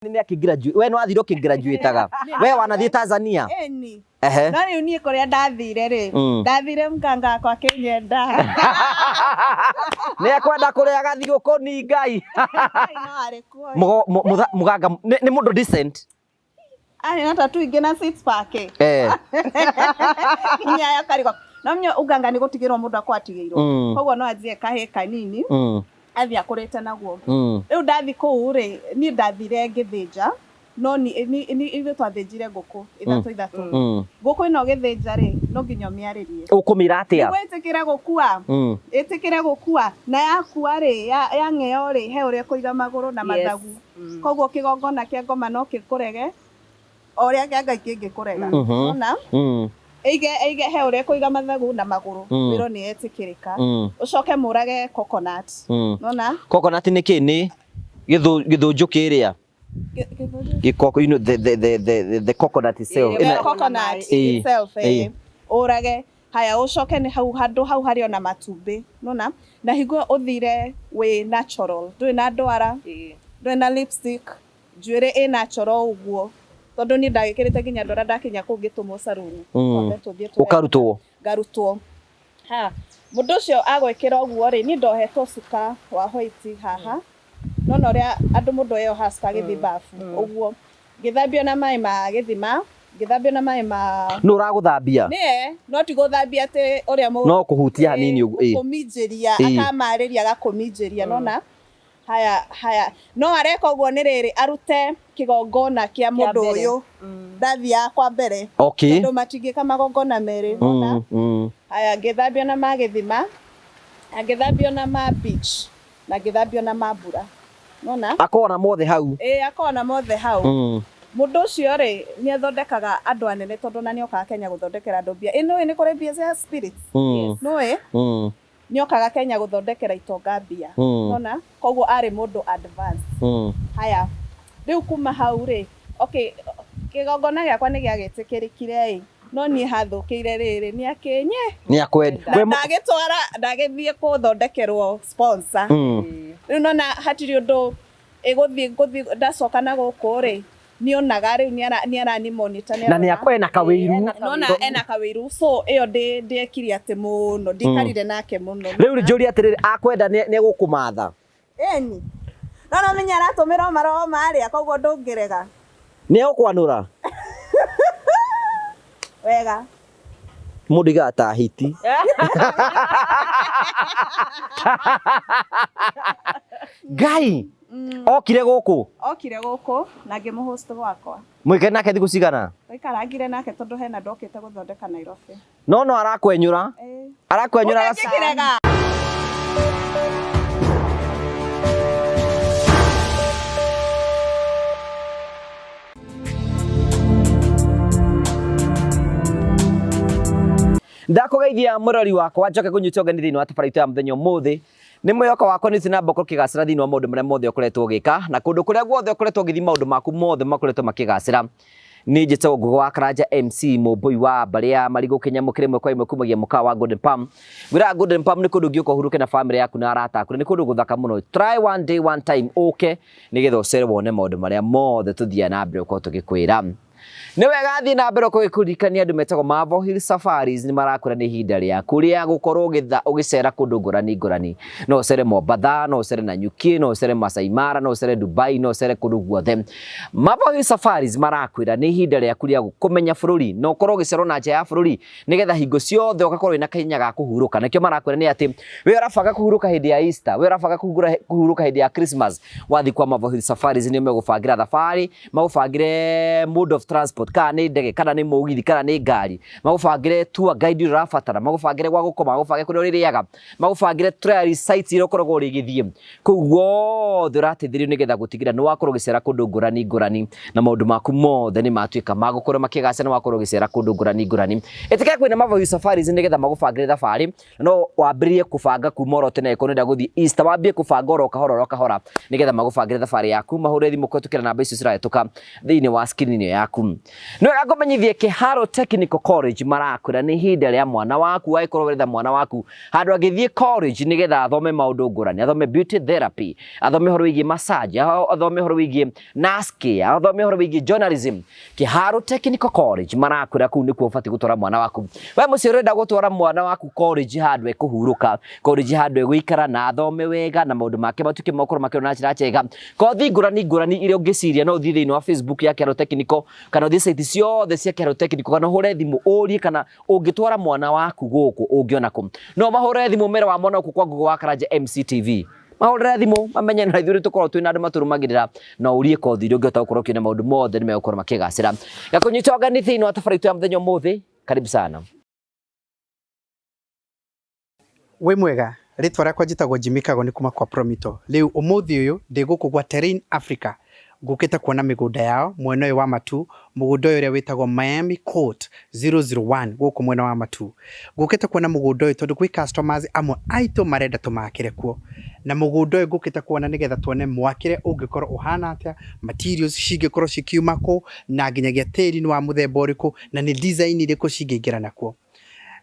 Nĩ akĩ we nĩ wathire ũkĩgraduataga we wanathiĩ Tanzania? Ĩni. Ehe. No rĩu niĩ kũrĩa ndathire rĩ, ndathire mganga wakwa akĩnyenda. Nĩ ekwenda kũrĩa agathiĩ gũkũni Ngai. Ngai no arĩ kuo. Mũganga nĩ mũndũ decent. Arĩ na tattoo ingĩ na six pack. Nginya ya karigwo. No menya uganga nĩ gũtigĩrwo mũndũ akorwo atigĩirwo. Koguo no anjie kahĩ kanini athiĩ akũrĩte naguo. Rĩu ndathi kũu rĩ, niĩ ndathire ngĩthĩnja, no ithuĩ twathĩnjire ngũkũ ithatũ ithatũ. Ngũkũ ĩno ũgĩthĩnja rĩ, no nginya ũmĩarĩrie. Ũkũmĩra atĩa? Nĩguo ĩtĩkĩre gũkua. Ĩtĩkĩre gũkua. Na yakua rĩ, yang'eo rĩ, he ũrĩa ĩkũiga magũrũ na mathagu. Koguo kĩgongona kĩa ngoma no gĩkũrege o ũrĩa kĩa Ngai kĩngĩkũrega. Nĩwona? Ĩige ĩige he ũrĩa ĩkũiga mathagu na magũrũ wĩrwo nĩ yetĩkĩrĩka. Ũcoke mũrage coconut. Nĩwona? Coconut nĩ kĩ? Nĩ gĩthũnjũ kĩrĩa? Gĩkoko, you know, the coconut itself. The coconut itself, ũrage. Haya ũcoke nĩ hau handũ hau harĩ ona matumbĩ. Nĩwona? Na hingo ĩyo ũthire wĩ natural, ndũrĩ na ndwara, ndũrĩ na lipstick, njuĩrĩ ĩ natural o ũguo. Tondũ niĩ ndagĩkĩrĩte nginya ndwara ndakinya kũu ngĩtũmwo saruni. Twambe tũthiĩ tũreke. Ũkarutwo? Ngarutwo. Ha, mũndũ ũcio agwĩkĩra ũguo rĩ, niĩ ndohetwo cuka wa white haha. Nĩwona ũrĩa andũ mũndũ eyohaga cuka agĩthiĩ bafu ũguo. Ngĩthambio na maĩ ma gĩthima, ngĩthambio na maĩ ma. Nũ ũragũthambia? Nĩye, no ti gũthambia atĩ ũrĩa mũ. No kũhutia hanini ũguo, ĩĩ. Gũkũminjĩria, akamarĩria agakũminjĩria, nĩwona? Haya, haya, no areka ũguo nĩ rĩrĩ, arute kĩgongona kĩa mũndũ ũyũ ndathiaga kwa mbere. Tondũ matingĩka magongona merĩ, nĩwona? Haya, ngĩthambio na ma gĩthima, na ngĩthambio na ma beach, na ngĩthambio na ma mbura. Nĩwona? Akona mothe hau. Ĩĩ, akona mothe hau. Mũndũ ũcio rĩ, nĩ athondekaga andũ anene tondũ ona nĩ okaga Kenya gũthondekera andũ mbia. Ĩ nĩũĩ nĩ kũrĩ mbia cia spirits? Nĩũĩ? Nĩ okaga Kenya gũthondekera itonga mbia. Nĩwona? Koguo arĩ mũndũ advanced. Haya, rĩu kuma hau rĩ, okay, kĩgongona gĩakwa nĩ gĩagĩtĩkĩrĩkire ĩ, no niĩ hathũkĩire rĩrĩ, nĩ akĩnye. Nĩ akwenda. Na ndagĩtwara, ndagĩthiĩ gũthondekerwo sponsor. Rĩu nĩwona hatirĩ ũndũ ĩgũthiĩ ngũthiĩ ndacoka na gũkũ rĩ, nĩonaga rĩu nĩ arani monitor. Na nĩ ena kawĩiru. Nĩwona ena kawĩiru, so ĩyo ndĩekire atĩ mũno, ndikarire nake mũno. Rĩu njũrie atĩrĩrĩ, akwenda nĩ egũkũmatha? Ĩni. No no menya aratũmĩra maroho marĩa, koguo ndũngĩrega. Nĩ egũkwanũra? Wega. Mũndũ aigaga ta hiti. Ngai! Okire gũkũ? Okire gũkũ na ngĩmũ host gwakwa. Mũikarire nake thikũ cigana? Twaikarangire nake tondũ hena ndokĩte gũthondeka Nairobi. No no arakwenyũra. Arakwenyũra. Ũngĩkĩrega. Ndakũgeithia mũrori wakwa njoke kũnyita ũgeni thĩinĩ wa tabarĩra itũ ya mũthenya ũmũthĩ. Nĩ mwĩhoko wakwa nĩ na mboko ũkĩgacĩra thĩinĩ wa maũndũ marĩa mothe ũkoretwo ũgĩka na kũndũ kũrĩa guothe ũkoretwo ũgĩthiĩ maũndũ maku mothe makoretwo makĩgacĩra. Niĩ njĩtagwo Ngũgĩ wa Karanja MC mũmbũi wa mbarĩ ya Marigũ kĩnyamũ kĩrĩ ĩmwe kwa ĩmwe kumagia mũkawa wa Golden Palm. Ngwĩraga Golden Palm nĩ kũndũ ũngĩũka ũhurũke na famĩlĩ yaku na arata aku na nĩ kũndũ gũthaka mũno. Try one day one time ũke nĩgetha ũcere wone maũndũ marĩa mothe tũthiaga na mbere gũkorwo tũgĩkwĩra. Nĩ wega thiĩ na mbere gũkũririkania andũ metagwo Marvel Hill Safaris nĩ marakwĩra nĩ ihinda rĩaku rĩa gũkorwo ũgĩcera kũndũ ngũrani ngũrani. No ũcere Mombatha, no ũcere Nanyuki, no ũcere Masai Mara, no ũcere Dubai, no ũcere kũndũ guothe. Marvel Hill Safaris marakwĩra nĩ ihinda rĩaku rĩa kũmenya bũrũri na ũkorwo ũgĩcera ona nja ya bũrũri nĩgetha hingo ciothe ũgakorwo wĩna kahinya ga kũhurũka. Nakĩo marakwĩra nĩ atĩ we ũrabanga kũhurũka hĩndĩ ya Easter, we ũrabanga kũhurũka hĩndĩ ya Christmas, wathiĩ kwa Marvel Hill Safaris nĩo megũbangĩra thabarĩ, magũbangĩre mode of transport, kana nĩ ndege, kana nĩ mũgithi, kana nĩ ngari, magũbangĩre tour guide ũrĩa ũrabatara, magũbangĩre gwa gũkoma, magũbangĩre kũrĩa ũrĩrĩaga, magũbangĩre tourist sites iria ũkoragwo ũrĩgĩthiĩ. Kũu guothe ũrateithĩrĩrio nĩgetha gũtigĩrĩra nĩ wakorwo ũgĩcera kũndũ ngũrani ngũrani na maũndũ maku mothe nĩ matuĩka ma gũkorwo makĩgacĩra na wakorwo ũgĩcera kũndũ ngũrani ngũrani. Ĩtĩkĩra kwĩna Marvel Hill Safaris nĩgetha magũbangĩre thabarĩ, no wambĩrĩrie kũbanga kuma oro tene angĩkorwo nĩũrenda gũthiĩ Easter, wambie kũbanga oro kahora oro kahora nĩgetha magũbangĩre thabarĩ yaku. Mahũre thimũ kũhĩtũkĩra namba icio cirahĩtũka thĩinĩ wa screen ĩyo yaku. Waku. Nĩ wega ngũmenyithie Kĩharo Technical College marakwĩra nĩ ihinda rĩa mwana waku, angĩkorwo ũretha mwana waku handũ angĩthiĩ college nĩgetha athome maũndũ ngũrani, athome beauty therapy, athome ũhoro wĩgiĩ massage, athome ũhoro wĩgiĩ nurse care, athome ũhoro wĩgiĩ journalism. Kĩharo Technical College marakwĩra kũu nĩkuo ũbatiĩ gũtwara mwana waku. We mũciĩ ũrenda gũtwara mwana waku college handũ ekũhurũka, college handũ egũikara na athome wega na maũndũ make matuĩke makorwo makĩrwo na njĩra njega. Kothi ngũrani ngũrani iria ũngĩciria, no ũthiĩ thĩinĩ wa Facebook ya Kĩharo Technical kana ũthiĩ site ciothe cia Kĩharo Technical kana ũhũre thimũ ũrie kana ũngĩtwara mwana waku gũkũ ũngĩona kũ. No mahũre thimũ mere wa mwana gũkũ kwa Google wa Karanja MCTV. Mahũrĩre thimũ mamenye na ithuĩ tũkorwo twĩna andũ matũrũmagĩrĩra na ũrie kothi iria ũngĩhota gũkorwo ũkĩona maũndũ mothe nĩ megũkorwo makĩgacĩra. Gakũnyita ũgeni thĩinĩ wa tabarĩra itũ ya mũthenya ũmũthĩ. Karibu sana. Wĩ mwega, rĩtwa rĩakwa njĩtagwo Jimmy Kago nĩ kuma kwa Promito. Rĩu ũmũthĩ ũyũ ndĩ gũkũ gwa Terrain Africa, ngũkĩte kuona mĩgũnda yao mwena ũyũ wa Matu, mũgũnda ũyũ ũrĩa wĩtagwo Miami Court 001 gũkũ mwena wa Matu. Ngũkĩte kuona mũgũnda ũyũ tondũ gwĩ customers amwe aitũ marenda tũmakĩre kuo. Na mũgũnda ũyũ ngũkĩte kuona nĩgetha tuone mwakĩre ũngĩkorwo ũhana atĩa, materials cingĩkorwo cikiuma kũ, na nginyagia tĩri nĩ wa mũthemba ũrĩkũ, na nĩ design irĩkũ cingĩingĩrana kuo.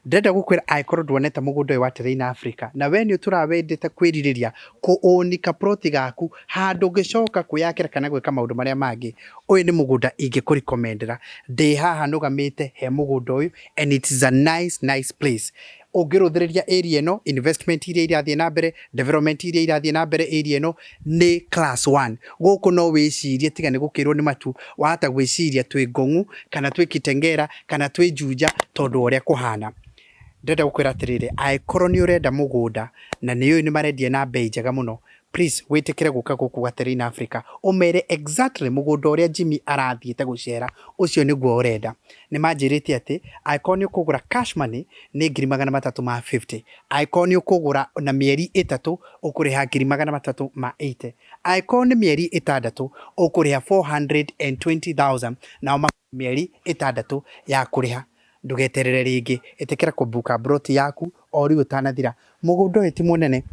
Ndĩrenda gũkwĩra angĩkorwo nduonete mũgũnda ũyũ wa Terrain Africa na we nĩ ũtũraga wendete kwĩrirĩria kũ-own kaploti gaku handũ ũngĩcoka kwĩyakĩra kana gwĩka maũndũ marĩa mangĩ, ũyũ nĩ mũgũnda ingĩkũ recommend ĩra. Ndĩ haha nũgamĩte he mũgũnda ũyũ and it is a nice nice place. Ũngĩrũthĩrĩria area ĩno, investment iria irathiĩ na mbere, development iria irathiĩ na mbere area ĩno nĩ class one. Gũkũ no wĩcirie tiga nĩ gũkĩrwo nĩ matu, wahota gwĩciria twĩ Ngong'u kana twĩ Kitengela kana twĩ Juja tondũ wa ũrĩa kũhana. Ndĩrenda gũkwĩra atĩrĩrĩ, angĩkorwo nĩ ũrenda mũgũnda na nĩ ũĩ nĩ marendia na bei njega mũno, please wĩtĩkĩre gũka gũkũ gwa Terrain Africa, ũmere exactly mũgũnda ũrĩa Jimmy arathiĩte gũcera, ũcio nĩguo ũrenda. Nĩ manjĩrĩte atĩ angĩkorwo nĩ ũkũgũra cash money nĩ 350,000, angĩkorwo nĩ ũkũgũra na mĩeri 3 ũkũrĩha 380,000, angĩkorwo nĩ mĩeri 6 ũkũrĩha 420,000, nao mĩeri 6 ya kũrĩha. Ndũgeterere rĩngĩ, ĩtĩkĩra kũbuka plot yaku o rĩu ũtanathira. Mũgũnda ũyũ ti mũnene,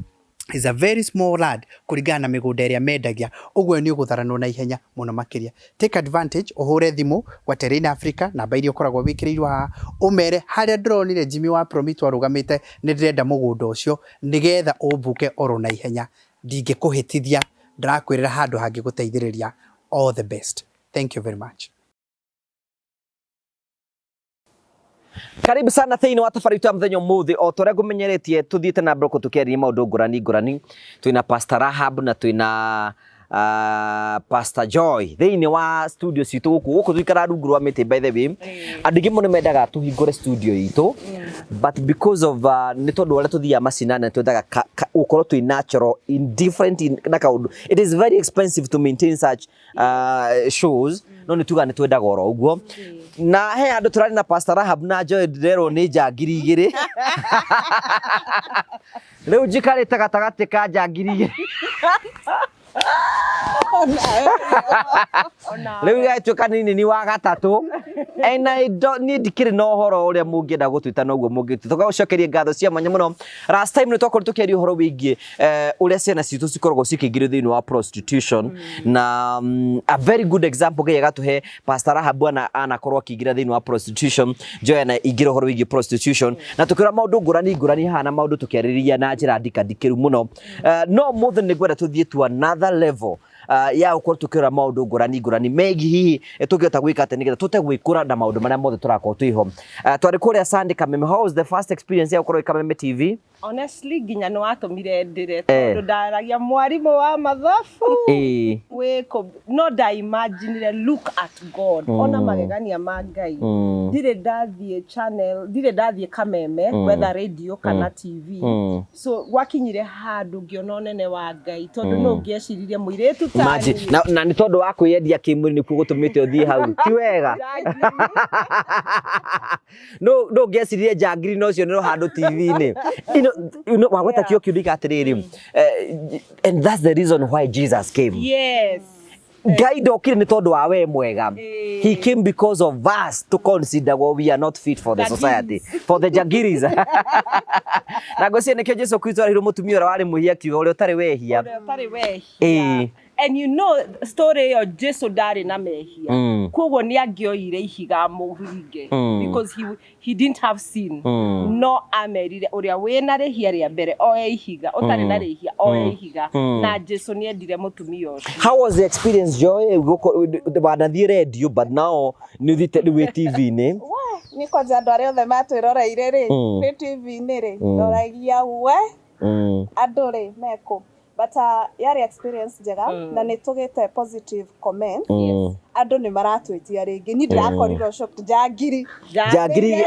is a very small land kũringana na mĩgũnda ĩrĩa mendagia, ũguo nĩ ũgũtharanwo na ihenya mũno makĩria. Take advantage, ũhũre thimũ gwa Terrain Africa, namba iria ũkoragwo wĩkĩrĩirwo haha, ũmere harĩa ndĩronire Jimmy wa Promito arũgamĩte nĩ ndĩrenda mũgũnda ũcio nĩgetha ũmbuke oro na ihenya. Ndingĩkũhĩtithia, ndĩrakwĩrĩra handũ hangĩgũteithĩrĩria. All the best. Thank you very much. Karibu sana thĩinĩ wa tabarĩra itũ ya mũthenya ũmũthĩ. O ta ũrĩa ngũmenyeretie, tũthiĩte na mbere tũkĩarĩria maũndũ ngũrani ngũrani. Twĩna Pastor Rahab na twĩna Pastor Joy thĩinĩ wa studio citũ gũkũ gũkũ tũikaraga rungu rwa mĩtĩ. By the way, andũ aingĩ mũno mendaga tũhingũre studio itũ, but because of nĩ tondũ ũrĩa tũthiaga macinani, twendaga gũkorwo twĩ natural in different in, na kaũndũ it is very expensive to maintain such shows, no nĩ tuga nĩ twendaga oro ũguo. Na he handũ tũrarĩ na Pastor Rahab na Joy, ndĩrerwo nĩ njangiri 2. Rĩu njikarĩte gatagatĩ ka njangiri 2. Rĩu gatuĩka nini ni wa gatatũ, and I don't niĩ ndikĩrĩ na ũhoro ũrĩa mũngĩenda gũtwĩta noguo mũngĩtwĩta. Tũgagũcokeria ngatho cia mwanya mũno. Last time nĩ twakorirwo tũkĩaria ũhoro wĩgiĩ ũrĩa ciana citũ cikoragwo cikĩingĩrio thĩinĩ wa prostitution, na a very good example Ngai agatũhe Pastor Rahab anakorwo akĩingĩra thĩinĩ wa prostitution, Joy ana ingĩra ũhoro wĩgiĩ prostitution, na tũkĩrora maũndũ ngũrani ngũrani haha na maũndũ tũkĩarĩrĩria na njĩra ndikandikĩru mũno. No mũthĩ nĩ ngwenda tũthiĩ to another level ya gũkorwo tũkĩrora maũndũ ngũrani ngũrani megiĩ hihi tũngĩhota gwĩka atĩa nĩgetha tũte gwĩkũra na maũndũ marĩa mothe tũrakorwo twĩho. Twarĩ kũrĩa Sunday Kameme. How was the first experience ya gũkorwo ĩ Kameme TV? Honestly, nginya nĩ watũmire ndĩre tondũ ndaragia mwarimũ wa mathabu wĩkũ, no ndaimaginire, look at God, ona magegania ma Ngai. Ndirĩ ndathiĩ channel, ndirĩ ndathiĩ Kameme, whether radio kana TV. So gwakinyire handũ ngĩona ũnene wa Ngai, tondũ no ngĩeciririe mũirĩtu ta Imagine. niĩ. Na nĩ tondũ wa kwĩyendia kĩmwĩrĩ nĩkuo gũtũmĩte ũthiĩ hau, ti wega? No ngĩeciririe njangiri no cionerwo handũ TV-inĩ. Wagweta kĩo kĩũndũ atĩrĩrĩ, and that's the reason why Jesus came. Ngai ndokire nĩ tondũ wa we mwega. He came because of us to consider what we are not fit for the Njangiris. society, for the njangiris. Na ngwĩciria nĩkĩo Jesu Kristo arĩirwo mũtumia ũrĩa warĩ mwĩhia, akiuga ũrĩa ũtarĩ wehia. Ũrĩa ũtarĩ wehia. And you know story ĩyo, Jesu ndarĩ na mehia, koguo nĩ angĩoire ihiga mũringe because he didn't have sin, no amerire ũrĩa wĩna rĩhia rĩa mbere oe ihiga, ũtarĩ na rĩhia oe ihiga, na Jesu nĩ endire mũtumia ũcio. How was the experience, Joy? Wanathiĩ radio, but now nĩ ũthiĩte rĩu wĩ TV-inĩ. We nĩ kwanja andũ arĩa othe matwĩroreire rĩ, twĩ TV-inĩ rĩ, ndoragia we andũ rĩ mekũ, but yarĩ experience njega na nĩ tũgĩte positive comments. Andũ nĩ maratwĩtia rĩngĩ. Niĩ ndĩrakorirwo shocked, njangiri. Njangiri.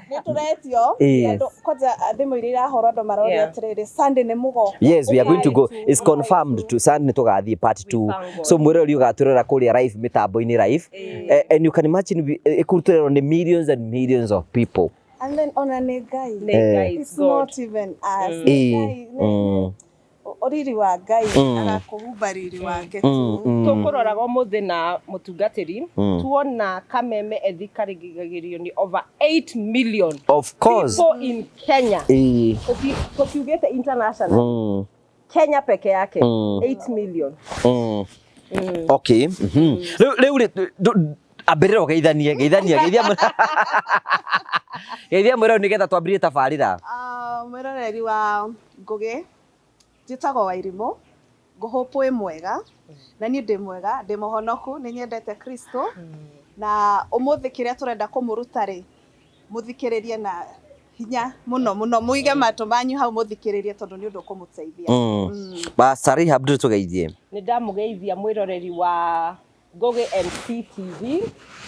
Nĩ tũretio andũ kwanja thimũ iria irahũrwo, andũ maroria atĩrĩrĩ, "Sunday nĩ mũgoka?" Yes, we are going to go. It's confirmed to Sunday nĩ tũgathiĩ part 2. Thank God. So mwĩroreri ũgatwĩrora kũrĩa live, mĩtambo-inĩ live. And you can imagine ĩkũrutĩrwo nĩ millions and millions of people. And then ona nĩ Ngai. Nĩ Ngai, It's it's God. not even us. Nĩ Ngai, riri wa Ngai, agakũhumba riri wake tu. Tũkũroraga ũmũthĩ na mũtungatĩri, tuona Kameme ethikagĩrĩrio nĩ over 8 million Of course. people in Kenya. Tũkiugĩte international, Kenya peke yake 8 million. Okay. Rĩu rĩ, ambĩrĩra ũgeithanie, geithania, geithia, geithia mwĩroreri nĩgetha twambĩrĩrie tabarĩra. Ah, mwĩroreri wa Ngũgĩ, njĩtagwo Wairimũ, ngũhope wĩ mwega na niĩ ndĩ mwega, ndĩ mũhonoku, nĩ nyendete Kristo, na ũmũthĩ kĩrĩa tũrenda kũmũruta rĩ, mũthikĩrĩrie na hinya mũno mũno, mũige matũ manyu hau mũthikĩrĩrie, tondũ nĩ ũndũ ũkũmũteithia. Pastor Rahab, ndũ tũgeithie. Nĩ ndamũgeithia mwĩroreri wa Ngũgĩ MC TV.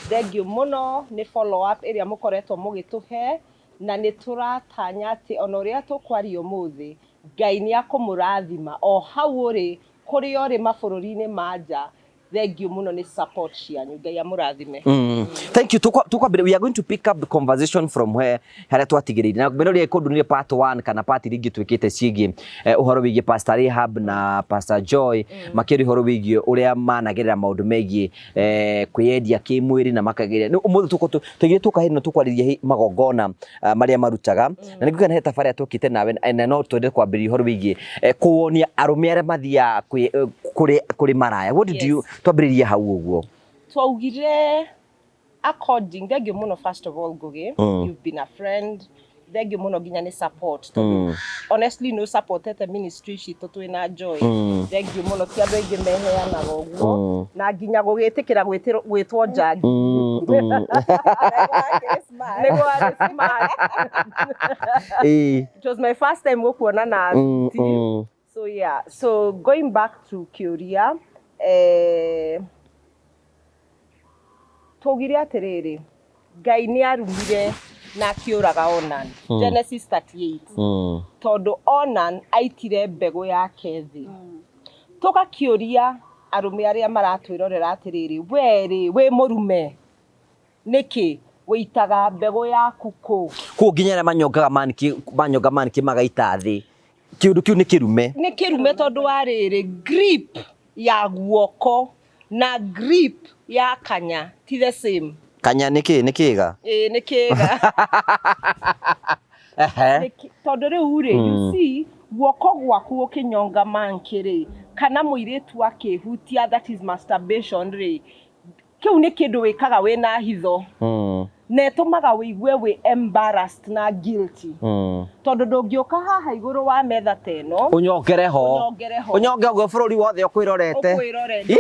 Thank you mũno nĩ follow up ĩrĩa mũkoretwo mũgĩtũhe, na nĩ tũratanya atĩ ona ũrĩa tũkwaria ũmũthĩ, Ngai nĩ akũmũrathima o hau ũrĩ, kũrĩa ũrĩ mabũrũri-inĩ ma nja. Thank you mũno nĩ support cianyu. Ngai amũrathime. Thank you. Tukwambĩrĩria, we are going to pick up the conversation from where harĩa twatigĩrĩire na mbere ũrĩa kũndũ part 1 kana part iria ingĩ twĩkĩte ciĩgiĩ ũhoro wĩgiĩ Pastor Rahab na Pastor Joy, makĩria ũhoro wĩgiĩ ũrĩa managerera maũndũ megiĩ kwĩyendia kĩmwĩrĩ na makageria. Nĩ ũmũthĩ tũigire tũka hĩndĩ ĩno tũkwarĩria magongona marĩa marutaga, na nĩngũkena he tabarĩra twĩkĩte nawe, na no twende kwambĩrĩria ũhoro wĩgiĩ kuonia arũme arĩa mathiaga kũrĩ maraya. What did you twambĩrĩrie hau ũguo? Twaugire according, thank you mũno first of all, Ngugi. You've been a friend. Thank you mũno nginya nĩ support, tondũ honestly no supportete ministry citũ twĩna Joy. Thank you mũno, ti andũ aingĩ meheanaga ũguo na nginya gũgĩtĩkĩra gwĩtwo njangi. Nĩguo arĩ smart. It was my first time gũkuona na thuti. So yeah, so going back to kĩũria, twaugire atĩrĩrĩ, Ngai nĩ arumire na akĩũraga Onan, Genesis 38, tondũ Onan aitire mbegũ yake thĩ. Tũgakĩũria arũme arĩa maratwĩrorera atĩrĩrĩ, we rĩ, wĩ mũrume nĩkĩ wĩitaga mbegũ yaku kũ? Kũu nginya arĩa manyongaga maniki, manyonga maniki magaita thĩ, kĩũndũ kĩu nĩ kĩrume. Nĩ kĩrume, tondũ wa rĩrĩ, grip ya guoko na grip ya kanya ti the same. Kanya nĩ kĩ? Nĩ kĩga? Ĩĩ, nĩ kĩga. Tondũ rĩu rĩ, you see, guoko gwaku ũkĩnyonga monkey rĩ, kana mũirĩtu akĩhutia, that is masturbation rĩ, kĩu nĩ kĩndũ wĩkaga wĩna hitho na ĩtũmaga wĩigue wĩ embarrassed na guilty, tondũ ndũngĩũka haha igũrũ wa metha ta ĩno ũnyongere ho. Ũnyongere ho. Ũnyonge ũguo bũrũri wothe ũkwĩrorete. Ũkwĩrorete,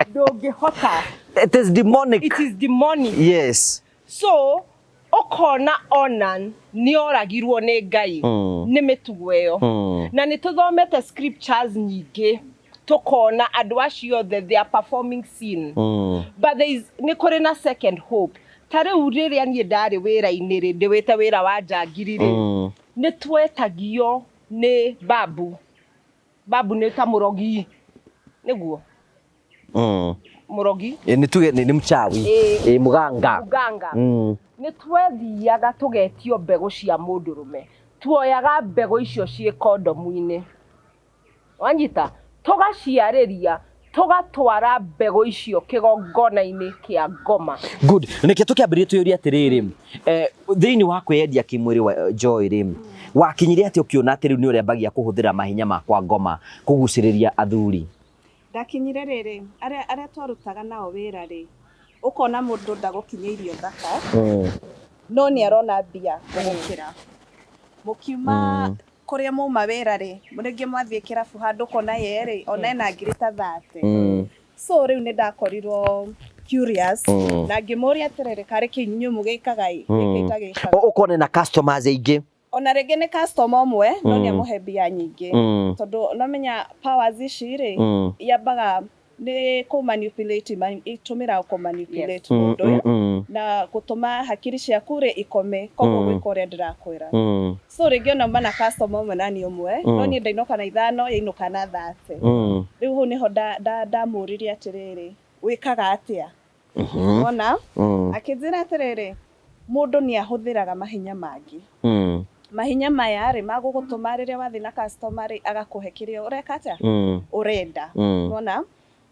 ndũngĩhota. It is demonic. It is demonic. So ũkona Onan nĩ oragirwo nĩ Ngai nĩ mĩtugo ĩyo, na nĩ tũthomete scriptures nyingĩ, tũkona andũ acio othe they are performing sin, but there is, nĩ kũrĩ na second hope. Ta rĩu rĩrĩa niĩ ndarĩ wĩra-inĩ rĩ, ndĩwĩte wĩra wa njangiri rĩ, nĩ twetagio nĩ babu. Babu nĩ ta mũrogi, nĩguo mũrogi. Nĩ tuge nĩ mchawi. Ĩĩ. Ĩ, mũganga. Muganga. Nĩ twethiaga tũgetio mbegũ cia mũndũrũme, tuoyaga mbegũ icio ciĩ kondomu-inĩ, wanyita, tũgaciarĩria. Tũgatwara mbegũ icio kĩgongona-inĩ kĩa ngoma. Good. Nĩkĩo tũkĩambĩrĩria twĩyũrie atĩrĩrĩ, thĩinĩ wa kwĩyendia kĩmwĩrĩ wa Joy rĩ, wakinyire atĩa ũkĩona atĩ rĩu nĩ ũrĩambagia kũhũthĩra mahinya ma kwa ngoma kũgucĩrĩria athuri? Ndakinyire rĩrĩ, arĩa twarutaga nao wĩra rĩ, ũkona mũndũ ndagũkinyĩirio thaka, no nĩ arona mbia gũgũkĩra. Mũkiuma kũrĩa mauma wĩra rĩ, rĩngĩ mwathiĩ kĩrabu handũ ũkona ye rĩ, ona ena ngiri ta 30. So rĩu nĩ ndakorirwo curious na ngĩmũria atĩrĩrĩ, karĩ kĩ inyuĩ mũgĩkaga ĩ, gĩkĩ itagĩkaga. Ũkona na customers aingĩ. Ona rĩngĩ nĩ customer ũmwe, no nĩ amũhe mbia nyingĩ. Tondũ nomenya powers ici rĩ, yambaga nĩ kũ manipulate, itũmĩraga kũ manipulate mũndũ ũyũ na gũtũma hakiri ciaku rĩ ikome, koguo gwĩka ũrĩa ndĩrakwĩra. So rĩngĩ ona uma na customer ũmwe na niĩ ũmwe, no niĩ ndainũka na 5, yainũka na 30. Rĩu hau nĩho ndamũririe atĩrĩrĩ, wĩkaga atĩa? Wona? Akĩnjĩra atĩrĩrĩ, mũndũ nĩ ahũthĩraga mahinya mangĩ. Mahinya maya rĩ, magũgũtũma rĩrĩa wathiĩ na customer rĩ, agakũhe kĩrĩa ũreka atĩa? Ũrenda. Wona?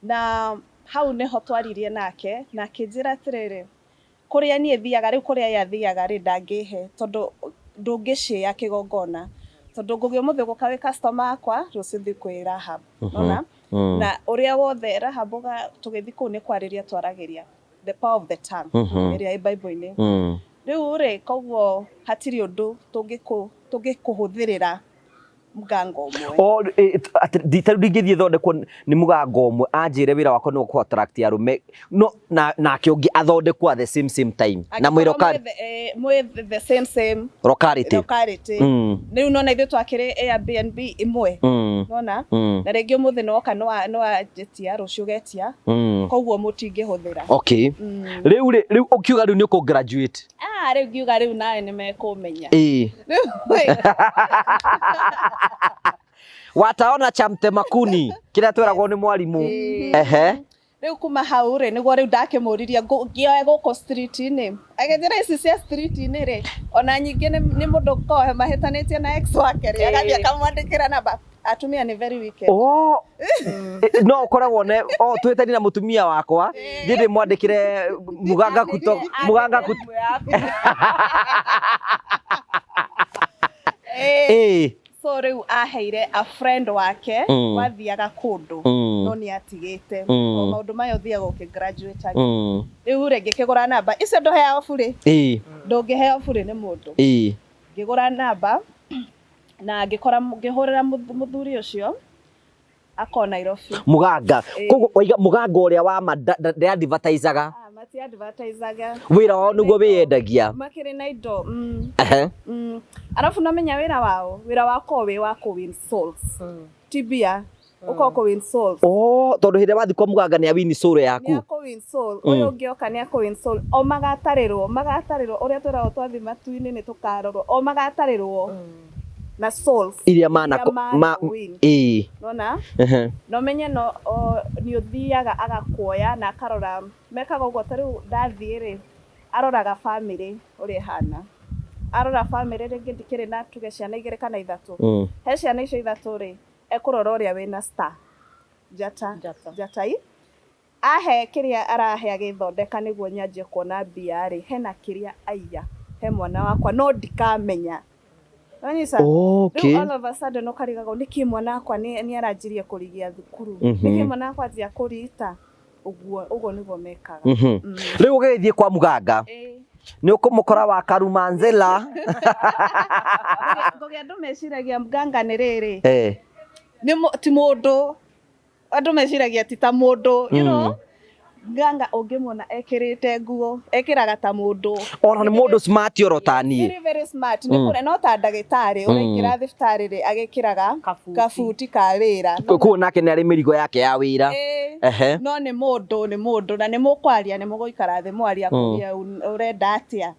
Na hau nĩho twaririe nake, na akĩnjĩra atĩrĩrĩ, kũrĩa niĩ thiaga rĩu, kũrĩa ye athiaga rĩ, ndangĩhe, tondũ ndũngĩcĩa kĩgongona. Tondũ ngũgĩ ũmũthĩ ũgũka wĩ customer wakwa, rũciũ thiĩ kwĩ Rahab. Wona? Na ũrĩa wothe Rahab tũgĩthiĩ kũu nĩ kwarĩria twaragĩria. The power of the tongue, ĩrĩa ĩ Bible-inĩ. Rĩu rĩ, koguo hatirĩ ũndũ tũngĩkũhũthĩrĩra mũgango ũmwe. O, atĩ ta rĩu ndingĩthiĩ thondekwo nĩ mũgango ũmwe, anjĩre wĩra wakwa nĩ kũ attract arũme, no nake ũngĩ athondekwo at the same same time. Na mwĩ Angĩkorwo mwĩ the same same locality. Locality. Rĩu nona ithuĩ twakĩrĩ Airbnb ĩmwe. Nona? Na rĩngĩ ũmũthĩ nĩwoka nĩwanjĩtia, rũciũ ũgetia. Koguo mũtingĩhũthĩra. Okay. Rĩu rĩ, rĩu ũkiuga rĩu nĩ ũkũ graduate. Rĩu ngiuga rĩu nawe nĩ mekũmenya. Rĩu Wataona cha mtemakuni kĩrĩa tweragwo nĩ mwarimũ. Ehe. Rĩu kuma hau rĩ, nĩguo rĩu ndakĩmũririe ngĩoe gũkũ street-inĩ. Agĩnjĩra ici cia street-inĩ rĩ, ona nyingĩ nĩ mũndũ ũkoragwo mahĩtanĩtie na ex wake rĩ, agathiĩ akamwandĩkĩra namba. Atumia nĩ very wicked. Oh. No ũkoragwo ne, oh, twĩtani na mũtumia wakwa, thiĩ ndĩmwandĩkĩre mũganga kuto, mũganga kuto. So rĩu aheire a friend wake, wathiaga kũndũ, no nĩ atigĩte. O maũndũ maya ũthiaga ũkĩ-graduate age. Rĩu rĩ, ngĩkĩgũra namba. Icio ndũheagwo burĩ. Ndũngĩheo burĩ nĩ mũndũ. Ngĩgũra namba, na ngĩkora ngĩhũrĩra mũthuri ũcio, ako Nairobi. Mũganga. Koguo waiga mũganga ũrĩa wa ma nde-advertisaga. Mati-advertisaga. Wĩra wao nĩguo wĩyendagia. Makĩrĩ na indo. Arabu nomenya wĩra wao, wĩra wao wĩ wa kũ win souls. Ti mbia. Ũkorwo kũ win souls. Oh, tondũ hĩndĩ ĩrĩa wathiĩ kwa mũganga nĩ a win soul yaku. Nĩ a kũ win soul. Ũyũ ũngĩ oka nĩ a kũ win soul. O magatarĩrwo, magatarĩrwo ũrĩa twĩragwo twathiĩ matu-inĩ nĩ tũkarorwo. O magatarĩrwo na souls. Iria mana Iria mana win. Nona? No menye no, o, nĩ ũthiaga agakuoya na akarora. Mekaga ũguo ta rĩu ndathiĩ rĩ, aroraga family ũrĩa ĩhana. Arora family rĩngĩ ndikĩrĩ na tuge ciana 2 kana 3. He ciana icio 3 rĩ, ekũrora ũrĩa wĩna star. Njata. Njata. Njata i. Ahe kĩrĩa arahe agĩthondeka nĩguo nyanjie kuona mbia rĩ, hena kĩrĩa aiya he mwana wakwa no ndikamenya. Wanyita? Rĩu all of a sudden ũkarigagwo nĩkĩ mwana wakwa nĩ aranjirie kũrigia thukuru. Nĩkĩ mwana wakwa anjia kũrita? Ũguo, ũguo nĩguo mekaga. Rĩu ũgĩthiĩ kwa mũganga. Nĩ ũkũmũkora wa Karumanzela. Ngũgĩ andũ meciragia mganga nĩ rĩrĩ. Nĩ ti mũndũ. Andũ meciragia ti ta mũndũ, you know? Nganga ũngĩmuona ekĩrĩte nguo, ekĩraga ta mũndũ. Ona nĩ mũndũ smart oro ta niĩ. Very, very smart. Nĩ kũrĩa, no ta ndagĩtarĩ, ũraingĩra thibitarĩ rĩ, agĩkĩraga Kabuti. kabuti ka wĩra. Koguo nake nĩ arĩ mĩrigo yake ya wĩra. No nĩ mũndũ, nĩ mũndũ, na nĩ mũkwaria, nĩ mũgũikara thĩ mwaria kũria ũrenda atĩa.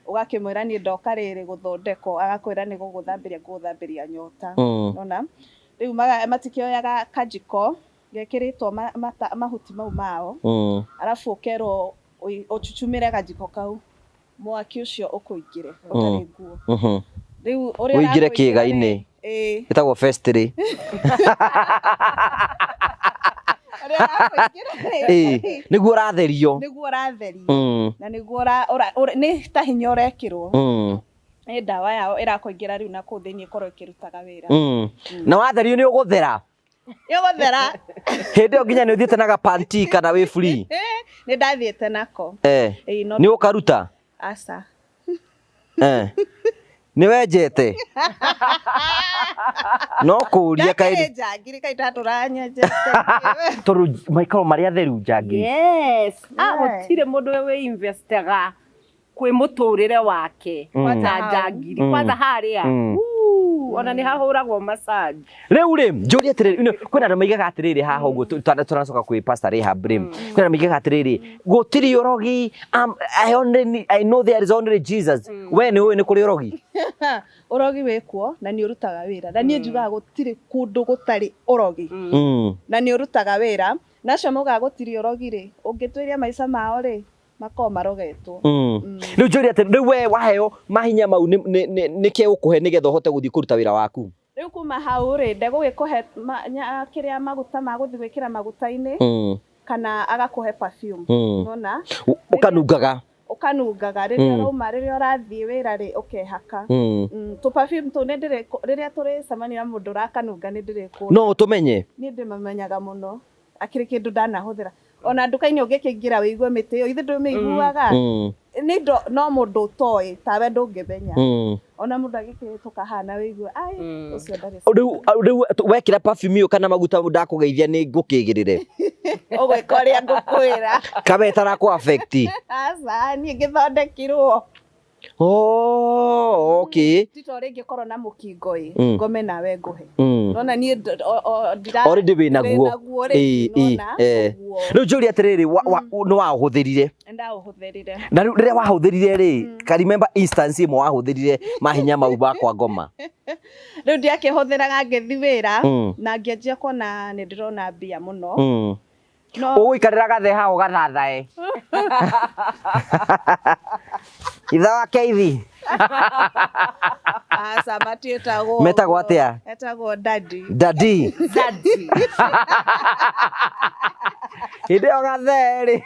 Ũgakĩmwĩra niĩ ndoka rĩrĩ gũthondekwo, agakwĩra nĩ gũgũthambĩria, ngũgũthambĩria nyota. Nona? Rĩu matikĩoyaga kajiko gekĩrĩtwo mahuti mau mao. Arabu ũkerwo ũchuchumĩre gajiko kau, mwaki ũcio ũkũingĩre, ũtarĩ nguo. Rĩu ũrĩa Ũingĩre ũrakũingĩra kĩĩga-inĩ. rĩ, Ĩtagwo festry. Ũrĩa ũrakũingĩra rĩ, Nĩguo ũratherio. Nĩguo ũratherio na nĩguo nĩ ta hinya ũrekĩrwo. Nĩ ndawa yao ĩrakũingĩra rĩu na kũu thĩinĩ ĩkorwo ĩkĩrutaga wĩra. Na watherio nĩ ũgũthera. Nĩ ũgũthera. Hĩndĩ ĩyo nginya nĩ ũthiĩte na gapanti kana wĩ free? Nĩ ndathiĩte nako. Nĩ ũkaruta? Aca. Nĩ wenjete? No kũũria kaĩ. Ndakĩrĩ njangiri kaĩ ndatũranyenjete. Tondũ maikorwo marĩ atheru njangiri. Yes. Gũtirĩ mũndũ wĩ investega kwĩ mũtũrĩre wake kwanza njangiri kwanza harĩa ona nĩ hahũragwo massage. Rĩu rĩ njũrie atĩrĩrĩ, kwĩna andũ maigaga atĩrĩrĩ haha ũguo tũracoka kwĩ Pastor Rahab rĩ, kwĩna andũ maigaga atĩrĩrĩ gũtirĩ ũrogi, I know there is only Jesus. We nĩ ũĩ nĩ kũrĩ ũrogi? Ũrogi wĩkuo na nĩ ũrutaga wĩra, na niĩ njugaga gũtirĩ kũndũ gũtarĩ ũrogi na nĩ ũrutaga wĩra. Na acio maugaga gũtirĩ ũrogi rĩ, ũngĩtuĩria maica mao rĩ, makoragwo marogetwo. Rĩu njũrie atĩrĩ, rĩu we waheo mahinya mau nĩkĩ ũkũhe nĩgetha ũhote gũthiĩ kũruta wĩra waku? Rĩu kuma hau rĩ, ndegũgĩkũhe kĩrĩa maguta ma gũthiĩ gwĩkĩra maguta-inĩ, kana agakũhe perfume. Nona? Ũkanungaga. Ũkanungaga rĩrĩa ũrauma, rĩrĩa ũrathiĩ wĩra rĩ, ũkehaka. Tũ perfume tũu nĩ ndĩrĩ, rĩrĩa tũrĩcemania na mũndũ ũrakanunga nĩ ndĩrĩkũra. No ũtũmenye? Niĩ ndĩmamenyaga mũno. Akĩrĩ kĩndũ ndanahũthĩra. Ona nduka-inĩ ũngĩkĩingĩra wĩigue mĩtĩ ĩyo, ithe ndũmĩiguaga. Nĩ indo no mũndũ ũtoĩ, tawe ndũngĩmenya. Ona mũndũ agĩkĩhĩtũka haha na wĩigue, ai, ũcio ndarĩ. Rĩu wekĩra perfume ĩyo kana maguta ndakũgeithia nĩ ngũkĩgĩrĩre. Ũgwĩka ũrĩa ngũkwĩra. Kabe tarakũ affect. Aca, niĩ ngĩthondekirwo. Oh, okay. Ti ta ũrĩa ingĩkorwo na mũkingo ĩ, ngome nawe ngũhe. Nona niĩ already wĩ naguo. Rĩu njũrie atĩrĩrĩ, nĩ waũhũthĩrire? Ndaũhũthĩrire. Na rĩu rĩrĩa wahũthĩrire rĩ, ka remember instance ĩmwe wahũthĩrire mahinya mau makwa ngoma? Rĩu ndiakĩhũthĩraga ngĩthiĩ wĩra, na ngĩanjia kuona nĩ ndĩrona mbia mũno. Ũgũikarĩra gathe hau gathathae. Ithe wa Keithi. Aca, matiĩtagwo. Metagwo atĩa? Etagwo Daddy. Daddy. Daddy. Hĩndĩ ĩyo gathe rĩ.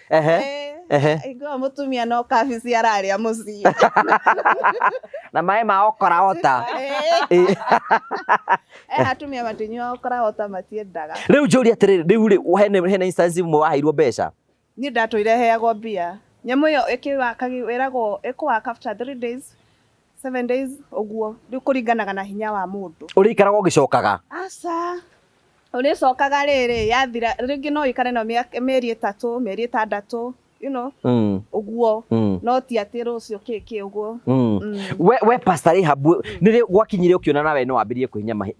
Ehe. Ehe. Ingĩuga mũtumia no kabici ararĩa mũciĩ. Na maĩ ma okora ota. Atumia matinyuaga okora ota, matiendaga. Rĩu njũrie atĩrĩrĩ, rĩu rĩ, hena instance ĩmwe waheirwo mbeca? Niĩ ndatũire heagwo mbia. Nyamũ ĩyo ĩkĩwaka ĩragwo ĩkũwaka after 3 days, 7 days ũguo. Rĩu kũringanaga na hinya wa mũndũ. Ũrĩikaraga ũgĩcokaga? Aca. Ũrĩcokaga rĩrĩ, yathira rĩngĩ no ũikare na mĩeri 3, mĩeri 6, you know, ũguo. No ti atĩ rũciũ kĩ ũguo. We Pastor Rahab, nĩ rĩ gwakinyire ũkĩona nawe no wambĩrĩrie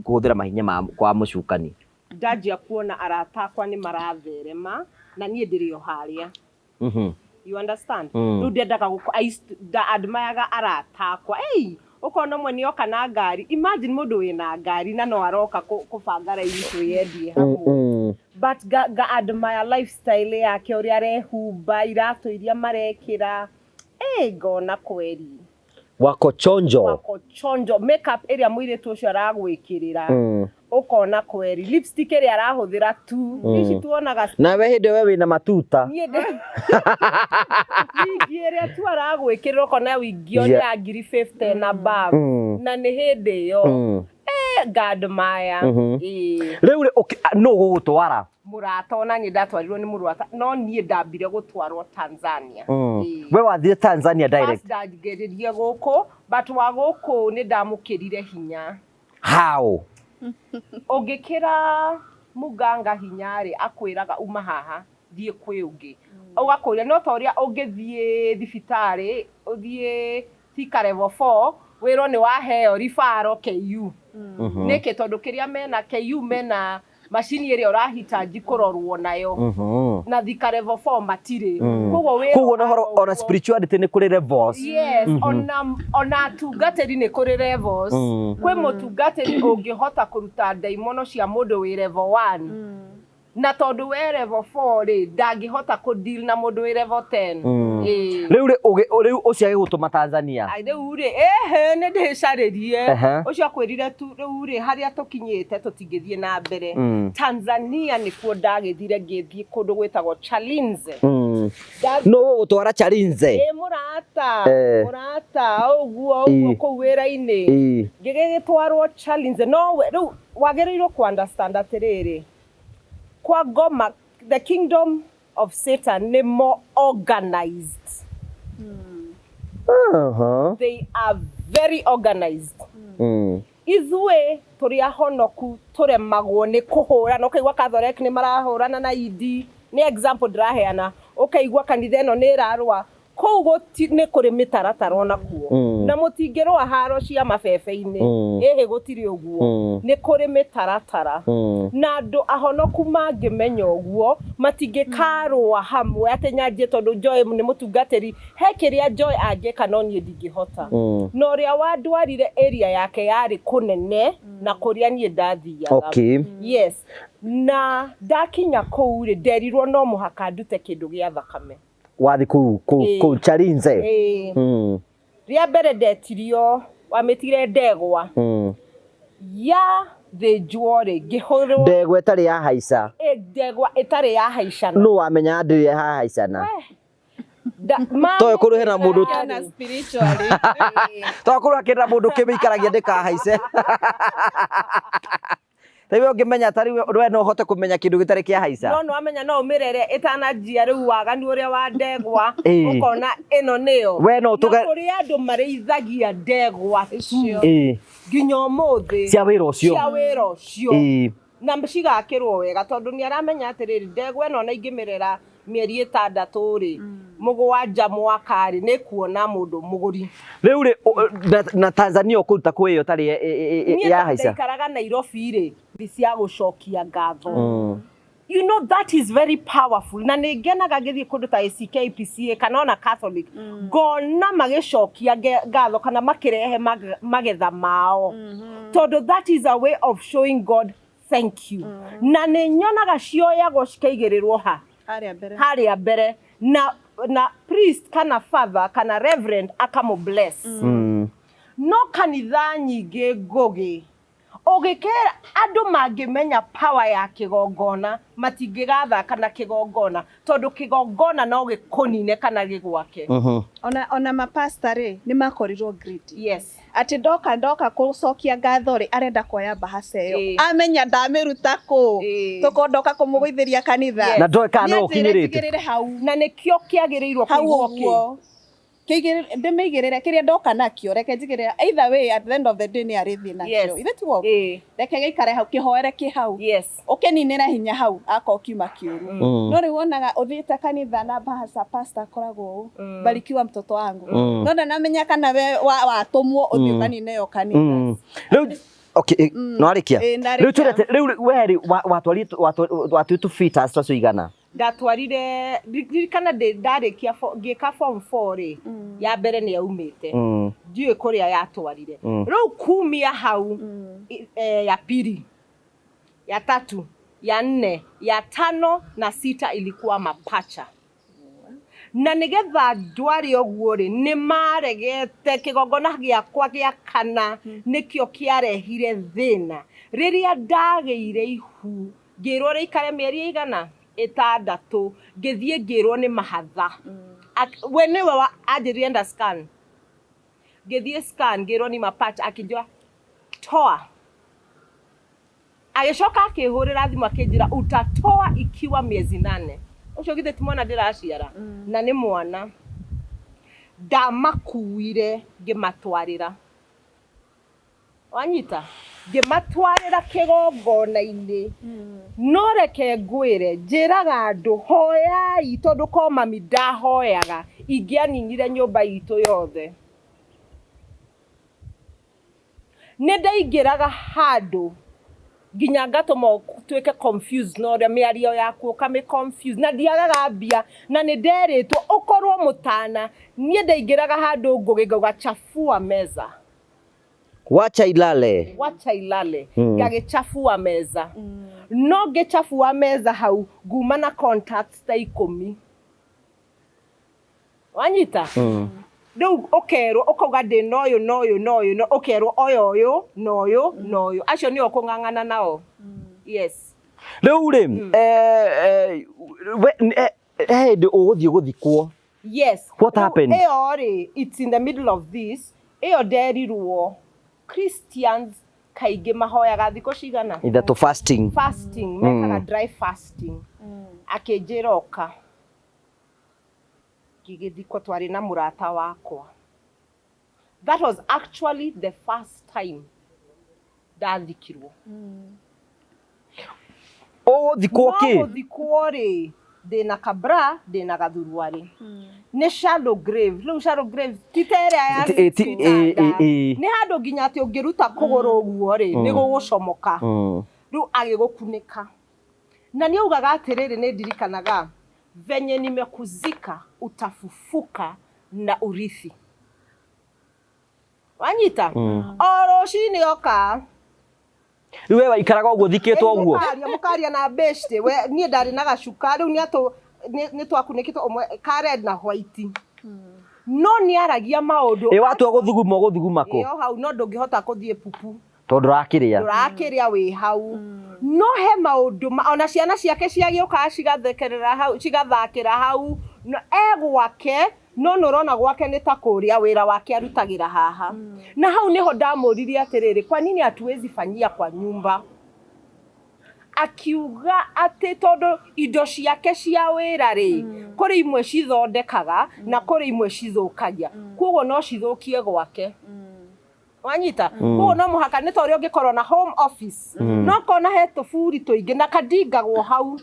kũhũthĩra mahinya ma kwa mũcukani? Ndanjia kuona arata akwa nĩ maratherema na niĩ ndĩrĩ o harĩa. You understand? Rĩu ndendaga admiraga arata akwa. Ei, ũkona ũmwe nĩ oka na ngari. Imagine mũndũ wĩna ngari na no aroka kũbanga raini twĩyendie hamwe. But ga admire lifestyle yake, ũrĩa arehumba, iratũ iria marekĩra. Ngona kweri. Wako chonjo. Wako chonjo. Makeup ĩrĩa mũirĩtu ũcio aragwĩkĩrĩra. Ũkona kweri. Lipstick ĩrĩa arahũthĩra tu. Ici tuonaga. Nawe hĩndĩ we wĩna matuta. Niĩ ndĩ. Wigi ĩrĩa tu aragwĩkĩrĩra ũkona wigi ĩyo nĩ ya ngiri 50 na above. Na nĩ hĩndĩ ĩyo. Ngadmaya. Rĩu rĩ, nũ ũgũgũtwara? Mũrata ona niĩ ndatwarirwo nĩ mũrata, no niĩ ndambire gũtwarwo Tanzania. We wathire Tanzania direct? First ndangeririe gũkũ, but wa gũkũ nĩ ndamũkĩrire hinya. How? Ũngĩkĩra muganga hinya rĩ, akwĩraga uma haha, thiĩ kwĩ ũngĩ. Ũgakũria no ta ũrĩa ũngĩthiĩ thibitarĩ, ũthiĩ Thika level 4, wĩrwo nĩ waheo referral KU. Nĩkĩ? Tondũ kĩrĩa mena KU mena macini ĩrĩa ũrahitaji kũrorwo nayo. Na Thika level 4 matirĩ. Koguo wĩra Koguo ona horo, ona spirituality nĩ kũrĩ levels. Yes, ona atungatĩri nĩ kũrĩ levels. Kwĩ mũtungatĩri ũngĩhota kũruta ndaimono cia mũndũ wĩ level 1. Na tondũ we level 4 rĩ, ndangĩhota kũ deal na mũndũ wĩ level 10. Ĩĩ. Rĩu rĩ, rĩu ũcio agĩgũtũma Tanzania? Ai, rĩu rĩ, ĩhĩ, nĩ ndĩcarĩrie. Ũcio akwĩrire tu rĩu rĩ, harĩa tũkinyĩte tũtingĩthiĩ na mbere. Tanzania nĩkuo ndagĩthire, ngĩthiĩ kũndũ gwĩtagwo Chalinze. Nũ ũgũgũtwara Chalinze? Ĩ mũrata, mũrata ũguo ũguo kũu wĩra-inĩ. Ngĩgĩgĩtwarwo Chalinze, no we rĩu wagĩrĩirwo kũ understand atĩrĩrĩ, kwa ngoma, the kingdom of Satan nĩ more organized. They are very organized. Ithuĩ tũrĩ ahonoku tũremagwo nĩ kũhũrana, ũkaigua Catholic nĩ marahũrana na ED, nĩ example ndĩraheana, ũkaigua kanitha ĩno nĩ ĩrarũa, kũu nĩ kũrĩ mĩtaratara onakuo, na mũtingĩrũa haro cia mabebe-inĩ, ĩhĩ gũtirĩ ũguo, nĩ kũrĩ mĩtaratara, na andũ ahonoku mangĩmenya ũguo, matingĩkarũa hamwe atĩ nyanjie tondũ Joy nĩ mũtungatĩri, he kĩrĩa Joy angĩka no niĩ ndingĩhota. Na ũrĩa wandwarire area yake yarĩ kũnene na kũrĩa niĩ ndathiaga. Yes. Na ndakinya kũu rĩ, nderirwo no mũhaka ndute kĩndũ gĩa thakame. Wathi kũu kũu kũu Chalinze? Ĩĩ. Rĩa mbere ndetirio, wamĩtire ndegwa. Ya thĩnjwo rĩ, ngĩhũrwo. Ndegwa ĩtarĩ ya haica. Ĩ, ndegwa ĩtarĩ ya haicana. Nũ wamenya ndĩrĩ ya haicana? Toĩ kũrĩ hena mũndũ Kana spiritually. Toĩ kũrĩ hakĩrĩ na mũndũ ũkĩmĩikaragia ndĩkahaice. Rĩu ũngĩmenya ta rĩu we no ũhote kũmenya kĩndũ gĩtarĩ kĩa haica. No nĩwamenya no ũmĩrere ĩtananjia rĩu waganu ũrĩa wa ndegwa, ũkona ĩno nĩyo. We no ũtũge Na kũrĩ andũ marĩithagia ndegwa tu nginya ũmũthĩ. Cia wĩra ũcio. Cia wĩra ũcio. Na cigakĩrwo wega tondũ nĩ aramenya atĩrĩrĩ, ndegwa ĩno ona ingĩmĩrera mĩeri ĩtandatũ rĩ, mũgwanja mwaka rĩ, nĩ kuona mũndũ mũgũri. Rĩu rĩ, na Tanzania ũkũruta kũ ĩyo ĩtarĩ ya haica? Niĩ ndaikaraga Nairobi rĩ, cia gũcokia ngatho. You know that is very powerful. Na nĩ ngenaga ngĩthiĩ kũndũ ta ACK, PCA kana ona Catholic, ngona magĩcokia ngatho kana makĩrehe magetha mao. Tondũ that is a way of showing God thank you. Na nĩ nyonaga cioyagwo cikaigĩrĩrwo ha? Harĩa mbere. Harĩa mbere. Na priest kana father kana reverend akamũ bless. No kanitha nyingĩ ngũgĩ, ũgĩkera andũ mangĩmenya power ya kĩgongona, matingĩgathaka na kĩgongona, tondũ kĩgongona no gĩkũnine kana gĩgwake. Ona mapasta rĩ, nĩ makorirwo greedy. Yes. Atĩ ndoka gũcokia ngatho rĩ, arenda kuoya mbahaca ĩyo. Amenya ndamĩruta kũ, tũkondoka kũmũgũithĩria kanitha. Na ndoĩ kana no Niĩ njĩre ũkinyĩrĩte. njigĩrĩre hau. Na nĩkĩo kĩagĩrĩirwo Hau kũigwo kĩ. ũguo. Kĩigĩrĩre, ndĩmĩigĩrĩre kĩrĩa ndoka nakĩo, reke njigĩrĩre. Either way, at the end of the day nĩ arĩthiĩ nakĩo. Ithe tiguo? Reke gĩikare hau, kĩhoere kĩ hau. Ũkĩninĩre hinya hau, akorwo kiuma kĩũru. No rĩu wonaga ũthiĩte kanitha na mbahaca, pastor akoragwo ũũ, barikiwa mtoto wangu. No ndanamenya kana we watũmwo ũthiĩ ũkanine ĩyo kanitha. Rĩu, okay, no arĩkia? Ĩĩ, ndarĩkia. Rĩu tũrete, rĩu we rĩ, watwĩtũ fetus twacio igana? Ndatwarire, ririkana ndarĩkia ngĩka form 4 rĩ, ya mbere nĩ yaumĩte. Ndiũĩ kũrĩa yatwarire. Rĩu kumia hau, ya pili, ya tatu, ya nne, ya tano na sita ilikuwa mapacha. Na nĩgetha ndware ũguo rĩ, nĩ maregete kĩgongona gĩakwa gĩa kana nĩkĩo kĩarehire thĩna. Rĩrĩa ndagĩire ihu, ngĩrwo rĩikare mĩeri ĩigana? Ĩtandatũ. Ngĩthiĩ ngĩrwo nĩ mahatha. We nĩwe anjĩrire enda scan. Ngĩthiĩ scan, ngĩrwo ni mapacha, akĩnjĩra toa. Agĩcoka akĩhũrĩra thimũ akĩnjĩra utatoa ikiwa miezi 8. Ũcio githĩ ti mwana ndĩraciara? Na nĩ mwana. Ndamakuire ngĩmatwarĩra. Wanyita? Ngĩmatwarĩra kĩgongona-inĩ. No reke ngwĩre, njĩraga andũ, hoyai, tondũ ko mami ndahoyaga, ingĩaninire nyũmba itũ yothe. Nĩ ndaingĩraga handũ nginya ngatũma ũtuĩke confused na ũrĩa mĩario yaku ũkamĩ confuse, na ndiagaga mbia, na nĩ nderĩtwo ũkorwo mũtana. Niĩ ndaingĩraga handũ ngũgĩ ngauga chafua meza. Wacha ilale. Wacha ilale. Ngagĩchafua meza. No ngĩchabua meza hau nguma na contacts ta 10. Wanyita? Rĩu ũkerwo ũkauga ndĩ na ũyũ na ũyũ na ũyũ, ũkerwo oya ũyũ na ũyũ na ũyũ, acio nĩo ũkũng'ang'ana nao. Yes. Rĩu rĩ, he hĩndĩ ũgũthiĩ gũthikwo. Yes. What happened? Ĩyo rĩ, it's in the middle of this. Ĩyo nderirwo Christians kaingĩ mahoyaga thikũ cigana? 3 fasting. Fasting, mekaga dry fasting. Akĩnjĩra oka. Ngĩgĩthikwo twarĩ na mũrata wakwa. That was actually the first time ndathikirwo. Ũgũthikwo kĩ? No gũthikwo rĩ, ndĩna kabra, ndĩna gathuruarĩ. Nĩ shallow grave. Rĩu shallow grave ti ta ĩrĩa ya six feet under. Nĩ handũ nginya atĩ ũngĩruta kũgũrũ ũguo rĩ, nĩ gũgũcomoka. Rĩu agĩgũkunĩka. Na nĩ augaga atĩrĩrĩ, nĩ ndirikanaga, venye nimekuzika utafufuka na urithi. Wanyita? O rũcinĩ oka. Rĩu we waikaraga ũguo thikĩtwo ũguo? Mũkaria na beshte. We niĩ ndarĩ na gacuka, rĩu nĩ twakunĩkĩtwo ũmwe ka red na white. No nĩ aragia maũndũ. Ĩ watua gũthuguma ũgũthuguma kũ? Ĩyo hau no ndũngĩhota kũthiĩ pupu. Tondũ ndũrakĩrĩa. Ndũrakĩrĩa wĩ hau. No he maũndũ ona ciana ciake ciagĩũkaga cigathekerera hau, cigathakĩra hau. No e gwake, no nĩ ũrona gwake nĩ ta kũrĩa wĩra wake arutagĩra haha. Na hau nĩho ndamũririe atĩrĩrĩ, kwa nini hatuwezi fanyia kwa nyumba? Akiuga atĩ tondũ indo ciake cia wĩra rĩ, kũrĩ imwe cithondekaga na kũrĩ imwe cithũkagia. Koguo no cithũkie gwake. Wanyita? Koguo no mũhaka nĩ ta ũrĩa ũngĩkorwo na home office. No kona he tũburi tũingĩ na kandingagwo hau.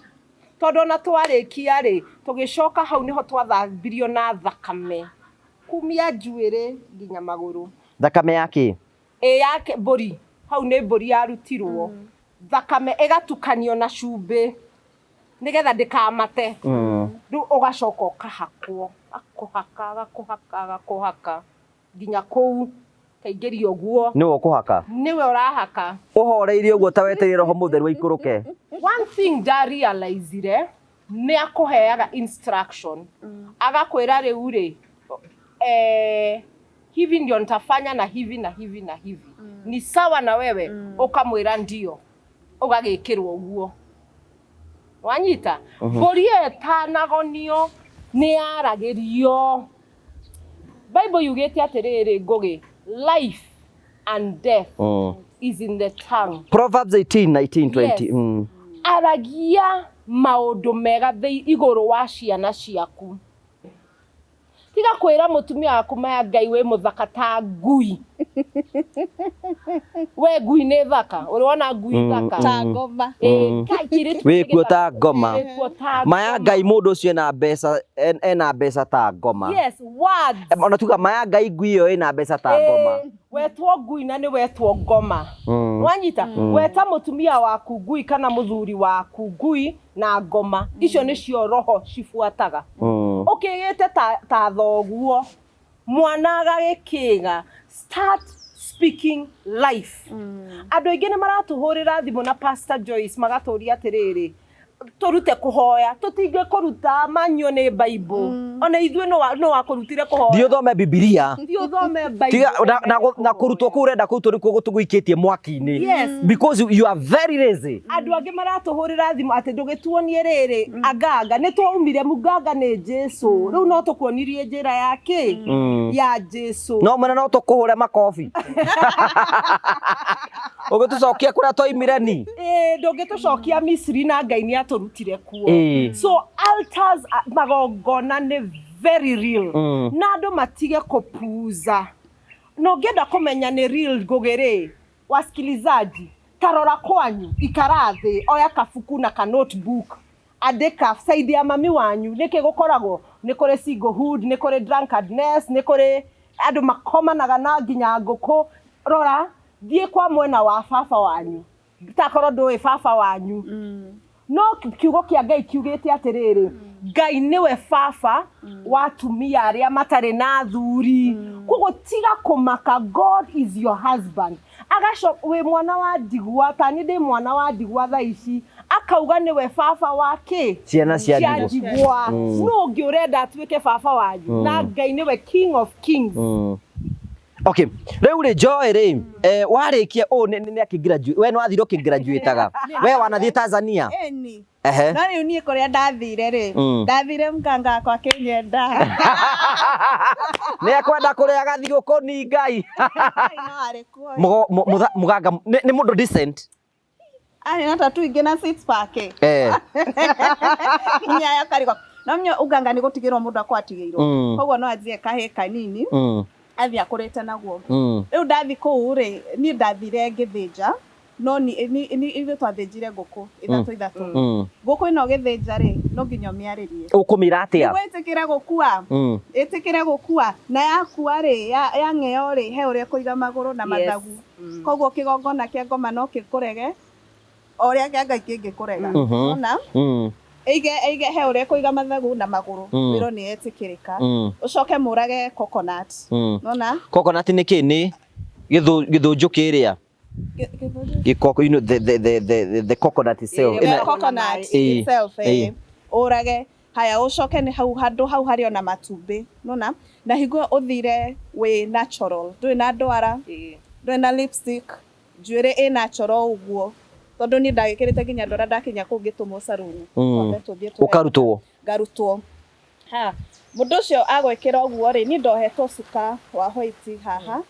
Tondũ ona twarĩkia rĩ, tũgĩcoka hau nĩho twathambirio na thakame. Kumia njuĩrĩ nginya magũrũ. Thakame ya kĩ? Ĩ yake mbũri. Hau nĩ mbũri yarutirwo. Thakame ĩgatukanio na cumbĩ nĩgetha ndĩkamate. Rĩu ũgacoka ũkahakwo, gakũhaka, gakũhaka, gakũhaka nginya kũu kaingĩrio ũguo. Nĩwe ũkũhaka? Nĩwe ũrahaka. Ũhoreirie ũguo ta wetereire Roho Mũtheru aikũrũke. One thing ndarealize-ire nĩ akũheaga instruction. Agakwĩra rĩu rĩ, hivi ndio nitafanya na hivi na hivi na hivi. Ni sawa na wewe? Ũkamwĩra ndio. Ũgagĩkĩrwo ũguo. Wanyita? Mbũri ĩyo ĩtanagonio nĩ yaragĩrio. Bible yugĩte atĩrĩrĩ, Ngũgĩ, life and death is in the tongue. Proverbs 18, 19, 20. Yes. Aragia maũndũ mega igũrũ wa ciana ciaku. Tiga kwĩra mũtumia waku maya Ngai wĩ mũthaka ta ngui. We ngui nĩ thaka. Ũrĩ wona ngui thaka? Ta ngoma. Wĩkuo ta ngoma. Maya Ngai mũndũ ũcio ena mbeca, ena mbeca ta ngoma. Yes, words. Ona tuga maya Ngai ngui ĩyo ĩna mbeca ta ngoma. Wetwo ngui na nĩ wetwo ngoma. Wanyita? Weta mũtumia waku ngui kana mũthuri waku ngui na ngoma. Icio nĩcio roho cibuataga. Ũkĩgĩte ta thoguo, mwana agagĩkĩga, start speaking life. Andũ aingĩ nĩ maratũhũrĩra thimũ na Pastor Joyce magatũria atĩrĩrĩ, tũrute kũhoya, tũtingĩkũruta manyuo nĩ Bible. Ona ithuĩ no wakũrutire kũhoya. Thiĩ ũthome Bibilia. Thiĩ ũthome Bible. Na kũrutwo kũu ũrenda kũrutwo nĩkuo gũtũgũikĩtie mwaki-inĩ. Yes. Because you are very lazy. Andũ angĩ maratũhũrĩra thimũ atĩ ndũgĩtuonie rĩrĩ, anganga, nĩ twaumire munganga nĩ Jesũ. Rĩu no tũkuonirie njĩra ya kĩ? Ya Jesũ. No mwena no tũkũhũre makobi. Ũgĩtũcokia kũrĩa twaimire ni? Ndũngĩtũcokia Misri na Ngai nĩ atũrutire kuo. So altars, magongona nĩ very real. Na andũ matige kũpuuza. Na ũngĩenda kũmenya nĩ real Ngũgĩ rĩ, wasikilizaji, tarora kwanyu, ikara thĩ, oya kabuku na ka notebook, andĩka side ya mami wanyu, nĩkĩ gũkoragwo? Nĩ kũrĩ singlehood, nĩ kũrĩ drunkardness, nĩ kũrĩ andũ makomanaga na nginya ngũkũ. Rora, thiĩ kwa mwena wa baba wanyu. Takorwo ndũĩ baba wanyu. No kiugo kĩa Ngai kiugĩte atĩrĩrĩ, Ngai nĩwe baba wa atumia arĩa matarĩ na athuri. Koguo tiga kũmaka, God is your husband. Agacoka wĩ mwana wa ndigwa, ta niĩ ndĩ mwana wa ndigwa thaa ici, akauga nĩwe baba wa kĩ? Ciana cia Cia ndigwa. ndigwa. Nũ ũngĩ ũrenda atuĩke baba wanyu? Na Ngai nĩwe King of Kings. Okay, rĩu rĩ Joy rĩ, warĩkia ũũ nĩ akĩ we nĩ wathire ũkĩgraduataga. We wanathiĩ Tanzania? Ĩni. Ehe. No rĩu niĩ kũrĩa ndathire rĩ, ndathire mganga wakwa akĩnyenda. Nĩ ekwenda kũrĩa agathiĩ gũkũni Ngai. No arĩ kuo. Mũganga nĩ mũndũ decent. Arĩ na tattoo ingĩ na six pack. Nginya ya karigwo. No menya uganga nĩ gũtigĩrwo mũndũ akorwo atigĩirwo. Koguo no anjie kahĩ kanini. Athiĩ akũrĩte naguo. Rĩu ndathi kũu rĩ, niĩ ndathire ngĩthĩnja, no ithuĩ twathĩnjire ngũkũ ithatũ ithatũ. Ngũkũ ĩno ũgĩthĩnja rĩ, no nginya ũmĩarĩrie. Ũkũmĩra atĩa? Nĩguo ĩtĩkĩre gũkua. Ĩtĩkĩre gũkua. Na yakua rĩ, yang'eo rĩ, he ũrĩa ĩkũiga magũrũ na mathagu. Koguo kĩgongona kĩa ngoma no kĩkũrege, o ũrĩa kĩa Ngai kĩngĩkũrega. Nĩwona? Ĩige he ũrĩa ĩkũiga mathagu na magũrũ, wĩrwo nĩ yetĩkĩrĩka. Ũcoke mũrage coconut. Nĩwona? Coconut nĩ kĩ? Nĩ gĩthũnjũ kĩrĩa? Gĩkoko, you know, the coconut itself. The coconut itself, ũrage. Haya, ũcoke nĩ hau handũ hau harĩ ona matumbĩ. Nĩwona? Na hingo ĩyo ũthire wĩ natural. Ndũrĩ na ndwara, ndũrĩ na lipstick, njuĩrĩ ĩ natural ũguo. Tondũ niĩ ndagĩkĩrĩte nginya ndwara ndakinya kũu ngĩtũmwo saruni. Twambe tũthiĩ tũre- Ũkarutwo? Ngarutwo. Ha, mũndũ ũcio agwĩkĩra ũguo rĩ, niĩ ndohetwo cuka wa white haha.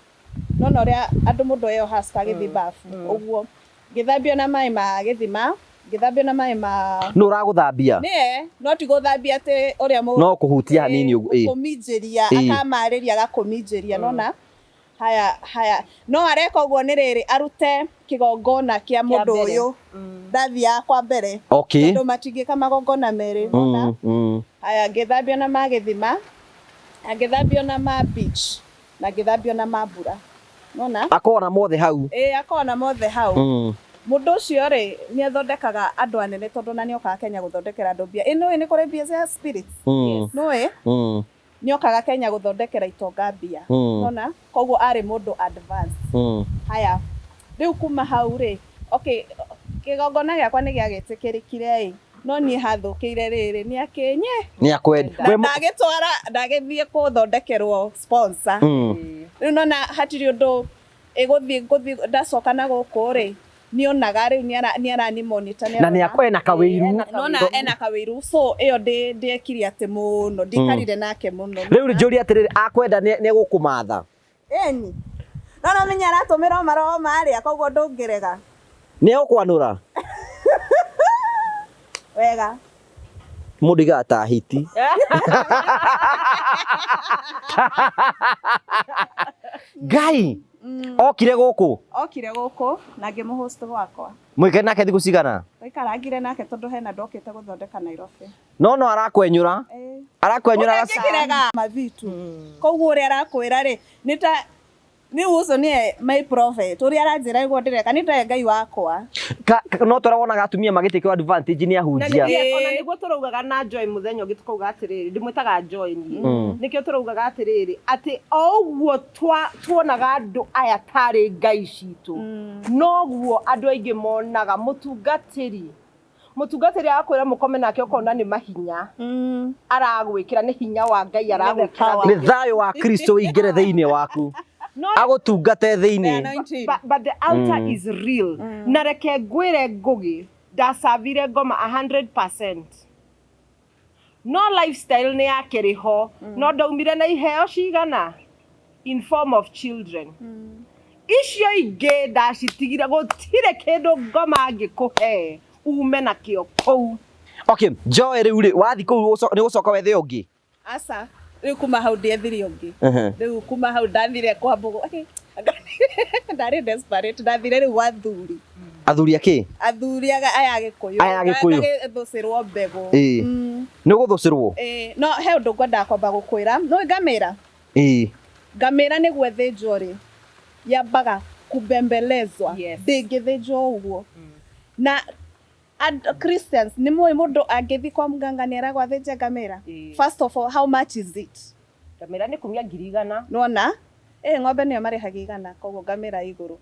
No na ũrĩa andũ mũndũ eyohaga cuka agĩthiĩ bafu. Ũguo. Ngĩthambio na maĩ ma gĩthima, ngĩthambio na maĩ ma Nũ ũragũthambia? Nĩye, no ti gũthambia atĩ ũrĩa mũndũ No kũhutia hanini ũguo, Gũkũminjĩria, akamarĩria agakũminjĩria, nona? Haya, haya. No areka ũguo nĩ rĩrĩ, arute kĩgongona kĩa mũndũ ũyũ. Ndathiaga kwa mbere. Tondũ matingĩka magongona merĩ, nona? Haya, ngĩthambio na ma gĩthima, ngĩthambio na ma beach, na ngĩthambio na ma mbura. Nona? Akona mothe hau. Akona mothe hau. Mũndũ ũcio rĩ, nĩ athondekaga andũ anene tondũ ona nĩ okaga Kenya gũthondekera andũ mbia. Nĩũĩ nĩ kũrĩ mbia cia spirits? Nĩũĩ? Nĩ okaga Kenya gũthondekera itonga mbia. Nona? Koguo arĩ mũndũ advanced. Haya, rĩu kuma hau rĩ, okay, kĩgongona gĩakwa nĩ gĩagĩtĩkĩrĩkire ĩ, no niĩ hathũkĩire rĩrĩ, nĩ akĩnye. Nĩ akwenda. Na ndagĩtwara, ndagĩthiĩ kũthondekerwo sponsor. Rĩu nona hatirĩ ũndũ ĩgũthiĩ, ngũthiĩ, ndacoka na gũkũ rĩ, nĩonaga rĩu nĩ arani monitor, nĩ Na nĩ arona. ena kawĩiru. Nona ena kawĩiru. So ĩyo ndĩekire atĩ mũno, ndikarire nake mũno. Rĩu njũrie atĩrĩrĩ, akwenda nĩ egũkũmatha? Ĩni. No no menya aratũmĩra maroho marĩa, koguo ndũngĩrega. Nĩ egũkwanũra? Wega. Mũndũ aigaga ta hiti. Ngai! Okire gũkũ? Okire gũkũ na ngĩmũhost gwakwa. Mũikare nake thikũ cigana? Tũikarangire nake tondũ hena ndokĩte gũthondeka Nairobi. No no arakwenyũra. Arakwenyũra. Ũngĩkĩrega mathitu. Koguo ũrĩa arakwĩra rĩ, nĩ ta rĩu ũcio nĩye my prophet, ũrĩa aranjĩra nĩguo ndĩreka, nĩ ta Ngai wakwa. No tũrĩa wonaga atumia magĩtĩkĩrwo advantage nĩ ahunjia. Ona nĩguo tũraugaga na Joy mũthenya ũngĩ tũkauga atĩrĩrĩ, ndĩmwĩtaga Joy niĩ. Nĩkĩo tũraugaga atĩrĩrĩ, atĩ o ũguo tuonaga andũ aya tarĩ Ngai citũ, noguo andũ aingĩ monaga mũtungatĩri. Mũtungatĩri agakwĩra mũkome nake ũkona nĩ mahinya. Aragwĩkĩra nĩ hinya wa Ngai aragwĩkĩra. Nĩ thayũ wa Kristo ũingĩre thĩinĩ waku. Agũtungate thĩinĩ. But the altar is real. Na reke ngwĩre Ngũgĩ, ndacabire ngoma 100%. No lifestyle nĩ yakĩrĩ ho, no ndaumire na iheo cigana in form of children. Icio ingĩ ndacitigire, gũtirĩ kĩndũ ngoma angĩkũhe ume nakĩo kũu. Okay, Joy rĩu rĩ, wathiĩ kũu nĩ ũgũcoka wethe ũngĩ? Aca, rĩu kuma hau ndiethire ũngĩ. Rĩu kuma hau ndathire kwa Mbũgũ. Ndarĩ desperate, ndathire rĩu gwa athuri. Athuri akĩ? Athuri aya Agĩkũyũ. Aya Agĩkũyũ. Ngagĩthũcĩrwo mbegũ. Nĩ ũgũthũcĩrwo? No he ũndũ ngwendaga kwamba gũkwĩra. Nĩ ngamĩra? Ngamĩra nĩguo ĩthĩnjwo rĩ, yambaga kubembelezwa. Ndĩngĩthĩnjwo ũguo. Na Christians, nĩ mũĩ mũndũ angĩthiĩ kwa mganga nĩ eragwo athĩnje ngamĩra? First of all, how much is it? Ngamĩra nĩ kumia ngiri igana. Nĩwona? Ng'ombe nĩyo marĩhagia igana, koguo ngamĩra igũrũ.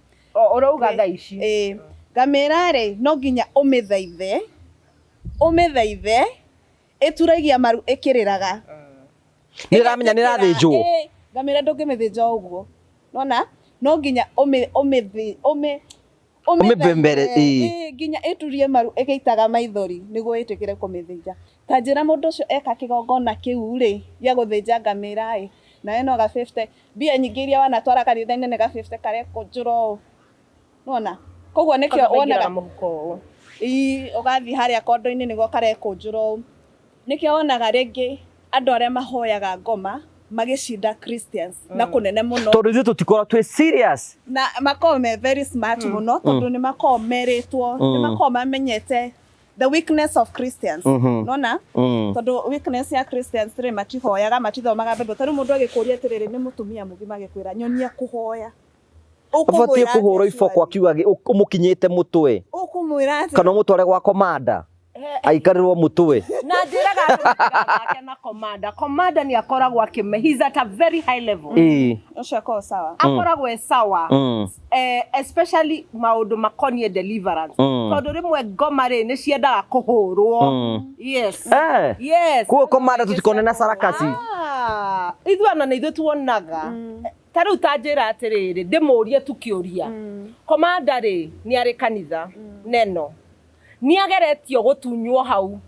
Ũrauga thaa ici. Ĩĩ, ngamĩra rĩ, no nginya ũmĩthaithe, ũmĩthaithe ĩturagia maru ĩkĩrĩraga. Nĩ ĩramenya nĩ ĩrathĩnjwo. Ĩĩ, ngamĩra ndũngĩmĩthĩnja o ũguo, nona no nginya ũmĩ ũmĩ ũmĩ Ũmĩbembere, ĩĩ. Ĩĩ, nginya ĩturie maru ĩgĩitaga maithori nĩguo ĩtĩkĩre kũmĩthĩnja. Ta njĩra mũndũ ũcio eka kĩgongona kĩu rĩ, gĩa gũthĩnja ngamĩra ĩ, nawe no ga 50, mbia nyingĩ iria wanatwara kanitha-inĩ nĩ ga 50 karekũnjũra ũũ. Nĩwona? Koguo nĩkĩo wonaga mũhuko ũũ. Ii, ũgathiĩ harĩa kondo-inĩ nĩguo karekũnjũra ũũ. Nĩkĩo wonaga rĩngĩ andũ arĩa mahoyaga ngoma magĩcinda Christians na kũnene mũno. Tondũ ithuĩ tũtikoragwo twĩ serious. Na makoragwo me very smart mũno tondũ nĩ makoragwo merĩtwo, nĩ makoragwo mamenyete the weakness of Christians. Nona? Tondũ weakness ya Christians rĩ, matihoyaga, matithomaga Bible. Ta rĩu mũndũ agĩkũria atĩrĩrĩ, nĩ mũtumia mũgima agĩkwĩra nyonia kũhoya. Ũbatiĩ kũhũrwo iboko akiuga ũmũkinyĩte mũtwe. Ũkũmwĩra atĩa? Kana ũmũtware gwa komanda aikarĩrwo mũtwe. Na njĩraga andũ matigathake na komanda. Komanda nĩ akoragwo akĩme, he's at a very high level. Ĩĩ. Ũcio akoragwo sawa. Akoragwo e sawa. Especially maũndũ makoniĩ deliverance. Tondũ rĩmwe ngoma rĩ nĩ ciendaga kũhũrwo. Yes. Yes. Koguo komanda tũtikone na sarakasi. Ah, ithuĩ ona nĩ ithuĩ tuonaga. Ta rĩu ta njĩra atĩrĩrĩ, ndĩmũrie tu kĩũria. Komanda rĩ, nĩ arĩ kanitha neno. Nĩ ageretio gũtunywo hau.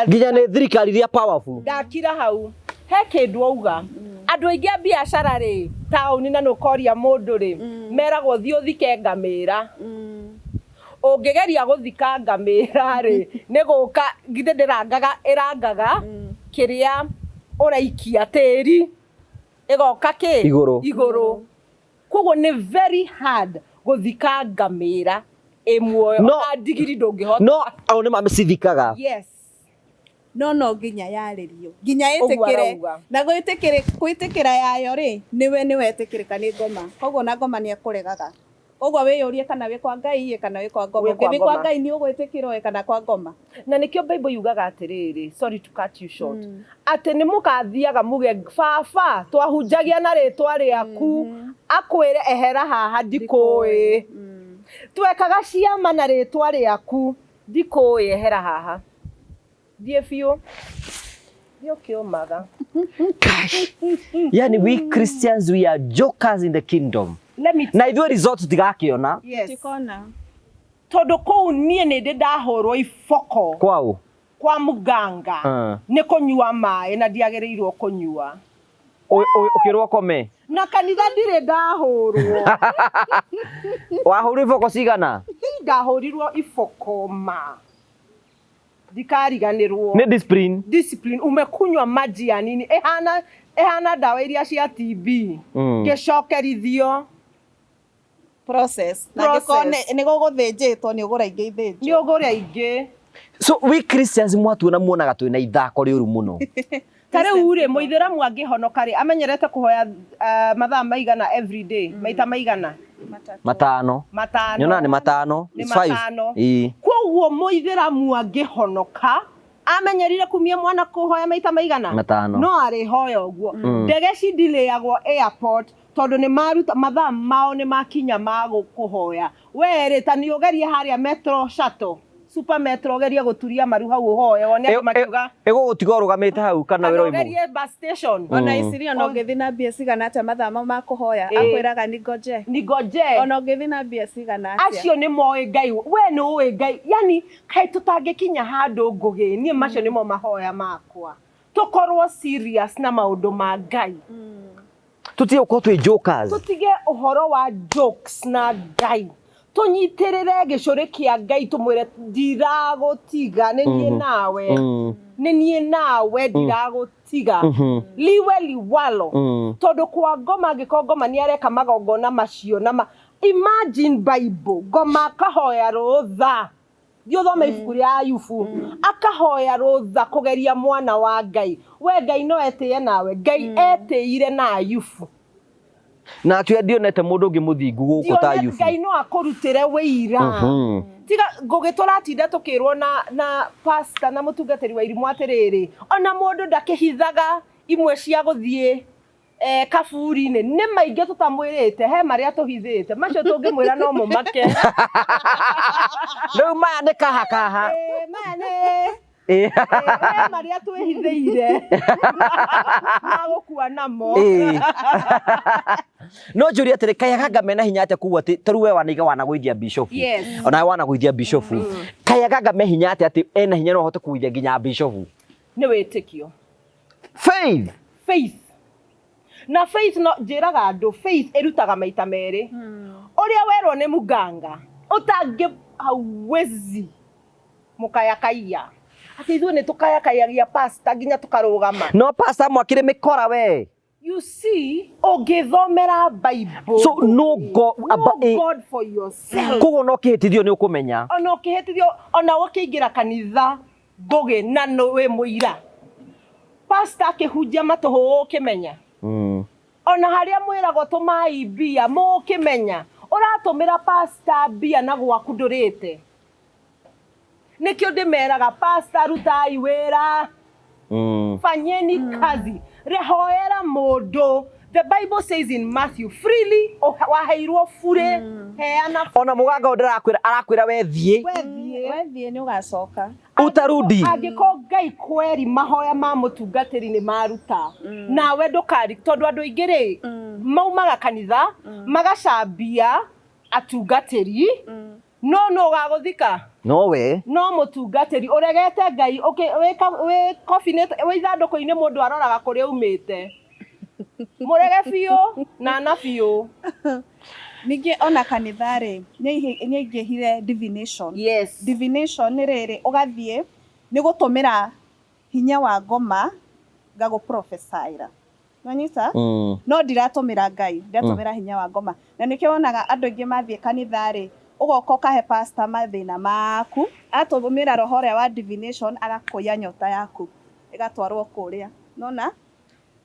Nginya nĩ thirikari iria powerful. Ndakira hau. He kĩndũ auga. Andũ aingĩ a biacara rĩ, taũni na nĩ ũkoria mũndũ rĩ, meragwo thiĩ ũthike ngamĩra. Ũngĩgeria gũthika ngamĩra rĩ, nĩ gũka, githĩ ndĩrangaga, ĩrangaga kĩrĩa ũraikia tĩri. Ĩgoka kĩ? Igũrũ. Igũrũ. Koguo nĩ very hard gũthika ngamĩra ĩ muoyo. No. Ona ndigiri ndũngĩhota. No, ao nĩ mamĩcithikaga. Yes. No no nginya yarĩrio. Nginya Ũguo ĩtĩkĩre. arauga. Na gwĩtĩkĩra yayo rĩ, nĩwe nĩwe etĩkĩrĩka nĩ ngoma. Koguo na ngoma nĩ ekũregaga. Koguo wĩyũrie kana wĩ kwa Ngai ĩ kana wĩ kwa ngoma. Wĩ kwa Ũngĩthiĩ kwa ngoma. Ngai nĩ ũgwĩtĩkĩrwo ĩ kana kwa ngoma. Na nĩkĩo Bible yugaga atĩrĩrĩ, sorry to cut you short. Atĩ nĩ mũkathiaga muge baba twahunjagia na rĩtwa rĩaku, akwĩre ehera haha ndikũĩ. Twekaga ciama na rĩtwa rĩaku, ndikũĩ, ehera haha. Thiĩ biũ. Thiĩ ũkĩũmaga. Yani we Christians, we are jokers in the kingdom. Let me Na ithuĩ result tũtigakĩona. Yes. Tikona. Tondũ kũu niĩ nĩ ndĩ ndahũrwo iboko. Kwao? Kwa muganga. Nĩ kũnyua maĩ na ndiagĩrĩirwo kũnyua. Ũkĩrwo kome? Na kanitha ndirĩ ndahũrwo. Wahũrwo iboko cigana? Ndahũrirwo iboko ma. Ndikariganĩrwo. Nĩ discipline. Discipline. Umekunywa maji ya nini? Ĩhana ndawa iria cia TB. Ngĩcokerithio. Process. Na angĩkorwo nĩ gũgũthĩnjĩtwo nĩ ũgũra ingĩ ithĩnjwo. Nĩ ũgũra ingĩ. So we Christians mwatuona muonaga twĩna ithako rĩũru mũno. Ta rĩu rĩ, mũithĩramu angĩhonoka rĩ, amenyerete kũhoya mathaa maigana every day, maita maigana? Matano. Matano. Nyonaga nĩ matano. Nĩ It's five. matano. Ĩĩ. Koguo mũithĩramu angĩhonoka, amenyerire kumia mwana kũhoya maita maigana? Matano. No arĩhoya ũguo. Ndege cidilayagwo airport tondũ nĩ maruta mathaa mao nĩ makinya ma kũhoya. We rĩ, ta nĩ ũgerie harĩa Metro Shuttle, Super Metro ũgerie gũturia maru hau ũhoe, wone andũ makiuga. Ĩgũgũtiga ũrũgamĩte hau kana Kana wĩra ũimũ? ũgerie bus station. Ona iciria ona ũngĩthiĩ na mbia cigana atĩa mathaa mau ma kũhoya, akwĩraga ningoje. Ningoje. Ona ũngĩthiĩ na mbia cigana atĩa. Acio nĩ moĩ Ngai, we nĩ ũĩ Ngai. Yani kaĩ tũtangĩkinya handũ ngũgĩ, niĩ macio nĩmo mahoya makwa. Tũkorwo serious na maũndũ ma Ngai. Tũtige gũkorwo twĩ jokers. Tũtige ũhoro wa jokes na Ngai. Tũnyitĩrĩre gĩcũrĩ kĩa Ngai tũmwĩre ndiragũtiga, nĩ niĩ nawe. Nĩ niĩ nawe ndiragũtiga. Liwe liwalo. Tondũ kwa ngoma angĩkorwo ngoma nĩ areka magongona macio na ma imagine Bible, ngoma akahoya rũtha. Thiĩ ũthome ibuku rĩa Ayubu. Akahoya rũtha kũgeria mwana wa Ngai. We Ngai no etĩe nawe. Ngai etĩire na Ayubu. Na akiuga ndionete mũndũ ũngĩ mũthingu gũkũ ta Ndionete Ayubu. Ngai no akũrutĩre wĩira. Tiga ngũgĩ tũratinda tũkĩrwo na pastor na mũtungatĩri wa irimũ atĩrĩrĩ, ona mũndũ ndakĩhithaga imwe cia gũthiĩ Kaburi-inĩ nĩ maingĩ tũtamwĩrĩte, he marĩa tũhithĩte, macio tũngĩmwĩra no mũmake. Rĩu maya nĩ kaha kaha. Maya nĩ he marĩa twĩhithĩire magũkua namo. No njũrie atĩrĩ, kaĩ aganga mena hinya atĩa kuga atĩ ta rĩu we wanaiga wanagũithia bishofu? Yes. Onawe wanagũithia bishofu. Kaĩ aganga me hinya atĩa atĩ ena hinya no ahote kũgũithia nginya bishofu? Nĩ wĩtĩkio. Faith. Faith. Na faith no njĩraga andũ, faith ĩrutaga maita merĩ. Ũrĩa werwo nĩ muganga ũtangĩ hauwezi mũkayakaiya. Atĩ ithuĩ nĩ tũkayakayagia pastor nginya tũkarũgama. No pastor mwakĩrĩ mĩkora we. You see, ũngĩthomera Bible. So no God, know God for yourself. Koguo no kĩhĩtithio nĩ ũkũmenya. Ona ũkĩhĩtithio, ona ũkĩingĩra kanitha ngũgĩ na nĩ wĩ mũira. Pastor akĩhunjia matũhũ ũkĩmenya. Ona harĩa mwĩragwo tũmai mbia mũkĩmenya. Ũratũmĩra pastor mbia na gwaku ndũrĩte. Nĩkĩo ndĩmeraga pastor rutai wĩra. Fanyeni kazi. Rehoera mũndũ. The Bible says in Matthew, freely waheirwo bure, heana. Ona mũganga ũyũ ndarakwĩra, arakwĩra we thiĩ. We thiĩ. We thiĩ nĩ ũgacoka. Utarudi. Angĩkorwo Ngai kweri mahoya ma mũtungatĩri nĩ maruta. Nawe ndũkari, tondũ andũ aingĩ rĩ, maumaga kanitha, magacambia atungatĩri, no nũ ũgagũthika? No we. No mũtungatĩri ũregete Ngai, wĩ kobi-inĩ, wĩ ithandũkũ-inĩ mũndũ aroraga kũrĩa umĩte. Mũrege biũ na na biũ. Ningĩ ona kanitha rĩ, nĩ aingĩhire divination. Yes. Divination nĩ rĩrĩ, ũgathiĩ nĩ gũtũmĩra hinya wa ngoma ngagũ prophesy-ra. Nĩwanyita? No ndiratũmĩra Ngai, ndiratũmĩra hinya wa ngoma. Na nĩkĩo wonaga andũ aingĩ mathiĩ kanitha rĩ, ũgoka ũkahe pastor mathĩna maku, atũmĩra roho ũrĩa wa divination agakũiya nyota yaku, ĩgatwarwo kũrĩa. Nĩwona?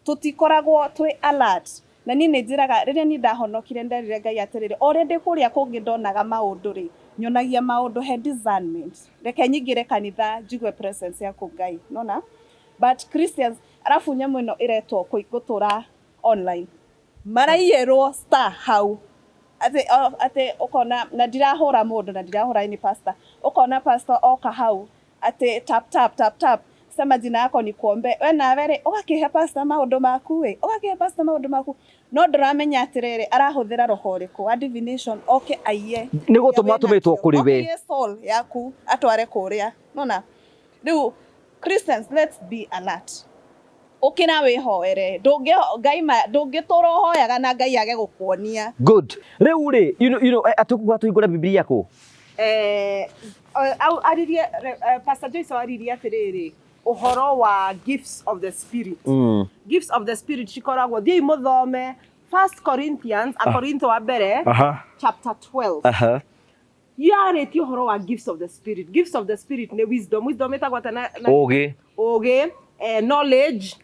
Tũtikoragwo twĩ alert. Na niĩ nĩ njĩraga, rĩrĩa niĩ ndahonokire nderire Ngai atĩrĩrĩ, o ũrĩa ndĩ kũrĩa kũngĩ ndonaga maũndũ rĩ, nyonagia maũndũ he discernment. Reke nyingĩre kanitha njigue presence yaku Ngai. Nĩwona? But Christians, arabu nyamũ ĩno ĩretwo gũtũra online. Maraiyĩrwo star hau. Atĩ ũkona, na ndirahũra mũndũ, na ndirahũra any pastor. Ũkona pastor oka hau, atĩ tap tap tap tap, sema jina yako ni kuombe. We nawe rĩ, ũgakĩhe pastor maũndũ maku ĩ, ũgakĩhe pastor maũndũ maku. No ndũramenya atĩrĩrĩ, arahũthĩra roho ũrĩkũ wa divination, oke aiye. Nĩ gũtũmwo atũmĩtwo kũrĩ we. Oke aiye soul yaku, atware kũrĩa. Nona? Rĩu, Christians, let's be alert. Ũkĩra wĩhoere, ndũngĩtũra ũhoyaga na Ngai age gũkuonia. Good. Rĩu rĩ, atũkuga tũhingũre Bibilia kũ? Aririe, Pastor Joyce aririe atĩrĩrĩ, ũhoro wa gifts of the Spirit. Gifts of the Spirit cikoragwo, thiĩi mũthome 1 Corinthians, Akorintho wa mbere, chapter 12. Yarĩtie ũhoro wa gifts of the Spirit. Gifts of the Spirit nĩ wisdom. Wisdom ĩtagwo atĩa na Ũgĩ. Ũgĩ, knowledge.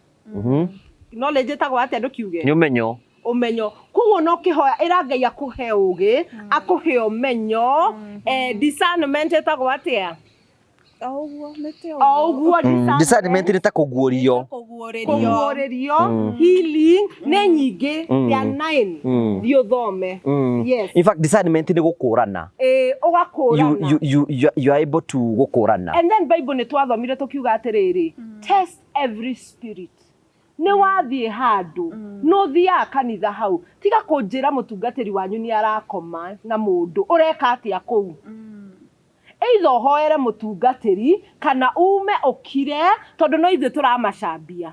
Knowledge ĩtagwo atĩa ndũkiuge? Nĩ ũmenyo. Ũmenyo. Koguo no kĩhoya ĩra Ngai akũhe ũgĩ, akũhe ũmenyo, discernment ĩtagwo atĩa? O ũguo, nĩ O ũguo discernment. Discernment nĩ ta kũguũrio. Kũguũrĩrio. Kũguũrĩrio, healing, nĩ nyingĩ, there are 9. Thiĩ ũthome. Yes. In fact, discernment nĩ gũkũrana. Ũgakũrana. You are able to gũkũrana. And then Bible nĩ twathomire tũkiuga atĩrĩrĩ, test every spirit. Nĩ wathiĩ handũ, nĩ ũthiaga kanitha hau. Tiga kũnjĩra mũtungatĩri wanyu nĩ arakoma na mũndũ. Ũreka atĩa kũu? Either ũhoere mũtungatĩri kana ume ũkire, tondũ no ithuĩ tũramacambia.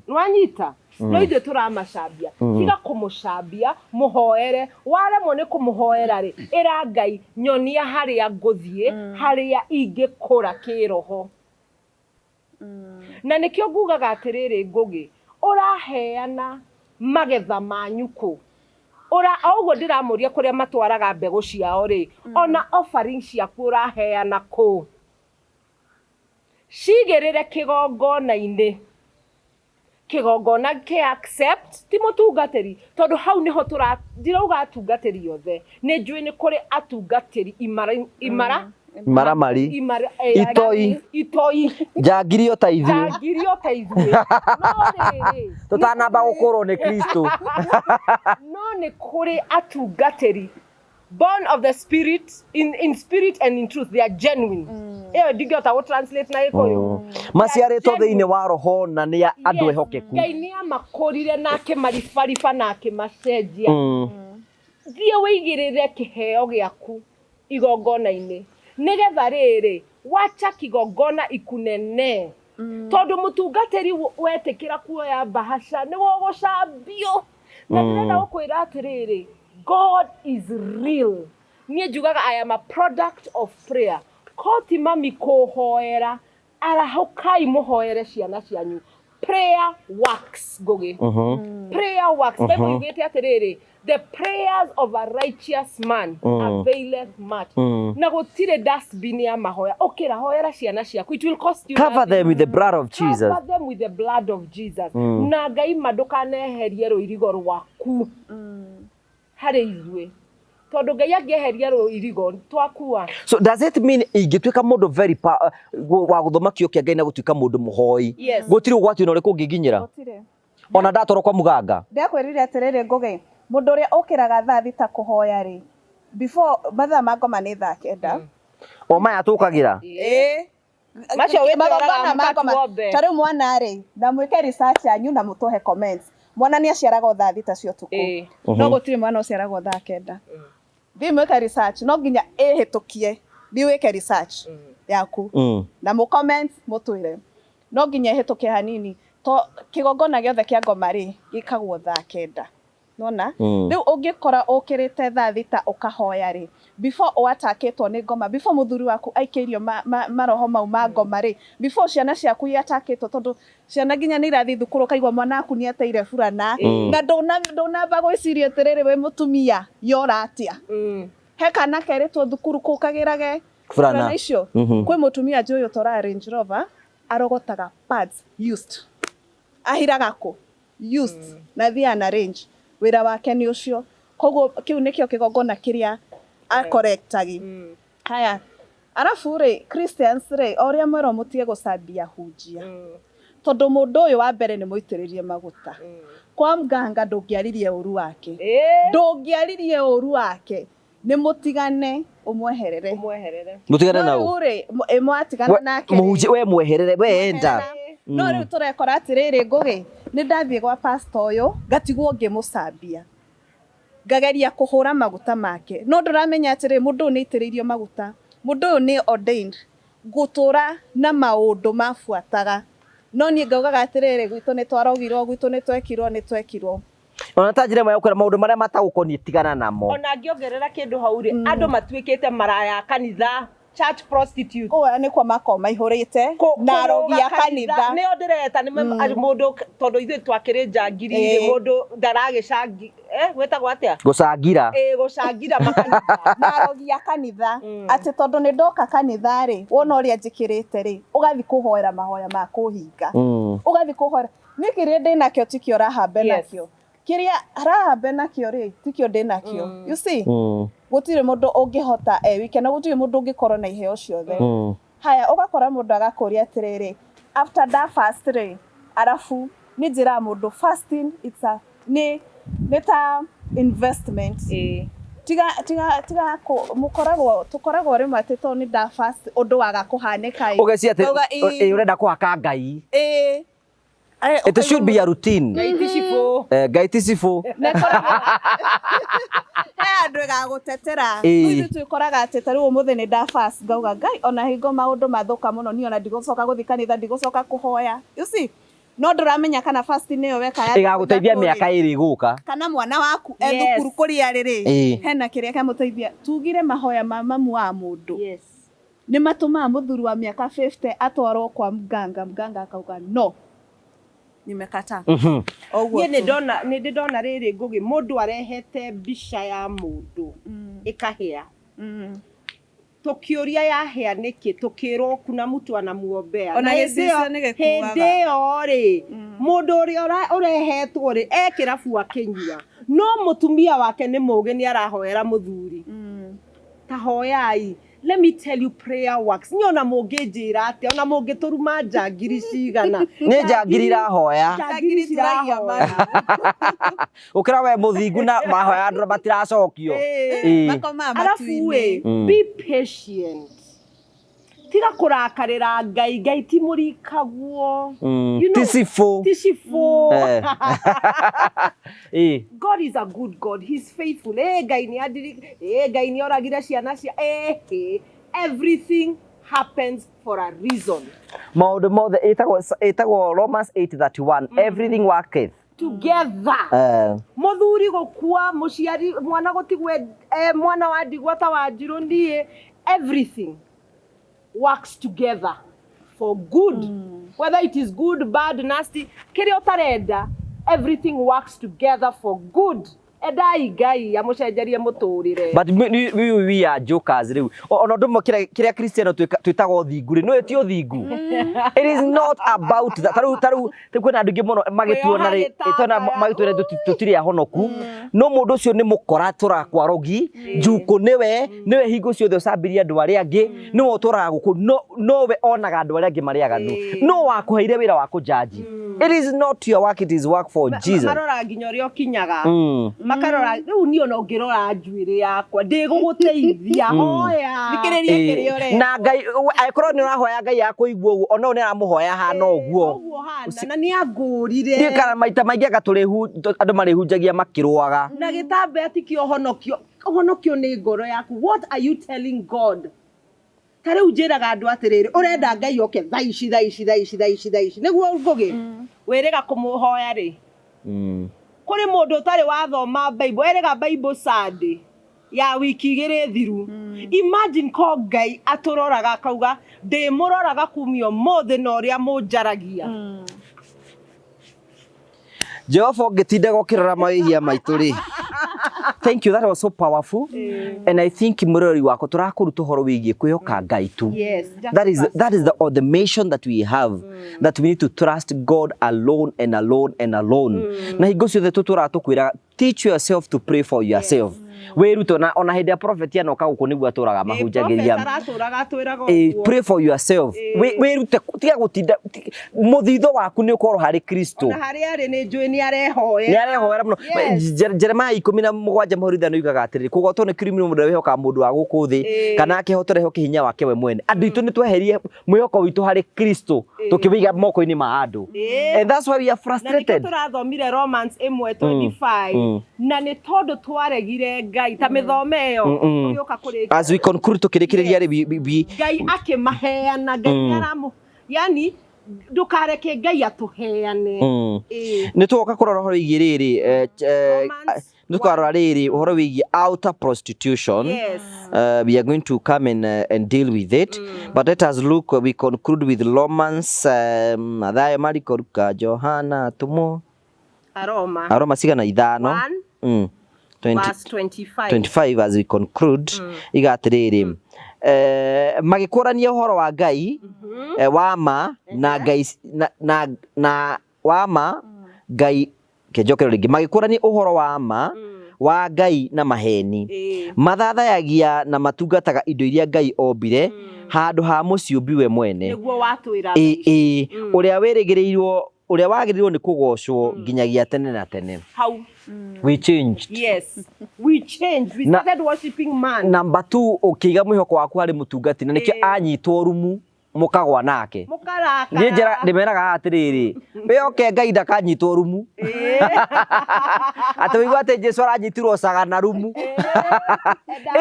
Nĩwanyita? No ithuĩ tũramacambia. Tiga kũmũcambia, mũhoere. Waremwo nĩ kũmũhoera rĩ, ĩra Ngai nyonia harĩa ngũthiĩ, harĩa ingĩkũra kĩroho. Na nĩkĩo ngugaga atĩrĩrĩ Ngũgĩ, ũraheana magetha manyu kũ? Ora o ũguo ndĩramũria kũrĩa matwaraga mbegũ ciao rĩ, ona offering ciaku ũraheana kũ? Cigĩrĩre kĩgongona-inĩ. Kĩgongona kĩ accept ti mũtungatĩri, tondũ hau nĩho tũra, ndirauga atungatĩri othe, nĩ njũĩ nĩ kũrĩ atungatĩri imara, imara. Maramari. Itoi. Itoi. Njangiri o ta ithuĩ. Njangiri o ta ithuĩ. No rĩrĩ, Tũtanamba gũkũrwo nĩ Kristo. No nĩ kũrĩ atungatĩri born of the spirit, in spirit and in truth, they are genuine. Ĩyo ndingĩhota gũ translate na Gĩkũyũ. Maciarĩtwo thĩinĩ wa roho na nĩ andũ ehokeku. Ngai nĩ amakũrire na akĩmaribariba na akĩmacenjia. Thiĩ wĩigĩrĩre kĩheo gĩaku igongona-inĩ nĩgetha rĩrĩ wacha kigongona ikunene. Tondũ mũtungatĩri wetĩkĩra kuoya mbahaca nĩ wogũcambio. Na ndĩrenda gũkwĩra atĩrĩrĩ, God is real. Niĩ njugaga I am a product of prayer. Koti mami kũhoera, arahũkai mũhoere ciana cianyu. Prayer works, Ngugi. Prayer works. Bible yugĩte atĩrĩrĩ, the prayers of a righteous man availeth much. Na gũtirĩ dustbin ya mahoya. Ũkĩra, hoera ciana ciaku. It will cost you Cover nothing. them with the blood of Jesus. Cover them with the blood of Jesus. Na Ngai ma ndũkaneherie rũirigo rwaku harĩ ithuĩ. Tondũ Ngai angĩeheria rũirigo twakua. So does it mean ingĩtuĩka mũndũ very wa gũthoma kiugo kĩa Ngai na gũtuĩka mũndũ mũhoi, Yes. gũtirĩ ũgwati ona ũrĩkũ ũngĩnginyĩra? Gũtirĩ. Ona ndatwarwo kwa mũganga? Ndakwĩrire atĩrĩrĩ Ngugi, mũndũ ũrĩa ũkĩraga thaa thita kũhoya rĩ, before mathaa ma ngoma nĩ thaa kenda. O maya tũkagĩra? Ĩĩ. Macio wĩtwaraga Magongona ma ngoma. mũkatuombe. Ta rĩu mwana rĩ, na mwĩke research yanyu na mũtũhe comments. Mwana nĩ aciaragwo thaa thita cia ũtukũ. No gũtirĩ mwana ũciaragwo thaa kenda. Thiĩ mwĩke research, no nginya ĩhĩtũkie. Thiĩ wĩke research yaku. Na mũ comment mũtwĩre. No nginya ĩhĩtũke hanini. To kĩgongona gĩothe kĩa ngoma rĩ, gĩkagwo thaa kenda. Nona? Rĩu ũngĩkora ũkĩrĩte thaa thita ũkahoya rĩ, before ũatakĩtwo nĩ ngoma, before mũthuri waku aikĩirio maroho mau ma ngoma rĩ, before ciana ciaku iatakĩtwo, tondũ ciana nginya nĩ irathiĩ thukuru ũkaigua mwana waku nĩ ateire burana, na ndũnamba gwĩciria atĩrĩrĩ wĩ mũtumia yora atĩa. He kana kerĩtwo thukuru kũu kagĩrage Burana. icio. Kwĩ mũtumia njũĩ ũtoraga Range Rover, arogotaga pads used. Ahiraga kũ? Used. Na thiaga na range. Wĩra wake nĩ ũcio. Koguo kĩu nĩkĩo kĩgongona kĩrĩa akorektagi. Haya. Arabu rĩ, Christians rĩ, o ũrĩa mwerwo mũtige gũcambia hunjia. Tondũ mũndũ ũyũ wa mbere nĩ mũitĩrĩrie maguta. Kwa mganga ndũngĩaririe ũru wake. Ndũngĩaririe ũru wake. Nĩ mũtigane ũmweherere. Ũmweherere. Mũtigane No na ũ? rĩu rĩ, mwatigana nake rĩ. Mũhunjia we mweherere, we enda. No rĩu tũrekora atĩrĩrĩ Ngugi, nĩ ndathiĩ gwa pastor ũyũ, ngatigwo ngĩmũcambia. Ngageria kũhũra maguta make. No ndũramenya atĩrĩ, mũndũ ũyũ nĩ aitĩrĩirio maguta. Mũndũ ũyũ nĩ ordained gũtũra na maũndũ mabuataga. No niĩ ngaugaga atĩrĩrĩ, gwitũ nĩ twarogirwo, gwitũ nĩ twekirwo, nĩ twekirwo. Ona ta njĩra ĩmwe ya gũkwĩra maũndũ marĩa matagũkoniĩ tigana namo. Ona ngĩongerera kĩndũ hau rĩ, andũ matuĩkĩte maraya a kanitha, church prostitute. Kũu nĩkuo makoragwo maihũrĩte na arogi a kanitha. Nĩo ndĩreta, nĩ mũndũ, tondũ ithuĩ twakĩrĩ njangiri rĩ, mũndũ ndaragĩcangi, gwĩtagwo atĩa? Gũcangira. Gũcangira makanitha. Na arogi a kanitha. Atĩ tondũ nĩ ndoka kanitha rĩ, wona ũrĩa njĩkĩrĩte rĩ, ũgathiĩ kũhoera mahoya ma kũhinga. Ũgathiĩ kũhoera. Niĩ kĩrĩa ndĩnakĩo tikĩo ũrahambe nakĩo. Kĩrĩa arahambe nakĩo rĩ, tikĩo ndĩnakĩo. You see? Gũtirĩ mũndũ ũngĩhota e wike, na gũtirĩ mũndũ ũngĩkorwo na iheo ciothe. Haya, ũgakora mũndũ agakũria atĩrĩrĩ, after that fast rĩ, arabu nĩ njĩraga mũndũ fasting it's a nĩ ta investment. Tiga tiga tiga mũkoragwo tũkoragwo rĩmwe atĩ tondũ nĩ nda fast ũndũ waga kũhanĩka ĩ. Ũgeciria atĩ Ngauga, ĩ. ũrenda kũhaka Ngai. Ĩ. It should be a routine. Ngai ti cibũ. Ngai ti cibũ. He andũ ĩgagũtetera. Ithuĩ twĩkoraga atĩ ta rĩu ũmũthĩ nĩ nda fast ngauga Ngai ona hingo maũndũ mathũka mũno niĩ ona ndigũcoka gũthiĩ kanitha, ndigũcoka kũhoya. You see? No ndũramenya kana fasting ĩyo weka ya ĩgagũteithia mĩaka ĩrĩ ĩgũka. Kana mwana waku e thukuru kũrĩa arĩ rĩ, hena kĩrĩa kĩamũteithia. Tugire mahoya ma mamu wa mũndũ. Nĩ matũmaga mũthuri wa mĩaka 50 atwarwo kwa mganga, mganga akauga no. Nimekataa. Oguo Niĩ nĩ ndona, nĩ ndĩ ndona rĩrĩ Ngugi, mũndũ arehete mbica ya mũndũ ĩkahĩa. Tũkĩũria yahĩa nĩkĩ, tũkĩrwo kuna mtu anamuombea. Ona Na hĩndĩ gĩcicio ĩyo- nĩ gĩkuaga. hĩndĩ ĩyo rĩ, mũndũ ũrĩa ũrehetwo rĩ, e kĩrabu akĩnyua. No mũtumia wake nĩ mũũgĩ, nĩ arahoera mũthuri. Ta hoyai. Let me tell you, prayer works. Niĩ ona mũngĩnjĩra atĩa, ona mũngĩtũruma njangiri cigana, Nĩ njangiri irahoya. Njangiri cirahoya. Ũkĩra we mũthingu na mahoya andũ matiracokio. Makomaga Arabu matu-inĩ. ĩ, be patient, tiga kũrakarĩra Ngai. Ngai ti mũrikaguo. You know, Ti cibũ. Ti cibũ. God is a good God. He's faithful. Ngai nĩ andiri, Ngai nĩ oragire ciana cia everything happens for a reason. Maũndũ mothe ĩtagwo Romans 8:31, everything worketh together. Muthuri gukua, muciari, mwana gutigwe, mwana wa ndigwa ta wa Njirũ niĩ, everything works together for good, whether it is good, bad, nasty, kĩrĩa ũtarenda, everything works together for good. Endai Ngai amũcenjerie mũtũrĩre. But we are jokers rĩu. Ona ũndũ ũmwe kĩrĩa Cristiano twĩtaga ũthingu rĩ, nĩũĩ ti ũthingu. It is not about that. Tarĩu kwĩna andũ aingĩ mũno magĩtuona rĩ, Kwĩyoha twena gĩtambaya. Magĩtwĩra tũtirĩ ahonoku, no mũndũ ũcio nĩ mũkora tũraga kwa rogi njukũ, nĩwe hingo ciothe ũcambirie andũ arĩa angĩ, nĩwe ũtũraga gũkũ, nowe onaga andũ arĩa angĩ marĩ aganu. No wakũheire wĩra wa kũjaji? It is not your work, it is work for Jesus. Marora nginya ũrĩa ũkinyaga, makarora rĩu niĩ ona ũngĩrora njuĩrĩ yakwa ndĩgũgũteithia, hoya. Thikĩrĩria kĩrĩa ũreka. Na Ngai angĩkorwo nĩ ũrahoya Ngai akũigua ũguo, ona ũyũ nĩ aramũhoya hana ũguo. Ũguo hana na nĩ angũrire. Ndiĩ kana maita maingĩ anga andũ marĩhunjagia makĩrũaga. Na gĩtambaya ti kĩo ũhonokio. Ũhonokio nĩ ngoro yaku. What are you telling God? Ta rĩu njĩraga andũ atĩrĩrĩ, ũrenda Ngai oke thaa ici, thaa ici, thaa ici, thaa ici, thaa ici, nĩguo ngũgĩ wĩrĩga kũmũhoya rĩ, kũrĩ mũndũ ũtarĩ wathoma Bible, erĩga Bible Sunday ya wiki igĩrĩ thiru. Imagine ko Ngai atũroraga akauga, ndĩmũroraga kumia ũmũthĩ na ũrĩa mũnjaragia. Jehova ũngĩtindaga ũkĩrora mawĩhia maitũ rĩ. Thank you, that was so powerful. And I think mũrori wakwa tũrakũruta ũhoro wĩgiĩ kwĩhoka Ngai tu. That is the mission that we have, that we need to trust God alone and alone and alone. Na hingo ciothe tũtũraga tũkwĩraga, teach yourself to pray for yourself. Wĩrute ona hĩndĩ ya prophet anoka gũkũ nĩguo atũraga mahunjagĩria. Aratũraga atwĩraga ũguo. Pray for yourself. Wĩrute tiga gũtinda mũthitho waku nĩ ũkorwo harĩ Kristo. Ona harĩa arĩ nĩ njũĩ nĩ arehoera. Nĩ arehoera mũno. Jeremiah 17 mũhari 5 yugaga atĩrĩrĩ, kũgwatwo nĩ kĩrumi nĩ mũndũ ũrĩa wĩhokaga mũndũ wa gũkũ thĩ, kana akĩhotera ehoke hinya wake we mwene. Andũ aitũ nĩ tweherie mwĩhoko witũ harĩ Kristo tũkĩwĩiga moko-inĩ ma andũ, and that's why we are Na nĩkĩo frustrated. Tũrathomire Romans 1:25, na nĩ tondũ twaregire Ngai ta mĩthome ĩyo tũgĩũka kũrĩkia. As we conclude, tũkĩrĩkĩrĩria rĩ, we Ngai akĩmaheana, Ngai nĩaramũ, yani ndũkareke Ngai atũheane. Nĩ tũgoka kũrora ũhoro wĩgiĩ rĩrĩ, Romans. Nĩ tũkarora rĩrĩ ũhoro wĩgiĩ outer prostitution. We are going to come and deal with it, but let us look, we conclude with Romans, Mathayo, Mariko, Luka, Johana, Atũmwo. Aroma. Aroma cigana ithano. 1 20, verse 25. 25, as we conclude, iga atĩrĩrĩ, magĩkũrania ũhoro wa Ngai, wa ma na Ngai na wa ma Ngai kĩnjokero rĩngĩ, magĩkũrania ũhoro wa ma wa Ngai na maheni, mathathayagia na matungataga indo iria Ngai ombire handũ ha mũciũmbi we mwene. Nĩguo watwĩra. Ĩ ũrĩa wĩrĩgĩrĩirwo, ũrĩa wagĩrĩirwo nĩ kũgocwo nginyagia tene na tene. Hau. We changed. Yes, we changed. We started worshiping man. Number two, ũkĩiga mwĩhoko waku harĩ mũtungati na nĩkĩo anyitwo rumu mũkagwa nake. Mũkarakara. Niĩ njĩra ndĩmeraga atĩrĩrĩ, wĩhoke Ngai ndakanyitwo rumu, atĩ wĩigua atĩ Jesu aranyitirwo caga na rumu.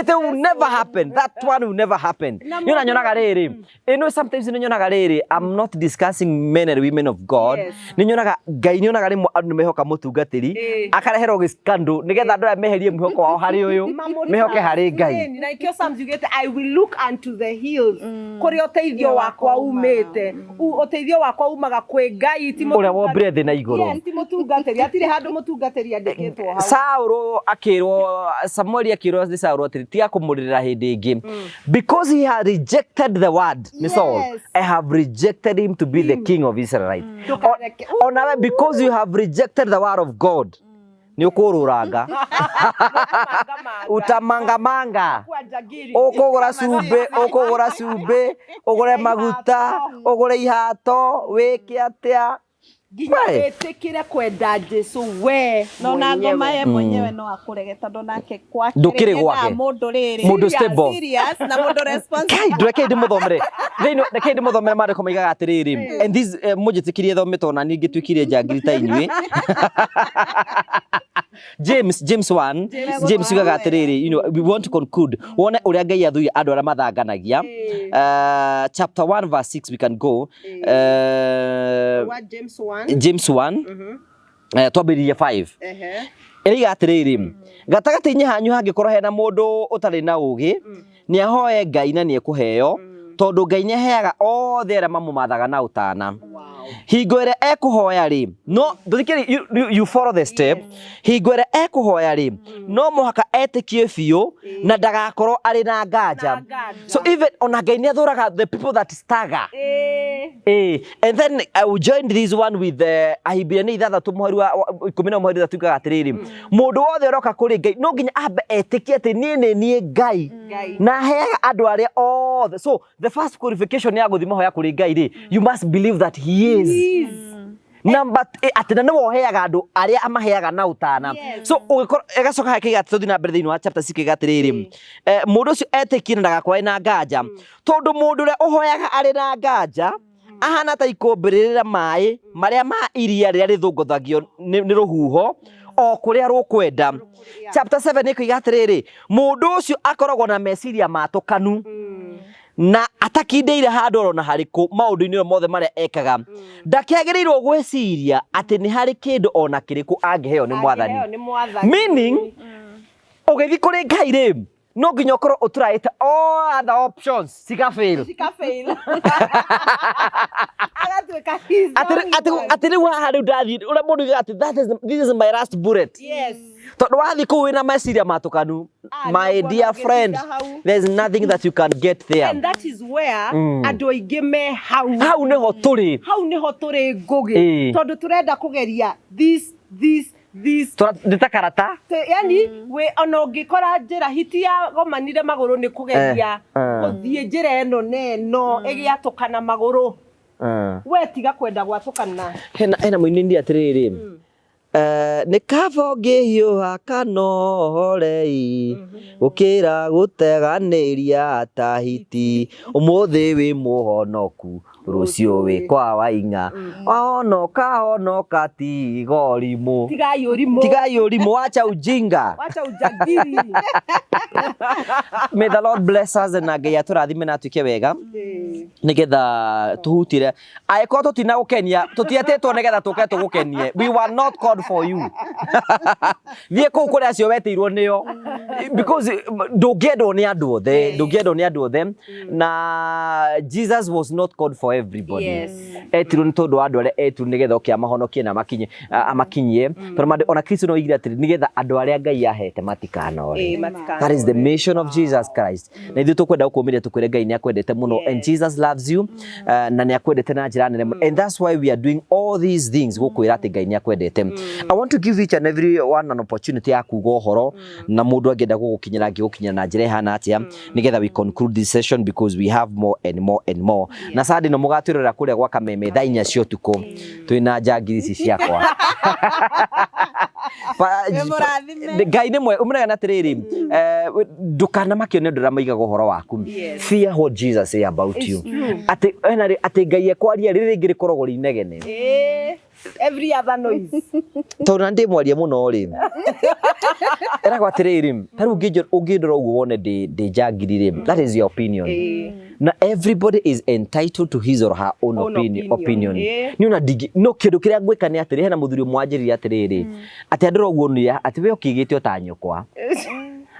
It will never happen. That one will never happen. Na Niĩ ona nyonaga rĩrĩ, sometimes nĩ nyonaga rĩrĩ, I'm not discussing men and women of God. Nĩ nyonaga Ngai, nĩ nyonaga rĩmwe andũ nĩ mehoka mũtungatĩri, akareherwo gĩskando nĩgetha andũ aya meherie mwĩhoko wao harĩ ũyũ, mehoke harĩ Ngai. Ĩni, na ikĩo Psalms yugĩte, "I will look unto the hills," kũrĩa ũteithio wakwa umĩte. Ũteithio wakwa umaga kwĩ Ngai, ti ũrĩa wombire thĩ na igũrũ. Yes, ti mũtungatĩri. Hatirĩ handũ mũtungatĩri andĩkĩtwo hau. Saũlũ akĩrwo, Samueli akĩrwo nĩ Saũlũ atĩrĩ, tiga kũmũrĩrĩra hĩndĩ ĩngĩ, because he had rejected the word nĩ Saul. I have rejected him to be the king of Israelite. Ndũkareke. Onawe, because you have rejected the word of God, Nĩ ũkũrũranga. Utamangamanga. Ũkũgũra cumbĩ, ũkũgũra cumbĩ, ũgũre maguta, ũgũre ihato, wĩke atĩa. Nginya wĩtĩkĩre kwenda Jesu we no na ngoma ye mwenyewe no akũrege tondũ nake gwake Ndũkĩrĩ gwake. Mũndũ rĩrĩ Mũndũ stable. Serious na mũndũ responsible. Kai, rekei ndĩmũthomere. Thĩinĩ rekei ndĩmũthomere maandĩko maigaga atĩrĩrĩ. And this mũnjĩtĩkĩrie thome tondũ na niĩ ngĩtuĩkire njangiri ta inyuĩ. James 1 James yugaga atĩrĩrĩ, you know, we want to conclude wone ũrĩa Ngai athuire andũ arĩa mathanganagia. Chapter 1 verse 6 we can go. James 1 James 1 twambĩrĩrie 5. Ĩroiga atĩrĩrĩ, gatagatĩ-inĩ hanyu hangĩkorwo hena mũndũ ũtarĩ na ũũgĩ, nĩ ahoe Ngai na nĩ ekũheo, tondũ Ngai nĩ aheaga othe arĩa mamũmathaga na ũtana. Hingo ĩrĩa ekũhoya rĩ, no ndũthikĩrĩrie, you follow the step. Hingo ĩrĩa ekũhoya rĩ, no mũhaka etĩkie biũ na ndagakorwo arĩ na nganja. So even ona Ngai nĩ athũraga the people that stagger. And then I will join this one with the Ahibirania 6 mũhari wa 10 mũhari 3 yugaga atĩrĩrĩ, mũndũ wothe ũroka kũrĩ Ngai no nginya ambe etĩkie atĩ niĩ nĩ niĩ Ngai na aheaga andũ arĩa othe. So the first qualification ya gũthiĩ mahoya kũrĩ Ngai rĩ, you must believe that he is. Number atĩ na nĩwe ũheaga andũ arĩa amaheaga na ũtana. So ũgĩkorwo ĩgacoka hakĩiga atĩ tũthiĩ na mbere thĩinĩ wa chapter 6 ĩga atĩrĩrĩ, mũndũ ũcio etĩkie na ndagakorwo arĩ na nganja, tondũ mũndũ ũrĩa ũhoyaga arĩ na nganja ahana ta ikũmbĩ rĩrĩ maĩ marĩa ma iria rĩrĩa rĩthũngũthagio nĩ rũhuho o kũrĩa rũkwenda. Chapter 7 ĩkoiga atĩrĩrĩ, mũndũ ũcio akoragwo na meciria matũkanu na atakindĩire handũ oro na harĩkũ maũndũ-inĩ mothe marĩa ekaga. Ndakĩagĩrĩirwo gwĩciria atĩ nĩ harĩ kĩndũ ona kĩrĩkũ angĩheo nĩ Mwathani. Meaning ũgĩthiĩ kũrĩ Ngai rĩ, no nginya ũkorwo ũtũraĩte all other options cika fail. Atĩ rĩu haha rĩu ndathiĩ ũrĩa mũndũ ugaga atĩ that is this is my last bullet. Yes. Tondũ wathiĩ kũu wĩna meciria matũkanu, my dear friend, there's nothing that you can get there. And that is where andũ aingĩ me hau. Hau nĩho tũrĩ. Hau nĩho tũrĩ Ngũgĩ. Tondũ tũrenda kũgeria this this this. Nĩ ta karata. Yani we ona ũngĩkora njĩra hiti yagomanire magũrũ nĩ kũgeria gũthiĩ njĩra ĩno na ĩno ĩgĩatũkana magũrũ. We tiga kwenda gwatũkana. Hena mũini atĩrĩrĩ, nĩ kaba ũngĩhiũha kana ũhorei gũkĩra gũteganĩria ta hiti, ũmũthĩ wĩ mũhonoku rũciũ wĩ kwa waing'a, wahonoka honoka tiga ũrimũ. Tigai ũrimũ. Tigai ũrimũ, wacha ujinga. Wacha ujangiri. May the Lord bless us na Ngai atũrathime na atuĩke wega nĩgetha tũhutire. Angĩkorwo tũtinagũkenia, tũtietĩtwo nĩgetha tũke tũgũkenie. We were not called for you. Thiĩ kũu kũrĩa acio wetĩirwo nĩo. Because ndũngĩendwo nĩ andũ othe, ndũngĩendwo nĩ andũ othe. Na Jesus was not called for everybody. Etirwo nĩ tondũ wa andũ arĩa etirwo nĩgetha oke amahonokie na amakinyie. Tondũ ona Kristo no oigire atĩrĩ, nĩgetha andũ arĩa Ngai ahete matikanore. That is the mission of Jesus Christ. Na ithuĩ tũkwenda gũkũmĩria tũkwĩre Ngai nĩ akwendete mũno, and Jesus loves you, na nĩ akwendete na njĩra nene mũno. And that's why we are doing all these things gũkwĩra atĩ Ngai nĩ akwendete. I want to give each and every one an opportunity ya kuga ũhoro, na mũndũ angĩenda gũgũkinyĩra angĩgũkinyĩra na njĩra ĩhana atĩa, nĩgetha we conclude this session because we have more and more and more. Na Sunday no mũgatwĩrorera kũrĩa gwa Kameme thaa 4 cia ũtukũ twĩna njangiri ici ciakwa. Ngai nĩ mwega, ũmũrega atĩrĩrĩ, ndũkanamakio nĩ ũndũ ũrĩa maigaga ũhoro waku. Fear what Jesus say about you. Atĩ atĩ Ngai ekwaria rĩrĩ rĩngĩ rĩkoragwo rĩ inegene. Every other noise. Tondũ na ndĩ mwaria mũno rĩ. Ĩragwo atĩrĩrĩ, ta rĩu ũngĩndora ũguo wone ndĩ njangiri rĩ, that is your opinion. Na everybody is entitled to his or her own opinion. Nĩ ona ndingĩ, no kĩndũ kĩrĩa ngwĩka nĩ atĩrĩ, hena mũthuri ũmwe wanjĩrire atĩrĩrĩ, atĩ andora ũguo nĩ atĩ we ũkĩgĩte o ta nyũkwa.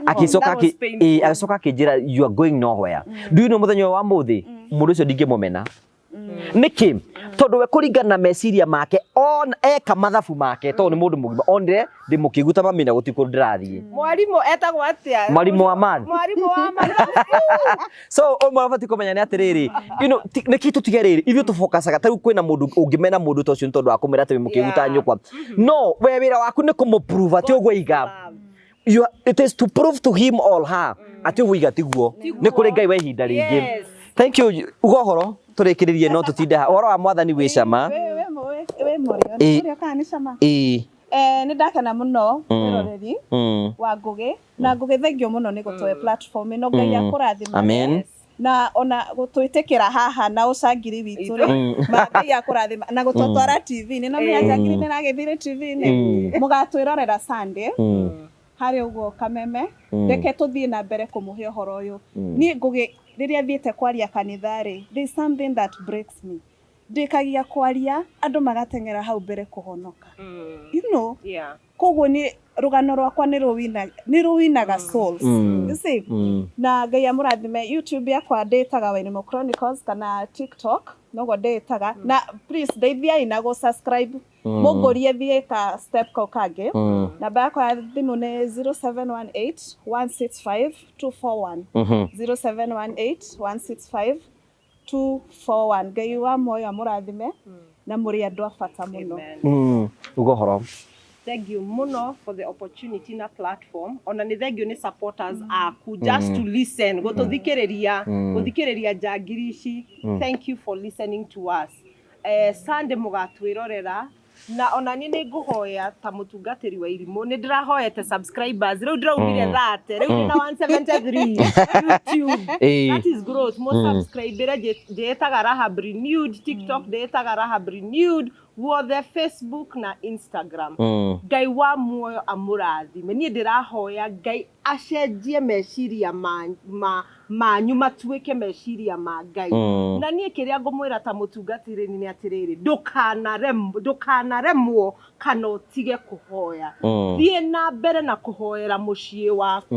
Agĩcoka akĩnjĩra you are going nowhere. Do you know mũthenya ũyũ wa mũthĩ, mũndũ ũcio ndingĩmũmena. Nĩkĩ? Tondu we kũringana na meciria make on eka mathabu make, tondu nĩ mũndũ mũgima, onire ndĩ mũkĩgu ta mami na gũtirĩ kũndũ ndĩrathiĩ. Mwarimu etagwo atia? Mwarimu wa math. Mwarimu wa mathabu. So ũmwe abatiĩ kũmenya nĩ atĩrĩrĩ, you know, nĩkĩ tũtige rĩrĩ, ithuĩ tũbokacaga ta rĩu kwĩna mũndũ ũngĩmena mũndũ ta ũcio nĩ tondũ wa kũmwĩra atĩ wĩ mũkĩgu ta nyũkwa. No we wĩra waku nĩ kũmũprove atĩ ũguo aiga. It is to prove to him or her atĩ ũguo aiga tiguo. Nĩ kũrĩ Ngai wa ihinda rĩngĩ. Thank you. Uga ũhoro tũrĩkĩrĩrie no tũtinde haha. Ũhoro wa Mwathani wĩ cama. Wĩ mũrĩo. Nĩ kana nĩ cama. Nĩ ndakena mũno mwĩroreri wa Ngũgĩ, na Ngũgĩ thengio mũno nĩ gũtũhe platform ĩno. Ngai akũrathime. Amen. Na ona gũtwĩtĩkĩra haha na ũcangiri witũ rĩ, ma Ngai akũrathima na gũtũtwara TV-inĩ. No menya njangiri nĩ ĩragĩthire TV-inĩ. Mũgatwĩrorera Sunday harĩa ũguo Kameme. Reke tũthiĩ na mbere kũmũhe ũhoro ũyũ. Niĩ Ngũgĩ rĩrĩa thiĩte kwaria kanitha rĩ, there is something that breaks me. Ndĩkagia kwaria andũ magateng'era hau mbere kũhonoka. You know? Koguo nĩ rũgano rwakwa nĩ rũwinaga souls. You see? Na Ngai amũrathime. YouTube yakwa ndĩtaga Wairimu Chronicles kana TikTok noguo ndĩtaga. Na please ndeithiai na gũ subscribe. Mũngũrie thiĩ ka step kau kangĩ. Namba yakwa ya thimũ nĩ 0718 165 241. 0718 165 241. Ngai wa muoyo amũrathime na mũrĩ andũ a bata mũno. Uga ũhoro. Thank you muno for the opportunity na platform. Ona nĩ thank you nĩ supporters aku just to listen, gũtũthikĩrĩria, gũthikĩrĩria njangiri ici. Thank you for listening to us. Sunday mũgatwĩrorera, na ona niĩ nĩ ngũhoya ta mũtungatĩri wa irimũ, nĩ ndĩrahoete subscribers, rĩu ndĩraumire 30, rĩu ndĩna 173 YouTube. That is growth. Mo subscribe ndĩĩtaga Rahab Renewed, TikTok ndĩĩtaga Rahab Renewed, guothe Facebook na Instagram. Ngai wa muoyo amũrathime. Niĩ ndĩrahoya Ngai acenjie meciria manyu matuĩke meciria ma Ngai. Na niĩ kĩrĩa ngũmwĩra ta mũtungatĩri nĩ atĩrĩrĩ, ndũkanaremwo kana ũtige kũhoya. Thiĩ na mbere na kũhoera mũciĩ waku.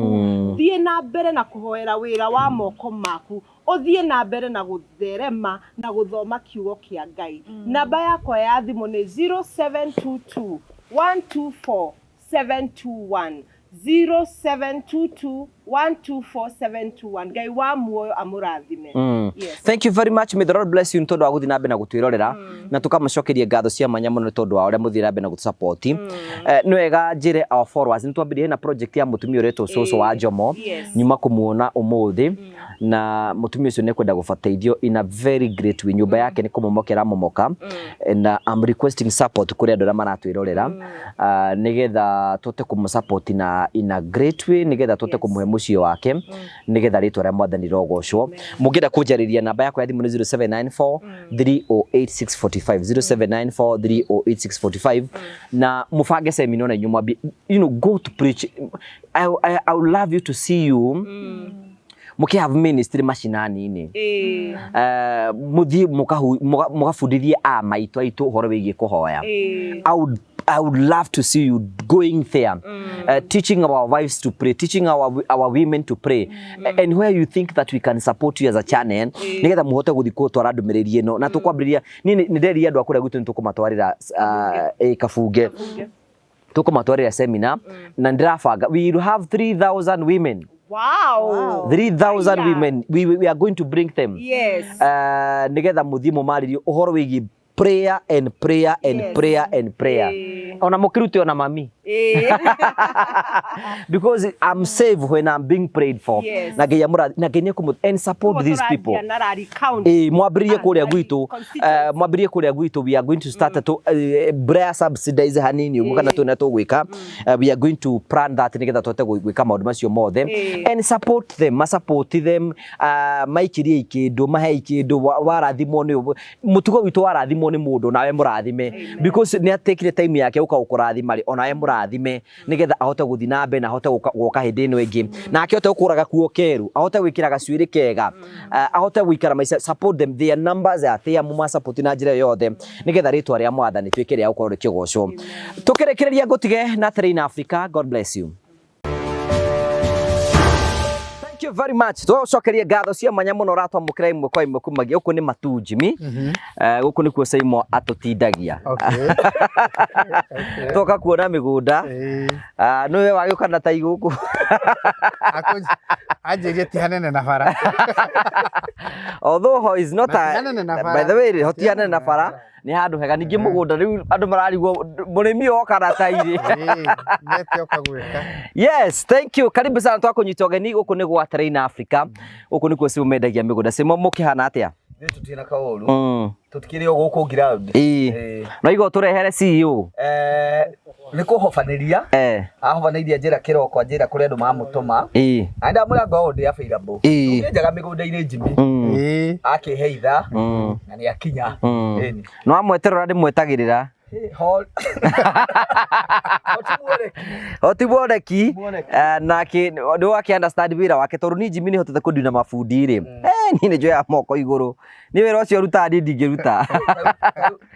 Thiĩ na mbere na kũhoera wĩra wa moko maku. Ũthiĩ na mbere na gũtherema na gũthoma kiugo kĩa Ngai. Namba yakwa ya thimũ nĩ 0722 124 721. 0722 124 721. Ngai wa muoyo amũrathime. Yes. Thank you very much. May the Lord bless you nĩ tondũ wa gũthiĩ na mbere na gũtwĩrorera, na tũkamũcokeria ngatho cia mwanya mũno nĩ tondũ wa ũrĩa mũthiĩ na mbere na gũtũsupport. Nĩ wega njĩre our followers nĩ twambĩrĩirie na project ya mũtumia ũretwo Cũcũ wa Njomo. Nyuma kũmuona ũmũthĩ, na mũtumia ũcio nĩ kwenda gũbateithio in a very great way. Nyũmba yake nĩ kũmomoka ĩramomoka, and I'm requesting support kũrĩ andũ arĩa maratwĩrorera, nĩgetha tũhote kũmũsupport na in a great way, nĩgetha tũhote kũmũhe mũciĩ wake, nĩgetha rĩtwa rĩa Mwathani rĩrogocwo. Mũngĩenda kũnjarĩria, namba yakwa ya thimũ nĩ 0794 308645, 0794 308645, na mũbange seminar na inyuĩ mwambie, go to preach. I would love you to see you mũkĩ have ministry macinani-inĩ. Mũthiĩ mũgabundithie a maitũ aitũ ũhoro wĩgiĩ kũhoya. I would love to see you going there, teaching our wives to pray, teaching our women to pray, and where you think that we can support you as a channel, nĩgetha mũhote gũthiĩ gũtwara ndũmĩrĩri ĩno. Na tũkwambĩrĩria, niĩ nĩ nderirie andũ a kũrĩa gwitũ nĩ tũkũmatwarĩra kabunge. Tũkũmatwarĩra seminar, na ndĩrabanga we will have 3000 women. Wow. Wow. 3000 Aya. women. We are going to bring them. Nĩgetha mũthiĩ mũmarĩrie ũhoro wĩgiĩ prayer and prayer and prayer and prayer. Ona mũkĩrute ona mami. Because I'm safe when I'm being prayed for. Na Ngai amũrathime, na Ngai nĩekũmũ and support these people. Tũranjia na Rari County. Mwambĩrĩrie kũrĩa Rari gwitũ, constituency. Mwambĩrĩrie kũrĩa gwitũ, we are going to start to prayer subsidize hanini ũguo kana tũna tũgwĩka. We are going to plan that nĩgetha tũhote gwĩka maũndũ macio mothe. And support them, ma support them, maikirie ikĩndũ, mahe ikĩndũ, warathimwo nĩ ũguo. Mũtugo witũ warathimwo nĩ mũndũ, nawe mũrathime. Because nĩ atekire time yake gũka gũkũrathima rĩ, onawe mũrathime nĩgetha ahote gũthiĩ na mbere na ahote gũka hĩndĩ ĩno ĩngĩ. Nake ahote gũkũra gakuo keru, ahote gwĩkĩra gacuĩrĩ kega, ahote gũikara maica. Support them, their numbers are there, mũma support na njĩra yothe nĩgetha rĩtwa rĩa Mwathani rĩtuĩke rĩa gũkorwo rĩkĩgocwo. Tũkĩrĩkĩrĩria ngũtige na Train Africa. God bless you. Thank you very much. Tũcokerie ngatho cia mwanya mũno ũratwamũkĩra ĩmwe kwa ĩmwe kumagia gũkũ nĩ Matuu Jimmy. Gũkũ nĩkuo Saimo atũtindagia. Okay. Toka kuona mĩgũnda. Ah, nĩwe wagĩũka na tai gũkũ. Anjĩrie ti hanene na bara. Although ho is not Na a ti hanene na bara. By the way, ho ti hanene na bara. Nĩ handũ hega ningĩ mũgũnda rĩu andũ mararigwo mũrĩmi ũyũ oka na tai rĩ. Nete oka gwĩka. Yes, thank you. Karibu sana twakũnyita ũgeni gũkũ nĩ gwa Terrain Africa. Gũkũ nĩkuo Simo mendagia mĩgũnda. Simo mũkĩhana atĩa? Ithuĩ tũtirĩ na kaũru. Tũtikĩrĩ o gũkũ ground. Ĩĩ. No igua ũtũrehere CEO. Nĩ kũhobanĩria. Ahobanĩirie njĩra kĩroko anjĩra kũrĩ andũ mamũtũma. Na ndamwĩra ngoragwo ndĩ available. Tũkĩenjaga mĩgũnda-inĩ Jimmy. Akĩhe ithaa na nĩ akinya. Ĩni. No amweterera ndĩmwetagĩrĩra. Hoti mwoneki nake nĩ wake understand wĩra wake tondũ niĩ Jimmy nĩ hotete kũndina mabundi rĩ. Niĩ nĩ njoyaga moko igũrũ. Nĩ wĩra ũcio rutaga niĩ ndingĩruta.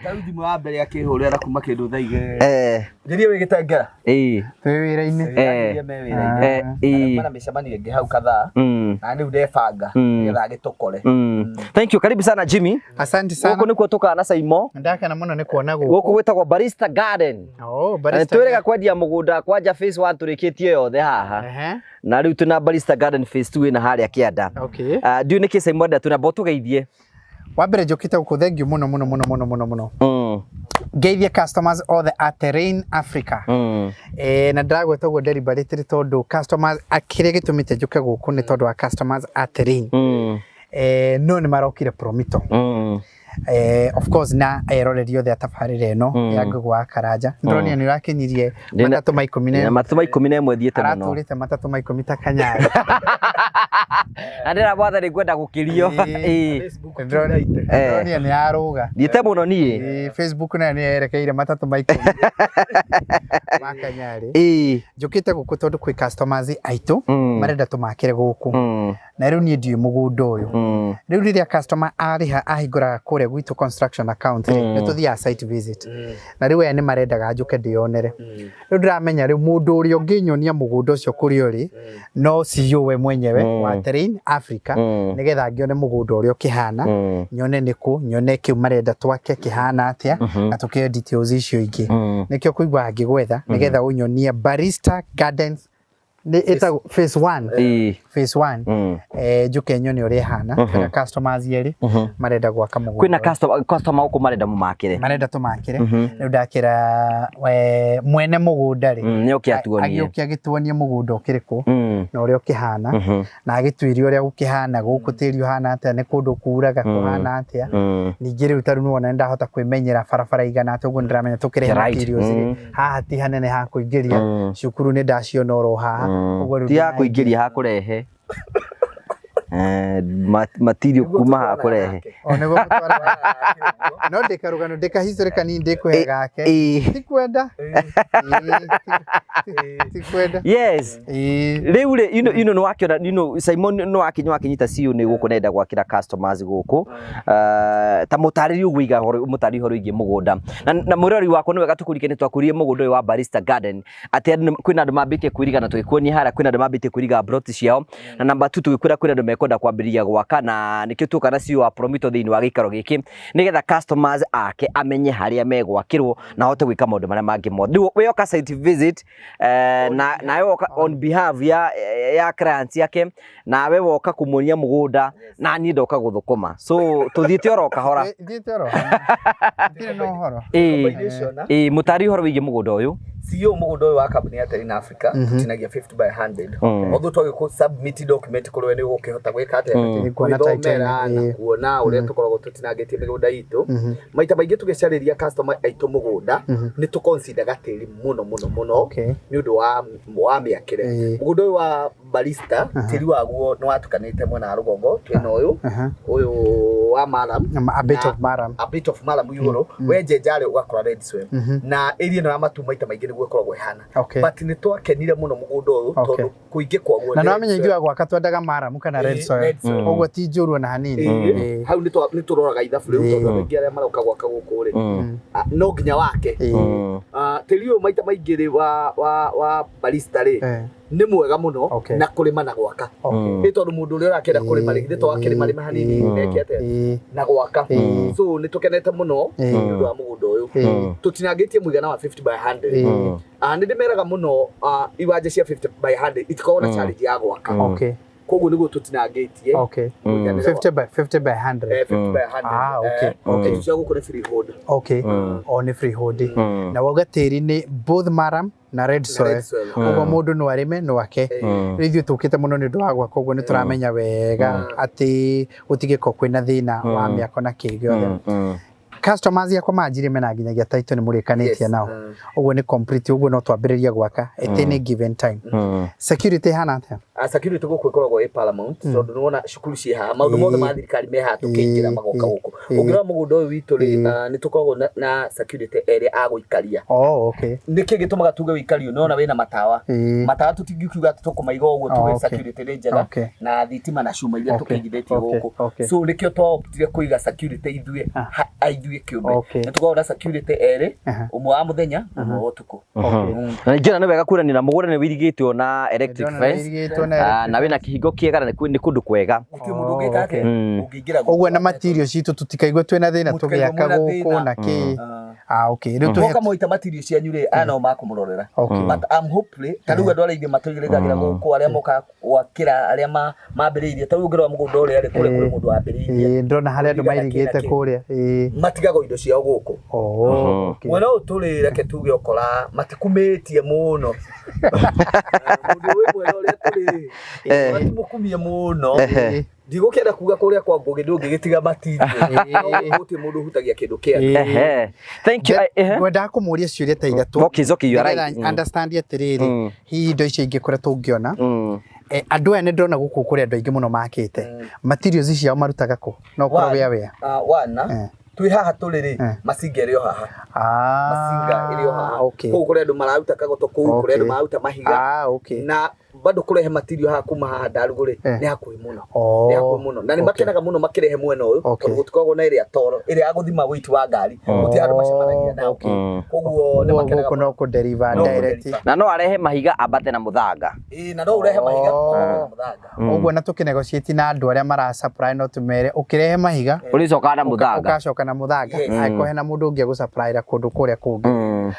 Tarĩu thimũ ya mbere akĩhũrĩra na kuma kĩndũ thaa igĩrĩ. Njĩrie wĩ Gĩtengera. Ĩĩ. Twĩ wĩra-inĩ. Anjĩrie me wĩra-inĩ. Ĩĩ. Na mĩcemanio ĩngĩ hau kadhaa. Na rĩu ndebanga nĩgetha agĩtũkore. Thank you. Karibu sana Jimmy. Asante sana. Gũkũ nĩkuo tũkaga na Saimo. Ndakena mũno nĩ kuona gũkũ. Gũkũ gwĩtagwo Barista Garden. Oh, Barista. Twĩrĩga kwendia mũgũnda kwanja phase 1 tũrĩkĩtie yothe haha. Na rĩu twĩna Barista Garden phase 2 ĩna harĩa kĩanda. Okay. Ndiũĩ nĩkĩ Saimo enda twĩna tũgeithie. Wa mbere njũkĩte gũkũ thank you mũno mũno mũno mũno mũno mũno. Ngeithie customers othe a Terrain Africa. Na ndĩragweta ũguo deliberately tondũ customers kĩrĩa gĩtũmĩte njũke gũkũ nĩ tondũ wa customers a Terrain. No nĩ marokire Promito. Of course na eroreri othe a tabarĩra ĩno ya Ngũgũ wa Karanja. Ndĩronire nĩ ũrakinyirie matatũ ma ikũmi na ĩmwe. Matatũ ma ikũmi na ĩmwe thiĩte mũno. Aratũrĩte matatũ ma ikũmi ta Kanyarĩ. Na ndĩra mwathani ngwenda gũkĩrio. Ndĩronire nĩ yarũga. Thiĩte mũno niĩ. Facebook nayo nĩ yerekeire matatũ ma ikũmi ma Kanyarĩ. Njũkĩte gũkũ tondũ kwĩ customers aitũ marenda tũmakĩre gũkũ. Na rĩu niĩ ndiũĩ mũgũnda ũyũ. Rĩu rĩrĩa customer arĩha ahingũra kũrĩa gwitũ construction account rĩ, nĩ tũthiaga site visit. Na rĩu aya nĩ marendaga njũke ndĩyonere. Rĩu ndĩramenya rĩu mũndũ ũrĩa ũngĩnyonia mũgũnda ũcio kũrĩa ũrĩ no CEO we mwenyewe wa Terrain Africa nĩgetha ngĩone mũgũnda ũrĩa ũkĩhana, nyone nĩkũ, nyone kĩu marenda twake kĩhana atĩa na tũkĩoe details icio ingĩ. Nĩkĩo kũigua ngĩgwetha nĩgetha ũnyonie Barista Gardens nĩ ĩtagwo phase 1. Phase 1. Njũke nyone ũrĩa ĩhana. Kwĩna customers erĩ marenda gwaka mũgũnda. Kwĩna customer gũkũ marenda mũmakĩre. Marenda tũmakĩre. Rĩu ndakĩra mwene mũgũnda rĩ. Nĩoke atuonie. Agĩũke agĩtuonie mũgũnda ũkĩrĩ kũ na ũrĩa ũkĩhana na agĩtuĩrie ũrĩa gũkĩhana gũkũ tĩri ũhana atĩa nĩ kũndũ kuraga kũhana atĩa. Ningĩ rĩu tarĩu nĩwona nĩndahota kwĩmenyera barabara igana atĩa ũguo nĩndĩramenya tũkĩrehe materials rĩ haha ti hanene ha kũingĩria cukuru nĩ ndaciona oro haha ũguo rĩu ti ha kũingĩria ha kũrehe. Material kuma ha kũrehe. Nĩguo gũtwara. No ndĩkarũgano ndĩka history kanini ndĩkũhe gake. Ti kwenda. Ti kwenda. Yes. Rĩu rĩ you know nĩ wakĩona you know Simon nĩ wakinya wakinyita CEO nĩ gũkũ nenda gwakĩra customers gũkũ. Ta mũtarĩrie ũguo iga mũtarĩrie ũhoro wĩgiĩ mũgũnda. Na mwĩrori wakwa nĩ wega tũkũririkanie twakũririe mũgũnda ũyũ wa Barista Garden atĩ kwĩna andũ mambĩtie kwĩriga na tũgĩkuonia harĩa kwĩna andũ mambĩtie kwĩriga plot ciao. Na namba 2 tũgĩkwĩra kwĩna andũ mekwenda kwambĩrĩria gwaka na nĩkĩo tuoka na CEO wa Promito thĩinĩ wa gĩikaro gĩkĩ nĩgetha customers ake amenye harĩa megwakĩrwo na ahote gwĩka maũndũ marĩa mangĩ mothe. Rĩu we oka site visit na nawe woka on behalf ya clients yake nawe woka kũmuonia mũgũnda na niĩ ndoka gũthũkũma so tũthiĩte oro kahora. Thiĩte oro ndirĩ na ũhoro. Ĩĩ mũtari ũhoro wĩgiĩ mũgũnda ũyũ. CEO mũgũnda ũyũ wa kambuni ya Terrain Africa tũtinagia 50 by 100. Although twagĩkũ submit document kũrĩ we nĩ ũgũkĩhota gwĩka atĩa gwĩthomera na kuona ũrĩa tũkoragwo tũtinangĩtie mĩgũnda itũ. Maita maingĩ tũgĩcarĩria customer aitũ mũgũnda nĩ tũconsideraga tĩri mũno mũno mũno nĩ ũndũ wa mĩakĩre. Mũgũnda ũyũ wa Barista tĩri waguo nĩ watukanĩte mwena wa rũgongo twĩna ũyũ ũyũ wa maram a bit of maram a bit of maram igũrũ wenjenja rĩ ũgakora red soil na area ĩno ya matu maita maingĩ nĩguo ĩkoragwo ĩhana. But nĩ twakenire mũno mũgũnda ũyũ tondũ kũingĩ kwaguo na nĩwamenya ithuĩ a gwaka twendaga maram kana red soil ũguo ti njũru ona hanini. Hau nĩ tũroraga ithabu rĩu tondũ andũ aingĩ arĩa maroka gwaka gũkũ rĩ no nginya wake. Tĩri ũyũ maita maingĩ rĩ wa Barista rĩ Nĩ mwega mũno Okay. na kũrĩma na gwaka. Okay. Nĩ tondũ mũndũ ũrĩa ũrakĩenda kũrĩma rĩ, githĩ to akĩrĩma rĩma hanini neke atĩa na gwaka. So nĩ tũkenete mũno nĩ ũndũ wa mũgũnda ũyũ. Tũtinangĩtie mũigana wa 50 by 100. Nĩ ndĩmeraga mũno, iwanja cia 50 by 100 itikoragwo na challenge ya gwaka. Koguo nĩguo tũtinangĩtie mũiganĩre wa 50 by 50 by 100. 50 by 100. Ah, okay, okay. Icio cia gũkũ nĩ freehold. Okay. O nĩ freehold. Na wauga tĩri nĩ both maram na red soil. Red soil. Ũguo mũndũ no arĩme no ake. Rĩu ithuĩ tũkĩte mũno nĩ ũndũ wa gwaka, ũguo nĩ tũramenya wega atĩ gũtigĩkorwo kwĩna thĩna wa mĩako na kĩ gĩothe. Customers yakwa manjirie mena nginyagia title nĩ mũrĩkanĩtie nao. Ũguo nĩ complete, ũguo no twambĩrĩrie gwaka at any given time. Security ĩhana atĩa? Security gũkũ ĩkoragwo ĩ paramount, tondũ nĩwona cukuru ciĩ haha, maũndũ mothe ma thirikari me haha, tũkĩingĩra magoka gũkũ. Ũngĩrora mũgũnda ũyũ witũ rĩ, nĩ tũkoragwo na security ĩrĩa agũikaria. Oh, okay. Nĩkĩ gĩtũmaga tuge wĩikario? Nĩwona wĩna matawa. Matawa tũtingikiuga atĩ tũkũmaiga ũguo tuge security nĩ njega na thitima na cuma iria tũkĩigithĩtie gũkũ. So nĩkĩo twaoptire kũiga security ithuĩ ithuĩ kĩũmbe. Nĩ tũkoragwo na security erĩ, ũmwe wa mũthenya na ũmwe wa ũtukũ. Na ningĩ nĩ wega kuonania na mũgũnda nĩ wĩirigĩtwo na electric Ndĩrona fence. wĩirigĩtwo na Na wĩna kĩhingo kĩega na nĩ kũndũ kwega. Gũtirĩ mũndũ ũngĩka atĩa, ũngĩingĩra gũkũ. Ũguo na material citũ tũtikaigwe twĩna thĩna Mũtikaigwe tũgĩaka mwĩna gũkũ thĩna. na kĩ. Ah, okay. Rĩu tũhe Mwoka mwaita material cianyu rĩ, aya nao makũmũrorera. But I'm hopefully ta rĩu andũ arĩa aingĩ matũigĩrĩragĩra gũkũ, arĩa mokaga gwakĩra, arĩa mambĩrĩirie, ta rĩu ũngĩrora mũgũnda ũrĩa rĩ, kũrĩa kũrĩ mũndũ wambĩrĩirie. Ndĩrona harĩa andũ Kũringana kĩ na mairigĩte kĩ. kũrĩa. Matigagwo indo ciao gũkũ. Oh, okay. Mwena ũyũ tũrĩ, reke tuge ũkora matikumĩtie mũno. Mũndũ wĩ mwena ũrĩa tũrĩ matimũkumie mũno. Ndigũkĩenda kuga kũrĩa kwa Ngũgĩ ndũngĩgĩtiga material. No gũtirĩ mũndũ ũhutagia kĩndũ kĩake. Thank you. Ngwendaga kũmũria ciũria ta ithatũ. Okay, it's okay, you are right. Nĩgetha understand atĩrĩrĩ, hihi indo icio ingĩ kũrĩa tũngĩona. Andũ aya nĩ ndĩrona gũkũ kũrĩ andũ aingĩ mũno makĩte. Materials ciao marutaga kũ? No ũkorwo wĩ aware. Wana twĩ haha tũrĩ rĩ, macinga ĩrĩ o haha. Macinga ĩrĩ o haha. Kũu kũrĩ andũ mararuta kagoto, kũu kũrĩ andũ mararuta mahiga. Na bado kũrehe material haha kuma haha Ndarugu rĩ, nĩ hakuhĩ mũno. Nĩ hakuhĩ mũno. Na nĩ makenaga mũno makĩrehe mwena ũyũ, tondũ gũtikoragwo na ĩrĩa toro, ĩrĩa ya gũthima weight wa ngari. Gũtirĩ andũ macemanagia nao. Koguo nĩ makenaga Gũkũ no kũ deliver No direct. kũ-deliver. Na no arehe mahiga ambate na mũthanga. Ĩĩ, na no ũrehe mahiga ambate na mũthanga. Ũguo na tũkĩnegotiate na andũ arĩa mara supply no tũmere ũkĩrehe mahiga Ũrĩcokaga na mũthanga. ũgacoka na mũthanga, angĩkorwo hena mũndũ ũngĩ agũsupplyra kũndũ kũrĩa kũngĩ.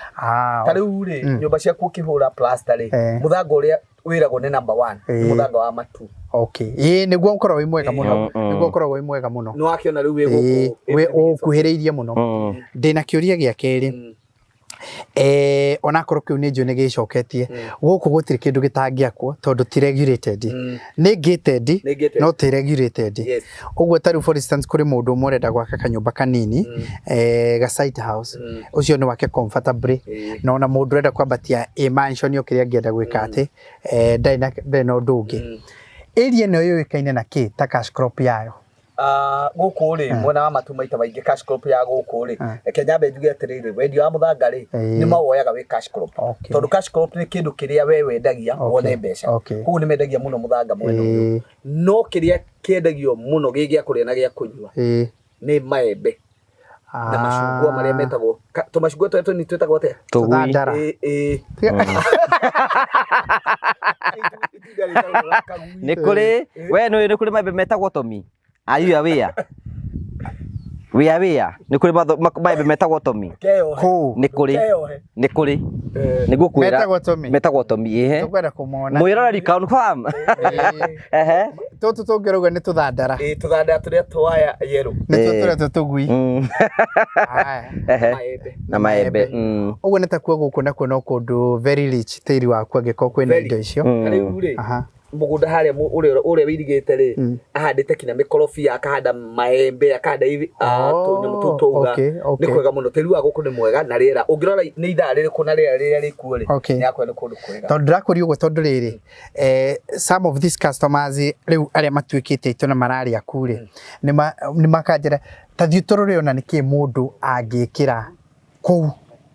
Ta rĩu rĩ, nyũmba ciaku ũkĩhũra plaster rĩ, mũthanga ũrĩa wĩragwo nĩ number 1 nĩ mũthanga wa matu. Okay. Ĩĩ, nĩguo ũkoragwo wĩ mwega mũno. Nĩguo ũkoragwo wĩ mwega mũno. Nĩ wakĩona rĩu wĩ gũkũ. Wĩ ũkuhĩrĩirie mũno. Ndĩna kĩũria gĩa kerĩ. Onakorwo kĩu nĩ njũĩ nĩ gĩcoketie, gũkũ gũtirĩ kĩndũ gĩtangĩakwo tondũ ti regulated. Nĩ gated, no ti regulated. Ũguo ta rĩu for instance kũrĩ mũndũ ũmwe ũrenda gwaka kanyũmba kanini, ga site house, ũcio nĩ wake comfortably. Na ona mũndũ ũrenda kwambatia ĩ mansion o kĩrĩa angĩenda gwĩka atĩ, ndarĩ na ũndũ ũngĩ. Area ĩno yũĩkaine na kĩ ta cash crop yayo? Gũkũ rĩ, mwena wa matu maita maingĩ cash crop ya gũkũ rĩ, reke nyambe njuge atĩrĩrĩ, wendia wa mũthanga rĩ, nĩ mawoyaga wĩ cash crop. Tondũ cash crop nĩ kĩndũ kĩrĩa we wendagia wone mbeca. Koguo nĩ mendagia mũno mũthanga mwena ũyũ. No kĩrĩa kĩendagio mũno gĩ gĩa kũrĩa na gĩa kũnyua nĩ maembe na macungwa marĩa metagwo tũmacungwa tũrĩa tũnini twĩtagwo atĩa? Tũthandara. Nĩ kũrĩ we nĩ kũrĩ maembe metagwo tomi. Are you aware? We are aware. Nĩ kũrĩ maembe metagwo tomi. Nĩ kũrĩ. Nĩ kũrĩ. Nĩ ngũkwĩra. Metagwo tomi. Metagwo tomi, ehe. Tũkwenda kũmona. Mwĩroreri confirm. Ehe. Tũtũ tũngĩrauga nĩ tũthandara. Ĩĩ, tũthandara tũrĩa twaya yerũ. Nĩtuo tũrĩa tũtũgui. Ehe. Na maembe. Ũguo nĩ takuo gũkũ nakuo no kũndũ very rich tĩri waku angĩkorwo kwĩna indo icio. Rĩu rĩ, mũgũnda harĩa ũrĩa wĩirigĩte rĩ, ahandĩte kinya mĩkorobia, akahanda maembe, akahanda tũnyamũ tũu twauga. Nĩ kwega mũno, tĩri wa gũkũ nĩ mwega na rĩera. Ũngĩrora nĩ ithaa rĩrĩkũ na rĩera rĩrĩa rĩkuo rĩ, nĩ hakuhĩ nĩ kũndũ kwega. Tondũ ndĩrakũria ũguo tondũ rĩrĩ, some of these customers rĩu arĩa matuĩkĩte aitũ na mararĩa ku rĩ, nĩ makanjĩra ta thiĩ tũrore ona nĩkĩ mũndũ angĩkĩra kũu.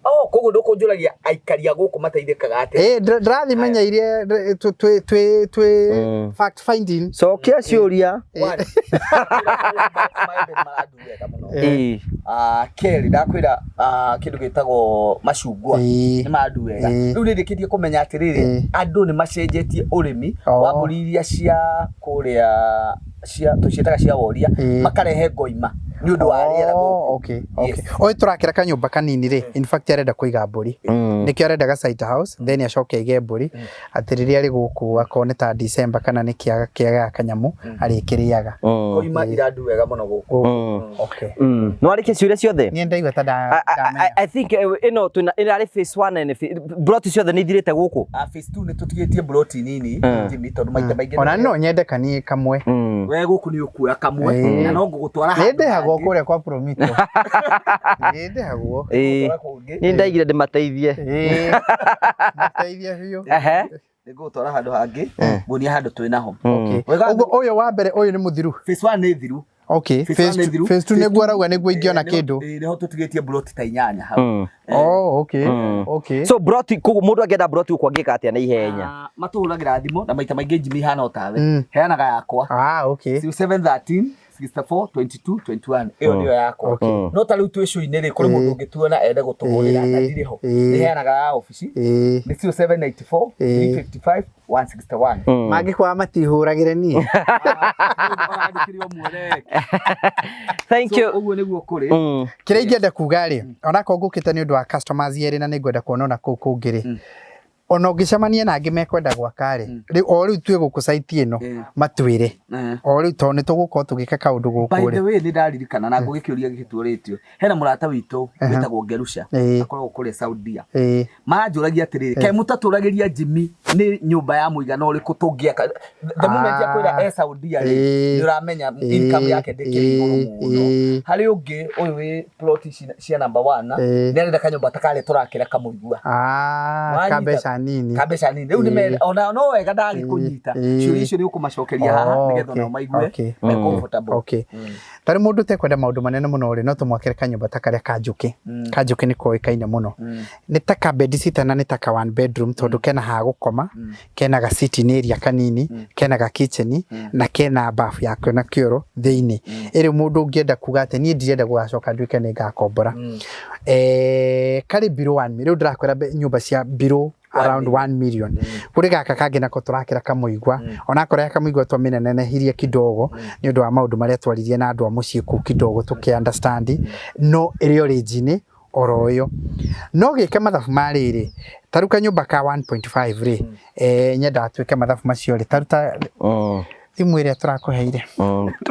Oh, koguo ndũkũnjũragia aikari a gũkũ mateithĩkaga atĩa? Eh, ndĩrathimenya iria twĩ fact finding. Cokia ciũria. One, maembe nĩ marandu wega mũno. Ĩĩ. Ah, kerĩ ndakwĩra, ah, kĩndũ gĩtagwo macungwa nĩ marandu wega. Rĩu nĩ ndĩkĩtie kũmenya atĩrĩrĩ, andũ nĩ macenjetie ũrĩmi wa mbũri iria cia kũrĩa cia tũciĩtaga cia woria, makarehe ngoima nĩ ũndũ wa rĩera gũkũ. Oh, okay, okay. Ũyũ tũrakĩra kanyũmba kanini rĩ, in fact arenda kũiga mbũri. Nĩkĩo arenda ga site house, then acoke aige mbũri, atĩ rĩrĩa arĩ gũkũ akorwo nĩ ta December kana nĩ kĩaga kĩaga kanyamũ arĩkĩrĩaga. Ngoima irandu wega mũno gũkũ. Okay. No arĩkie ciũria ciothe? Niĩ ndaigua ta ndamenya. I think ĩno twĩna ĩrarĩ phase 1 and broti ciothe nĩ ithirĩte gũkũ. Ah, phase 2 nĩ tũtigĩtie broti nini Jimmy, tondũ maita maingĩ Ona no nyende kanie kamwe. We gũkũ nĩ ũkuoya kamwe na no ngũgũtwara Nĩ handũ ndĩhagwo hangĩ. kũrĩa kwa Promito. Nĩ ndĩhagwo. Ĩĩ. Ngũgũtwara kũngĩ. Nĩ ndaigire ndĩmateithie. Ĩĩ. Mateithie biũ. Ehe. Nĩ ngũgũtwara handũ hangĩ, nguonie handũ twĩ naho. Okay. Wega. Ũguo ũyũ wa mbere ũyũ nĩ mũthiru. Phase 1 nĩ thiru. Okay. Phase one nĩ thiru. Phase 2 nĩguo arauga nĩguo ingĩona Ĩĩ, kĩndũ. ĩĩ, nĩho tũtigĩtie broti ta inyanya hau. Oh, okay. Okay. So broti koguo mũndũ angĩenda broti gũkũ angĩka atĩa na ihenya? Ah, matũhũragĩra thimũ na maita maingĩ Jimmy hana o tawe, heanaga yakwa. Ah, okay. 0713 64 22 21, ĩyo nĩyo yakwa. No ta rĩu twĩ show-inĩ rĩ, kũrĩ mũndũ ũngĩtuona ende gũtũhũrĩra na ndirĩ ho, nĩ heanaga ya obici, nĩ 0794 355 161. Mangĩkwaga matihũragĩre niĩ. Ũrandĩkĩre ũmwe rĩ. Thank So, you. ũguo nĩguo kũrĩ. Kĩrĩa ingĩenda kuga rĩ, onakorwo ngũkĩte nĩ ũndũ wa customers erĩ na nĩngwenda kuona ona kũu kũngĩ rĩ, ona ũngĩcemania na angĩ mekwenda gwaka rĩ, rĩu o rĩu twĩ gũkũ site ĩno, matwĩre o rĩu tondũ nĩ tũgũkorwo tũgĩka kaũndũ By gũkũ the rĩ. way, nĩ ndaririkana na ngũgĩkĩũria gĩkĩtuũrĩtio, hena mũrata witũ wĩtagwo Ngerusha, akoragwo kũrĩa Saudia. Maranjũragia atĩrĩrĩ, kaĩ mũtatũragĩria Jimmy nĩ nyũmba ya mũigana ũrĩkũ tũngĩaka? The moment akwĩra e Saudia rĩ, nĩ ũramenya income yake ndĩkĩrĩ igũrũ mũno. Harĩ ũngĩ ũyũ wĩ plot ici cia number 1, nĩ arenda kanyũmba ta karĩa tũrakĩra kamũigua. Ah, Wanyita? ka mbeca nini. Ka mbeca nini. Rĩu nĩ ona no wega ndagĩkũnyita. Ciũria icio nĩ ũkũmacokeria haha nĩgetha onao maigue me comfortable. Okay. Tarĩ mũndũ ũtekwenda maũndũ manene mũno rĩ, no tũmwakĩre kanyũmba ta karĩa ka njũkĩ. Ka njũkĩ nĩ koĩkaine mũno. Nĩ ta ka bed sitter na nĩ ta ka one bedroom tondũ kena ha gũkoma, kena ga sitting area kanini, kena ga kitchen na kena bafu yakĩo na kĩoro thĩinĩ. Ĩrĩ mũndũ ũngĩenda kuga atĩ niĩ ndirenda gũgacoka nduĩke nĩ ngakombora. Karĩ below 1 million. Rĩu ndĩrakwĩra nyũmba cia below around 1 million. Kũrĩ gaka kangĩ nako tũrakĩra kamũigua, onakorwo ya kamũigua twamĩnenehirie kidogo nĩ ũndũ wa maũndũ marĩa twaririe na andũ a mũciĩ kũu kidogo tũkĩ understand, no ĩrĩ o range-inĩ oro ĩyo. No gĩke mathabu ma rĩrĩ, ta rĩu kanyũmba ka 1.5 rĩ, nyendaga twĩke mathabu macio rĩ, ta rĩu ta thimũ ĩrĩa tũrakũheire.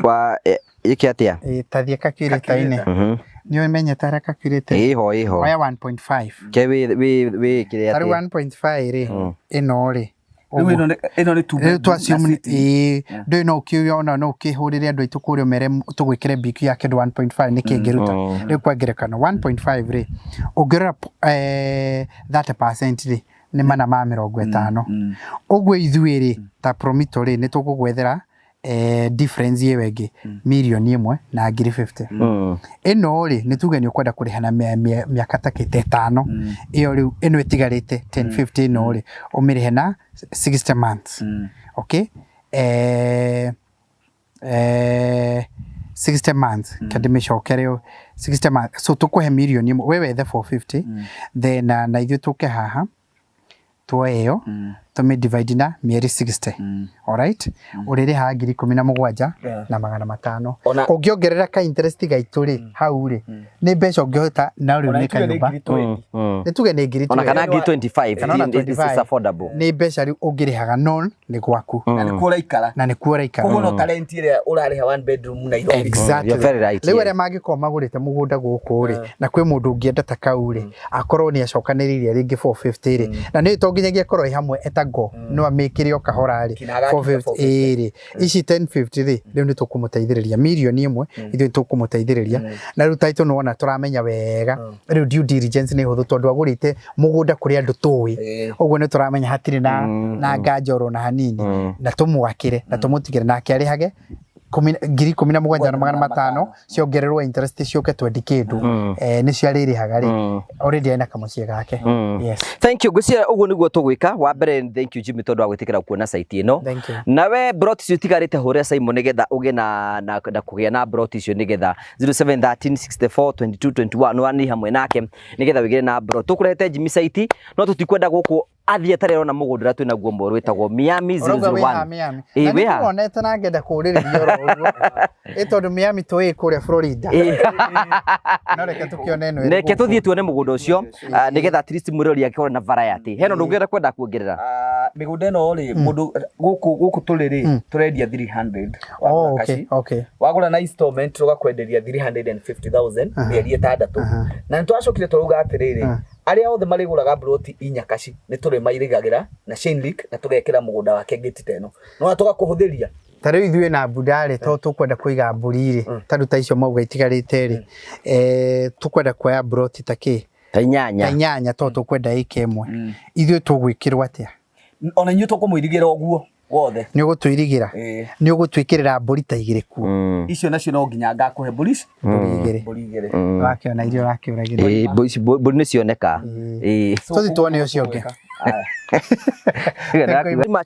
Wa ĩke atĩa? Ta thiĩ calculator-inĩ. Nĩ ũmenyete harĩa calculator? Ĩho ĩho. Oya 1.5. Ke wĩ wĩ wĩ kĩrĩa Ta rĩu atĩa? 1.5 rĩ, ĩno rĩ, Rĩu ĩno nĩ two rĩu bedroom twa na assume sitting. ĩĩ, ndũĩ no ũkĩũria ona no ũkĩhũrĩre andũ aitũ kũrĩa ũmere tũgwĩkĩre BQ ya kĩndũ 1.5 nĩkĩ ĩngĩruta. Rĩu kwa ngerekano 1.5 rĩ, ũngĩrora 30% rĩ, nĩ mana ma 50. Ũguo ithuĩ rĩ, ta Promito rĩ, nĩ tũgũgwethera difference ĩyo ĩngĩ mirioni 1 na ngiri 50. Ĩno rĩ, nĩ tuge nĩ ũkwenda kũrĩha na mĩaka ta kĩte 5. Ĩyo rĩu ĩno ĩtigarĩte 1050 ĩno rĩ, ũmĩrĩhe na 60 months. Okay? 60 months. Kende mĩcokere ũ 60 months. So tũkũhe mirioni 1, we wethe 450, then na ithuĩ tũke haha tuoe ĩyo tũmĩ divide na mĩeri 60. Alright? Ũrĩrĩhaga ngiri ikũmi na mũgwanja na magana matano. Ũngĩongerera ka interest gaitũ rĩ, hau rĩ, nĩ mbeca ũngĩhota na rĩu nĩ kanyũmba. Nĩ tuge nĩ ngiri Ona kana ngiri 25, Kana ona it's 25. affordable. Nĩ mbeca rĩu ũngĩrĩhaga non nĩ gwaku. Na nĩkuo ũraikara. Na nĩkuo ũraikara. Koguo no talent ĩrĩa ũrarĩha one bedroom Nairobi. Exactly. You're very right, Rĩu yes. arĩa mangĩkorwo magũrĩte mũgũnda gũkũ rĩ, na kwĩ mũndũ ũngĩenda ta kau rĩ, akorwo nĩ acokanĩrĩirie rĩngĩ 450 rĩ, na nĩ to nginyagia ĩkorwo ĩ hamwe etago, no amĩkĩre o kahora rĩ, Kinya agakinya 450 ĩĩ rĩ, ici 1050 rĩ, rĩu nĩ tũkũmũteithĩrĩria mirioni 1, ithuĩ nĩ tũkũmũteithĩrĩria. Na rĩu title nĩ wona tũramenya wega, rĩu due diligence nĩ hũthũ tondũ agũrĩte mũgũnda kũrĩ andũ tũĩ, ũguo nĩ tũramenya hatirĩ na nganja oro na hanini, na tũmwakĩre na tũmũtigĩre nake arĩhage 17,500 ciongererwo interest ciũke 20 kĩndũ nĩcio arĩrĩhaga rĩ already ena kamũciĩ gake. Yes. Thank you. Ngwĩciria ũguo nĩguo tũgwĩka. Wa mbere thank you Jimmy tondũ wa gwĩtĩkĩra kuona site ĩno. Thank you. Nawe broti icio itigarĩte hũrĩra Simon nĩgetha ũgĩe na kũgĩa na broti icio nĩgetha 0713 64 22 21 nĩ hamwe nake nĩgetha wĩgĩre na broti. Tũkũrehete Jimmy site no tũtikwenda gũkũ athiĩ atarĩ arona mũgũnda ũrĩa twĩnaguo mwerũ wĩtagwo Miami Ũrauga wĩ haha 001. Miami. Ĩĩ, Na wĩ haha. nĩtũwonete na ngenda kũũrĩrĩria oro ũguo. Ĩ tondũ Miami tũĩ kũrĩa Florida. No reke tũkĩone ĩno ĩrĩ Reke gũkũ. tũthiĩ tuone mũgũnda ũcio nĩgetha at least mwĩrori akĩkorwo na variety. Hena ũndũ ũngĩ kwenda kuongerera? Mĩgũnda ĩno rĩ mũndũ gũkũ tũrĩ rĩ tũrendia 300 Oh, wagũra okay, kaci okay. wagũra na installment tũgakwenderia 350,000 mĩeri ĩtandatũ na nĩ twacokire tũrauga atĩrĩrĩ arĩa othe marĩgũraga broti inya kaci nĩ tũrĩmairĩgagĩra na chain link na tũgekĩra mũgũnda wake gate ta ĩno no tũgakũhũthĩria. Ta rĩu ithuĩ na mbunda rĩ to tũkwenda kũiga mbũri rĩ ta rĩu ta icio mauga itigarĩte rĩ tũkwenda kuoya broti ta kĩ Ta inyanya. Ta inyanya to tũkwenda ĩka ĩmwe ithuĩ tũgwĩkĩrwo atĩa? Ona inyuĩ tũkũmũirigĩra ũguo wothe. Nĩ ũgũtũirigĩra? Nĩ ũgũtwĩkĩrĩra mbũri ta igĩrĩ kuo? Icio nacio no nginya ngakũhe mbũri ici. Mbũri igĩrĩ. Mbũri igĩrĩ. Wakĩona iria ũrakĩũragĩra. Ĩĩ mbũri ici mbũri nĩ cioneka. Ĩĩ. Tũthiĩ tuone ũcio ũngĩ.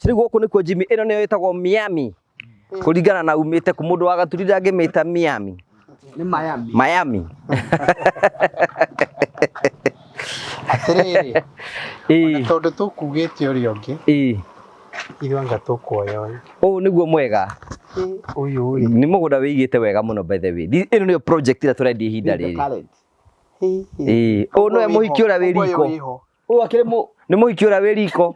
Rĩu gũkũ nĩkuo Jimmy ĩno nĩyo ĩtagwo Miami. Kũringana na umĩte kũ mũndũ wa Gaturi ndangĩmĩta Miami. Nĩ Miami. Miami. Atĩrĩrĩ, Ĩĩ. tondũ tũkugĩte ũrĩa ũngĩ Ĩĩ. ithuĩ anga tũkuoya ũyũ. Ũyũ nĩguo mwega. Ũyũ rĩ. Nĩ mũgũnda wĩigĩte wega mũno by the way. Ĩno nĩyo project ĩrĩa tũrendia ihinda rĩrĩ. Ĩĩ. Ũyũ nĩwe mũhiki ũrĩa wĩ riko. Ũyũ akĩrĩ mũ Nĩ mũhiki ũrĩa wĩ riko.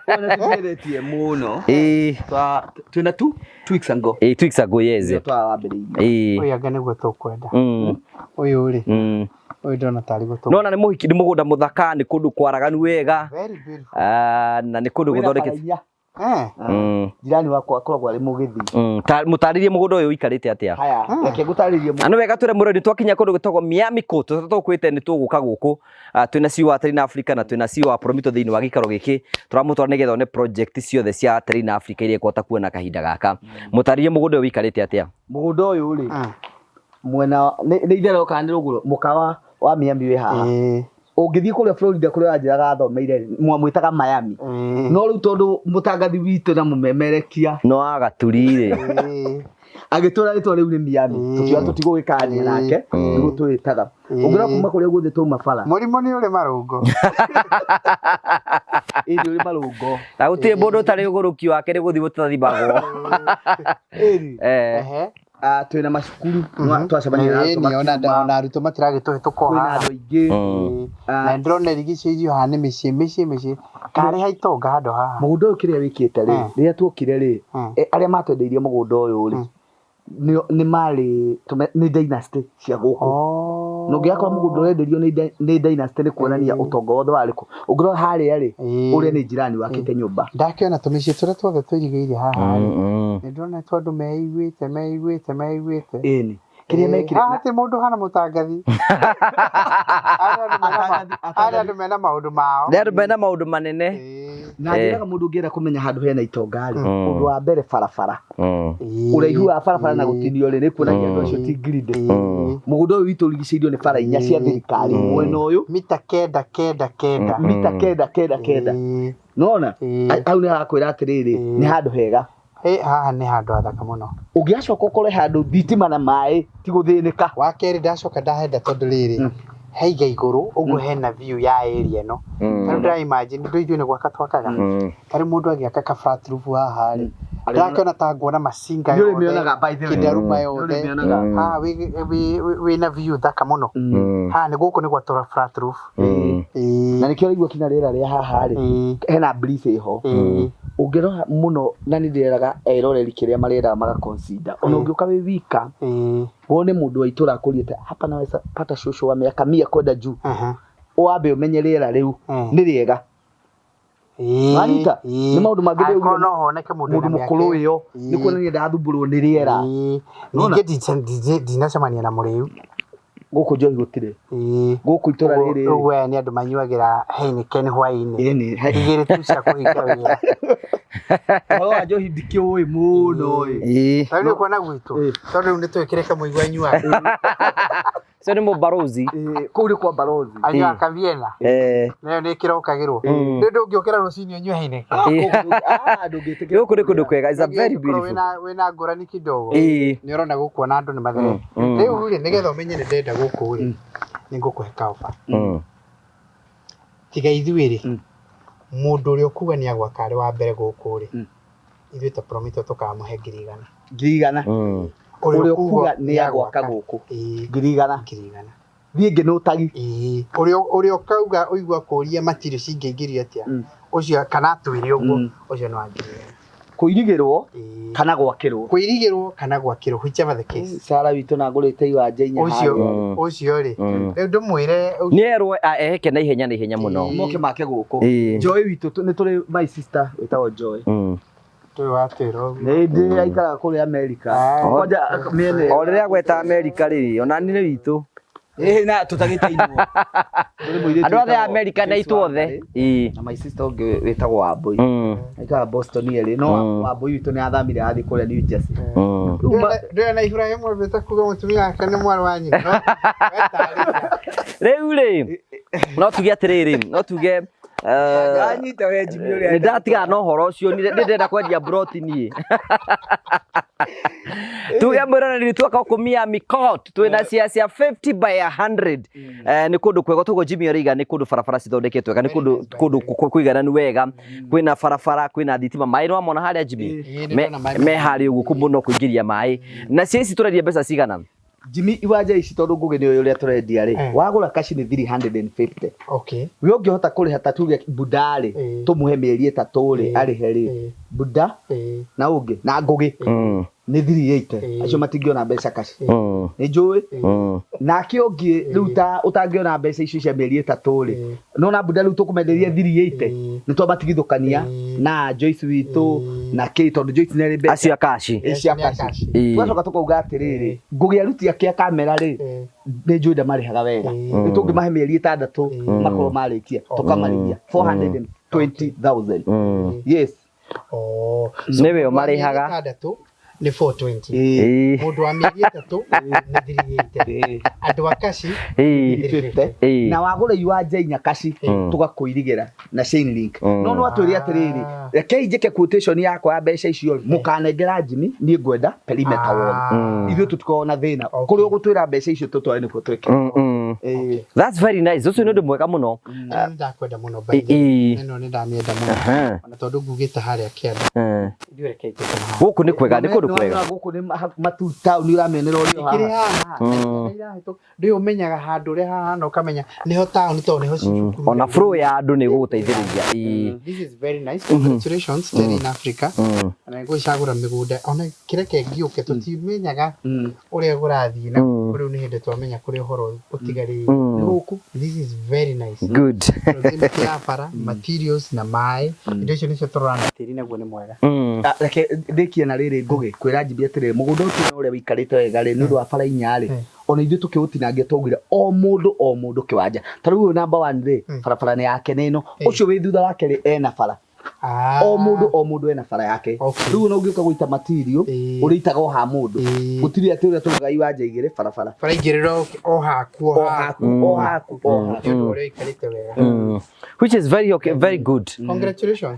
Ũyũ nĩtũgeretie mũno. Ĩĩ. Twĩna 2 weeks ago. Ĩĩ 2 weeks ago yes. Nĩguo twawambĩrĩirie. Ĩĩ. Ũyũ anga nĩguo tũkwenda. Ũyũ rĩ. Ũyũ ndona tarĩ guo tũkwenda. Nona nĩ mũhiki nĩ mũgũnda mũthaka nĩ kũndũ kwaraganu wega. Very beautiful. Na nĩ kũndũ gũthondekete. Jirani wakwa akoragwo arĩ mũgĩthi. Mũtarĩrie mũgũnda ũyũ ũikarĩte atĩa? Haya, reke ngũtarĩrie. Na nĩ wega twĩre mũrori twakinya kũndũ gwĩtagwo Miami Court tũkwĩte nĩ tũgũka gũkũ. Twĩna CEO wa Terrain Africa na twĩna CEO wa Promito thĩinĩ wa gĩikaro gĩkĩ tũramũtwara nĩgetha one project ciothe cia Terrain Africa iria ĩkũhota kuona kahinda gaka. Mũtarĩrie mũgũnda ũyũ ũikarĩte atĩa? Mũgũnda ũyũ rĩ mwena nĩ itherero kana nĩ rũgũrũ mũkawa wa Miami wĩ haha. Ũngĩthiĩ kũrĩa Florida kũrĩa wanjĩraga athomeire mwamwĩtaga Miami. No rĩu tondũ mũtangathi witũ na mũmemerekia no agaturi rĩ agĩtwĩra rĩtwa rĩu nĩ Miami tũkiuga tũtigũgĩkania nake nĩguo twĩtaga. Ũngĩrora kuma kũrĩa guothe twauma bara Mũrimũ nĩ ũrĩ marũngo. Ĩĩ nĩ ũrĩ marũngo. Na gũtirĩ mũndũ ũtarĩ ũgũrũki wake nĩ gũthiĩ gũtathimagwo. Ĩni. Twĩna macukuru twacemania na arutwo makiuma. Ona arutwo matiragĩtũhĩtũka o Kwĩna haha. andũ aingĩ. Na ndĩrona irigicĩirio haha nĩ mĩciĩ mĩciĩ mĩciĩ. Karĩ ha itonga handũ haha. Mũgũnda ũyũ kĩrĩa wĩkĩte rĩ, rĩrĩa tuokire rĩ, arĩa matwendeirie mũgũnda ũyũ rĩ, nĩ marĩ nĩ dynasty cia gũkũ. Na ũngĩgakora mũgũnda ũrenderio nĩ dynasty nĩ kuonania ũtonga wothe warĩ kũ. Ũngĩrora harĩa rĩ, ũrĩa nĩ jirani wakĩte nyũmba. Ndakĩona tũmĩciĩ tũrĩa tuothe tũirigĩire haha rĩ. Nĩ ndĩrona tũ andũ meiguĩte meiguĩte meiguĩte. Ĩni. Kĩrĩa mekire Haha ti mũndũ hana mũtangathi. Arĩa andũ mena maũndũ mao. Nĩ andũ mena maũndũ manene. Na njĩraga mũndũ ũngĩenda kũmenya handũ hena itonga rĩ, ũndũ wa mbere barabara. Ũraihu wa barabara na gũtinio rĩ, nĩ kuonania andũ acio ti greedy. Mũgũnda ũyũ witũ ũrigicĩirio nĩ bara inya cia thirikari mwena ũyũ. Mita kenda kenda kenda. Mita kenda kenda kenda. Nona hau nĩ harakwĩra atĩrĩrĩ, nĩ handũ hega. Haha nĩ handũ hathaka mũno. Ũngĩgacoka ũkore handũ thitima na maĩ ti gũthĩnĩka. Wa kerĩ ndacoka ndahenda tondũ rĩrĩ haiga igũrũ ũguo hena view ya area ĩno. Ta rĩu ndĩra imagine ndũ ithuĩ nĩ gwaka twakaga. Ta rĩu mũndũ agĩaka ka flat roof haha rĩ, ndĩrakĩona ta nguona macinga yothe, kĩndaruma yothe. Haha wĩna view thaka mũno. Haha nĩ gũkũ nĩ gwatũra flat roof. Na nĩkĩo ũraigua kinya rĩera rĩa haha rĩ, hena breeze ĩho. Ũngĩrora mũno na nĩ ndĩreraga eroreri kĩrĩa mareraga maga consider. Ona ũngĩũka wĩ wika, wone mũndũ wa itũra akũriĩte hapa naweza pata shosho wa miaka 100 kwenda juu. Wambe ũmenye rĩera rĩu nĩ rĩega. Wanyita? Nĩ maũndũ mangĩ Angĩkorwo no honeke mũndũ mũkũrũ ĩyo nĩ kuonania ndathumbũrwo nĩ rĩera. Ningĩ ndinacemania na mũrĩu. Gũkũ njohi gũtirĩ. Gũkũ itũra rĩrĩ. Ũguo aya nĩ andũ manyuagĩra Heineken hwaĩ-inĩ. Ĩni. Igĩrĩ tu cia kũhinga wĩra. Ũhoro wa njohi ndikĩũĩ mũno ĩ. Tondũ nĩ ũkuona gwitũ. Tondũ rĩu nĩ twĩkĩre kamũigua anyuaga. Cio nĩ mũbarozi. Kũu nĩ kwa barozi. Anyuaga kaviena. Nayo nĩ ĩkĩrokagĩrwo. Rĩu ndũngĩũkĩra rũcinĩ ũnyue Heineken. Gũkũ nĩ kũndũ kwega. It's a very beautiful. Wĩna ngũrani kidogo. Nĩ ũrona gũkũ ona andũ nĩ matherete. Rĩu rĩ, nĩgetha ũmenye nĩ ndĩrenda gũkũ rĩ, nĩ ngũkũhe kaoba. Tiga ithuĩ rĩ, mũndũ ũrĩa ũkuga nĩ agwaka arĩ wa mbere gũkũ rĩ, ithuĩ ta Promito tũkamũhe 100,000. 100,000. Ũrĩa ũkuga nĩ agwaka gũkũ. 100,000. 100,000. Thiĩ ngĩ nĩ ũtagi. Ũrĩa ũkauga ũigua kũria material cingĩingĩrio atĩa, ũcio kana atwĩre ũguo, ũcio nĩ wa 100,000. Kũirigĩrwo kana gwakĩrwo. Kũirigĩrwo kana gwakĩrwo, whichever the case. Sara witũ na ngũrĩte iwanja inya. Ũcio ũcio rĩ, rĩu ndũmwĩre. Nĩ erwo eheke na ihenya na ihenya mũno. Moke make gũkũ. Joy witũ nĩ tũrĩ my sister wĩtagwo Joy. Nĩ ndĩ aikaraga kũrĩa America. Kwanja mĩena. O rĩrĩa gweta America rĩ, ona nĩ witũ. Na tũtagĩte inwo. Andũ othe a America na itũ othe. Na my sister ũngĩ wĩtagwo Wambui. Aikaraga Boston erĩ, no Wambui witũ nĩ athamire athiĩ kũrĩa New Jersey. Ndĩrona na Ibrahim ambĩte kuga mũtumia wake nĩ mwarĩ wa nyina. Rĩu rĩ, no tuge atĩrĩrĩ, no tuge nĩ ndatigana na ũhoro ũcio, nĩ ndĩrenda kwendia broti niĩ. Tuge mwĩroreri twaka gũkũ Miami Court twĩna cia cia 50 by 100. Nĩ kũndũ kwega toguo Jimmy Origa, nĩ kũndũ barabara cithondeketwo wega, nĩ kũndũ kũndũ kũigananu wega, kwĩna barabara, kwĩna thitima, maĩ nĩ wamona harĩa Jimmy me harĩa ũguo mũno kũingĩria maĩ. Na cia ici tũrendia mbeca cigana? Jimmy, iwanja ici tondũ Ngũgĩ nĩ ũrĩa tũrendia rĩ, wagũra kaci nĩ 350. Okay. We ũngĩhota kũrĩha ta tuge Buda rĩ, tũmũhe mĩeri 3 rĩ, arĩhe rĩ, Buda na ũngĩ na Ngũgĩ nĩ 380. Acio matingĩona mbeca kaci. Nĩ njũĩ. Nake ũngĩ rĩu ta ũtangĩona mbeca icio cia mĩeri 3 rĩ, nona Buda rĩu tũkũmenderia 380. Nĩ twamatigithũkania na Joyce witũ na kĩ, tondũ Joyce nĩ arĩ mbeca. Acio a kaci. Cia kaci. Twacoka tũkauga atĩrĩrĩ, Ngũgĩ aruti ake a kamera rĩ, nĩ njũĩ ndamarĩhaga wega. Nĩ tũngĩmahe mĩeri 6 makorwo marĩkia, tũkamarĩhia 420,000. Yes. Nĩwe ũmarĩhaga. Nĩ 420. Mũndũ wa mĩeri 3 nĩ 380. Andũ a kaci 350. Na wagũra iwanja inya kaci tũgakũirigĩra na chain link. No no atwĩre atĩrĩrĩ, rekei njĩke quotation yakwa ya mbeca icio, mũkanengera Jimmy, niĩ ngwenda perimeter wothe. Ithuĩ tũtikoragwo na thĩna. Kũrĩa ũgũtwĩra mbeca icio tũtware nĩkuo twĩke. That's very nice. Ũcio nĩ ũndũ mwega mũno. Nĩ ndakwenda mũno by the way. Ĩno nĩ ndamĩenda mũno. Ona tondũ ngugĩte harĩa kĩanda. Ithuĩ rekei tũke haha. Gũkũ nĩ kwega, nĩ kũndũ kwega. Gũkũ nĩ matu town ũramĩonera ũrĩ o haha. Ndĩ ũmenyaga handũ ũrĩa hahana ũkamenya nĩho town tondũ nĩho cukuru. Ona flow ya andũ nĩ gũgũteithĩrĩria. This is very nice. Congratulations Terrain Africa. Na ngũcagũra mĩgũnda ona kĩreke ngĩũke tũtimenyaga ũrĩa kũrathiĩ na rĩu nĩ hĩndĩ twamenya kũrĩa ũhoro ũtigarĩire. Gũkũ. This is very nice. Good. Proximity ya bara, materials na maĩ. Indo icio nĩcio tũrora na tĩri naguo nĩ mwega. Reke ndĩkie na rĩrĩ Ngũgĩ kwĩra Jimmy atĩrĩrĩ, mũgũnda ũcio ũrĩa wĩikarĩte wega rĩ, nĩ ũndũ wa bara inya rĩ, ona ithuĩ tũkĩũtinangia twaugire o mũndũ o mũndũ kĩwanja. Ta rĩu ũyũ number 1 rĩ, barabara nĩ yake nĩ ĩno. Ũcio wĩ thutha wake rĩ, ena bara. O mũndũ o mũndũ ena bara yake. Rĩu ona ũngĩũka gũita material, ũrĩitaga o ha mũndũ. Gũtirĩ atĩ ũrĩa tũrugaga iwanja igĩrĩ barabara. Bara igĩrĩ o haku o haku o haku o haku. Nĩ ũndũ ũrĩa ũikarĩte wega. Which is very okay, very good. Congratulations.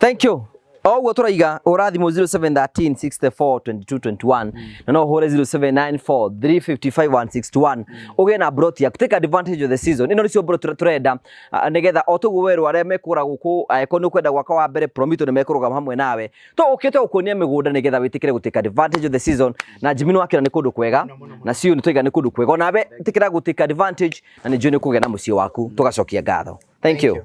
Thank you. Oguo tũraiga ũra thimũ 0713 64 22 21 na no ũhũre 0794 355 161 ũgĩe na broti yaku. Take advantage of the season. Ĩno nĩcio broti tũrenda nĩgetha o toguo werwo arĩa mekũgũra gũkũ, angĩkorwo nĩ ũkwenda gwaka wa mbere, Promito nĩ mekũrũgama hamwe nawe. To ũkĩte gũkuonia mĩgũnda nĩgetha wĩtĩkĩre gũ take advantage of the season. Na Jimmy nĩ wakĩra nĩ kũndũ kwega, na Siu nĩ twaiga nĩ kũndũ kwega. Onawe ĩtĩkĩra gũ take advantage na nĩ njũĩ nĩ ũkũgĩa na mũciĩ waku. Tũgacokia ngatho. Thank you.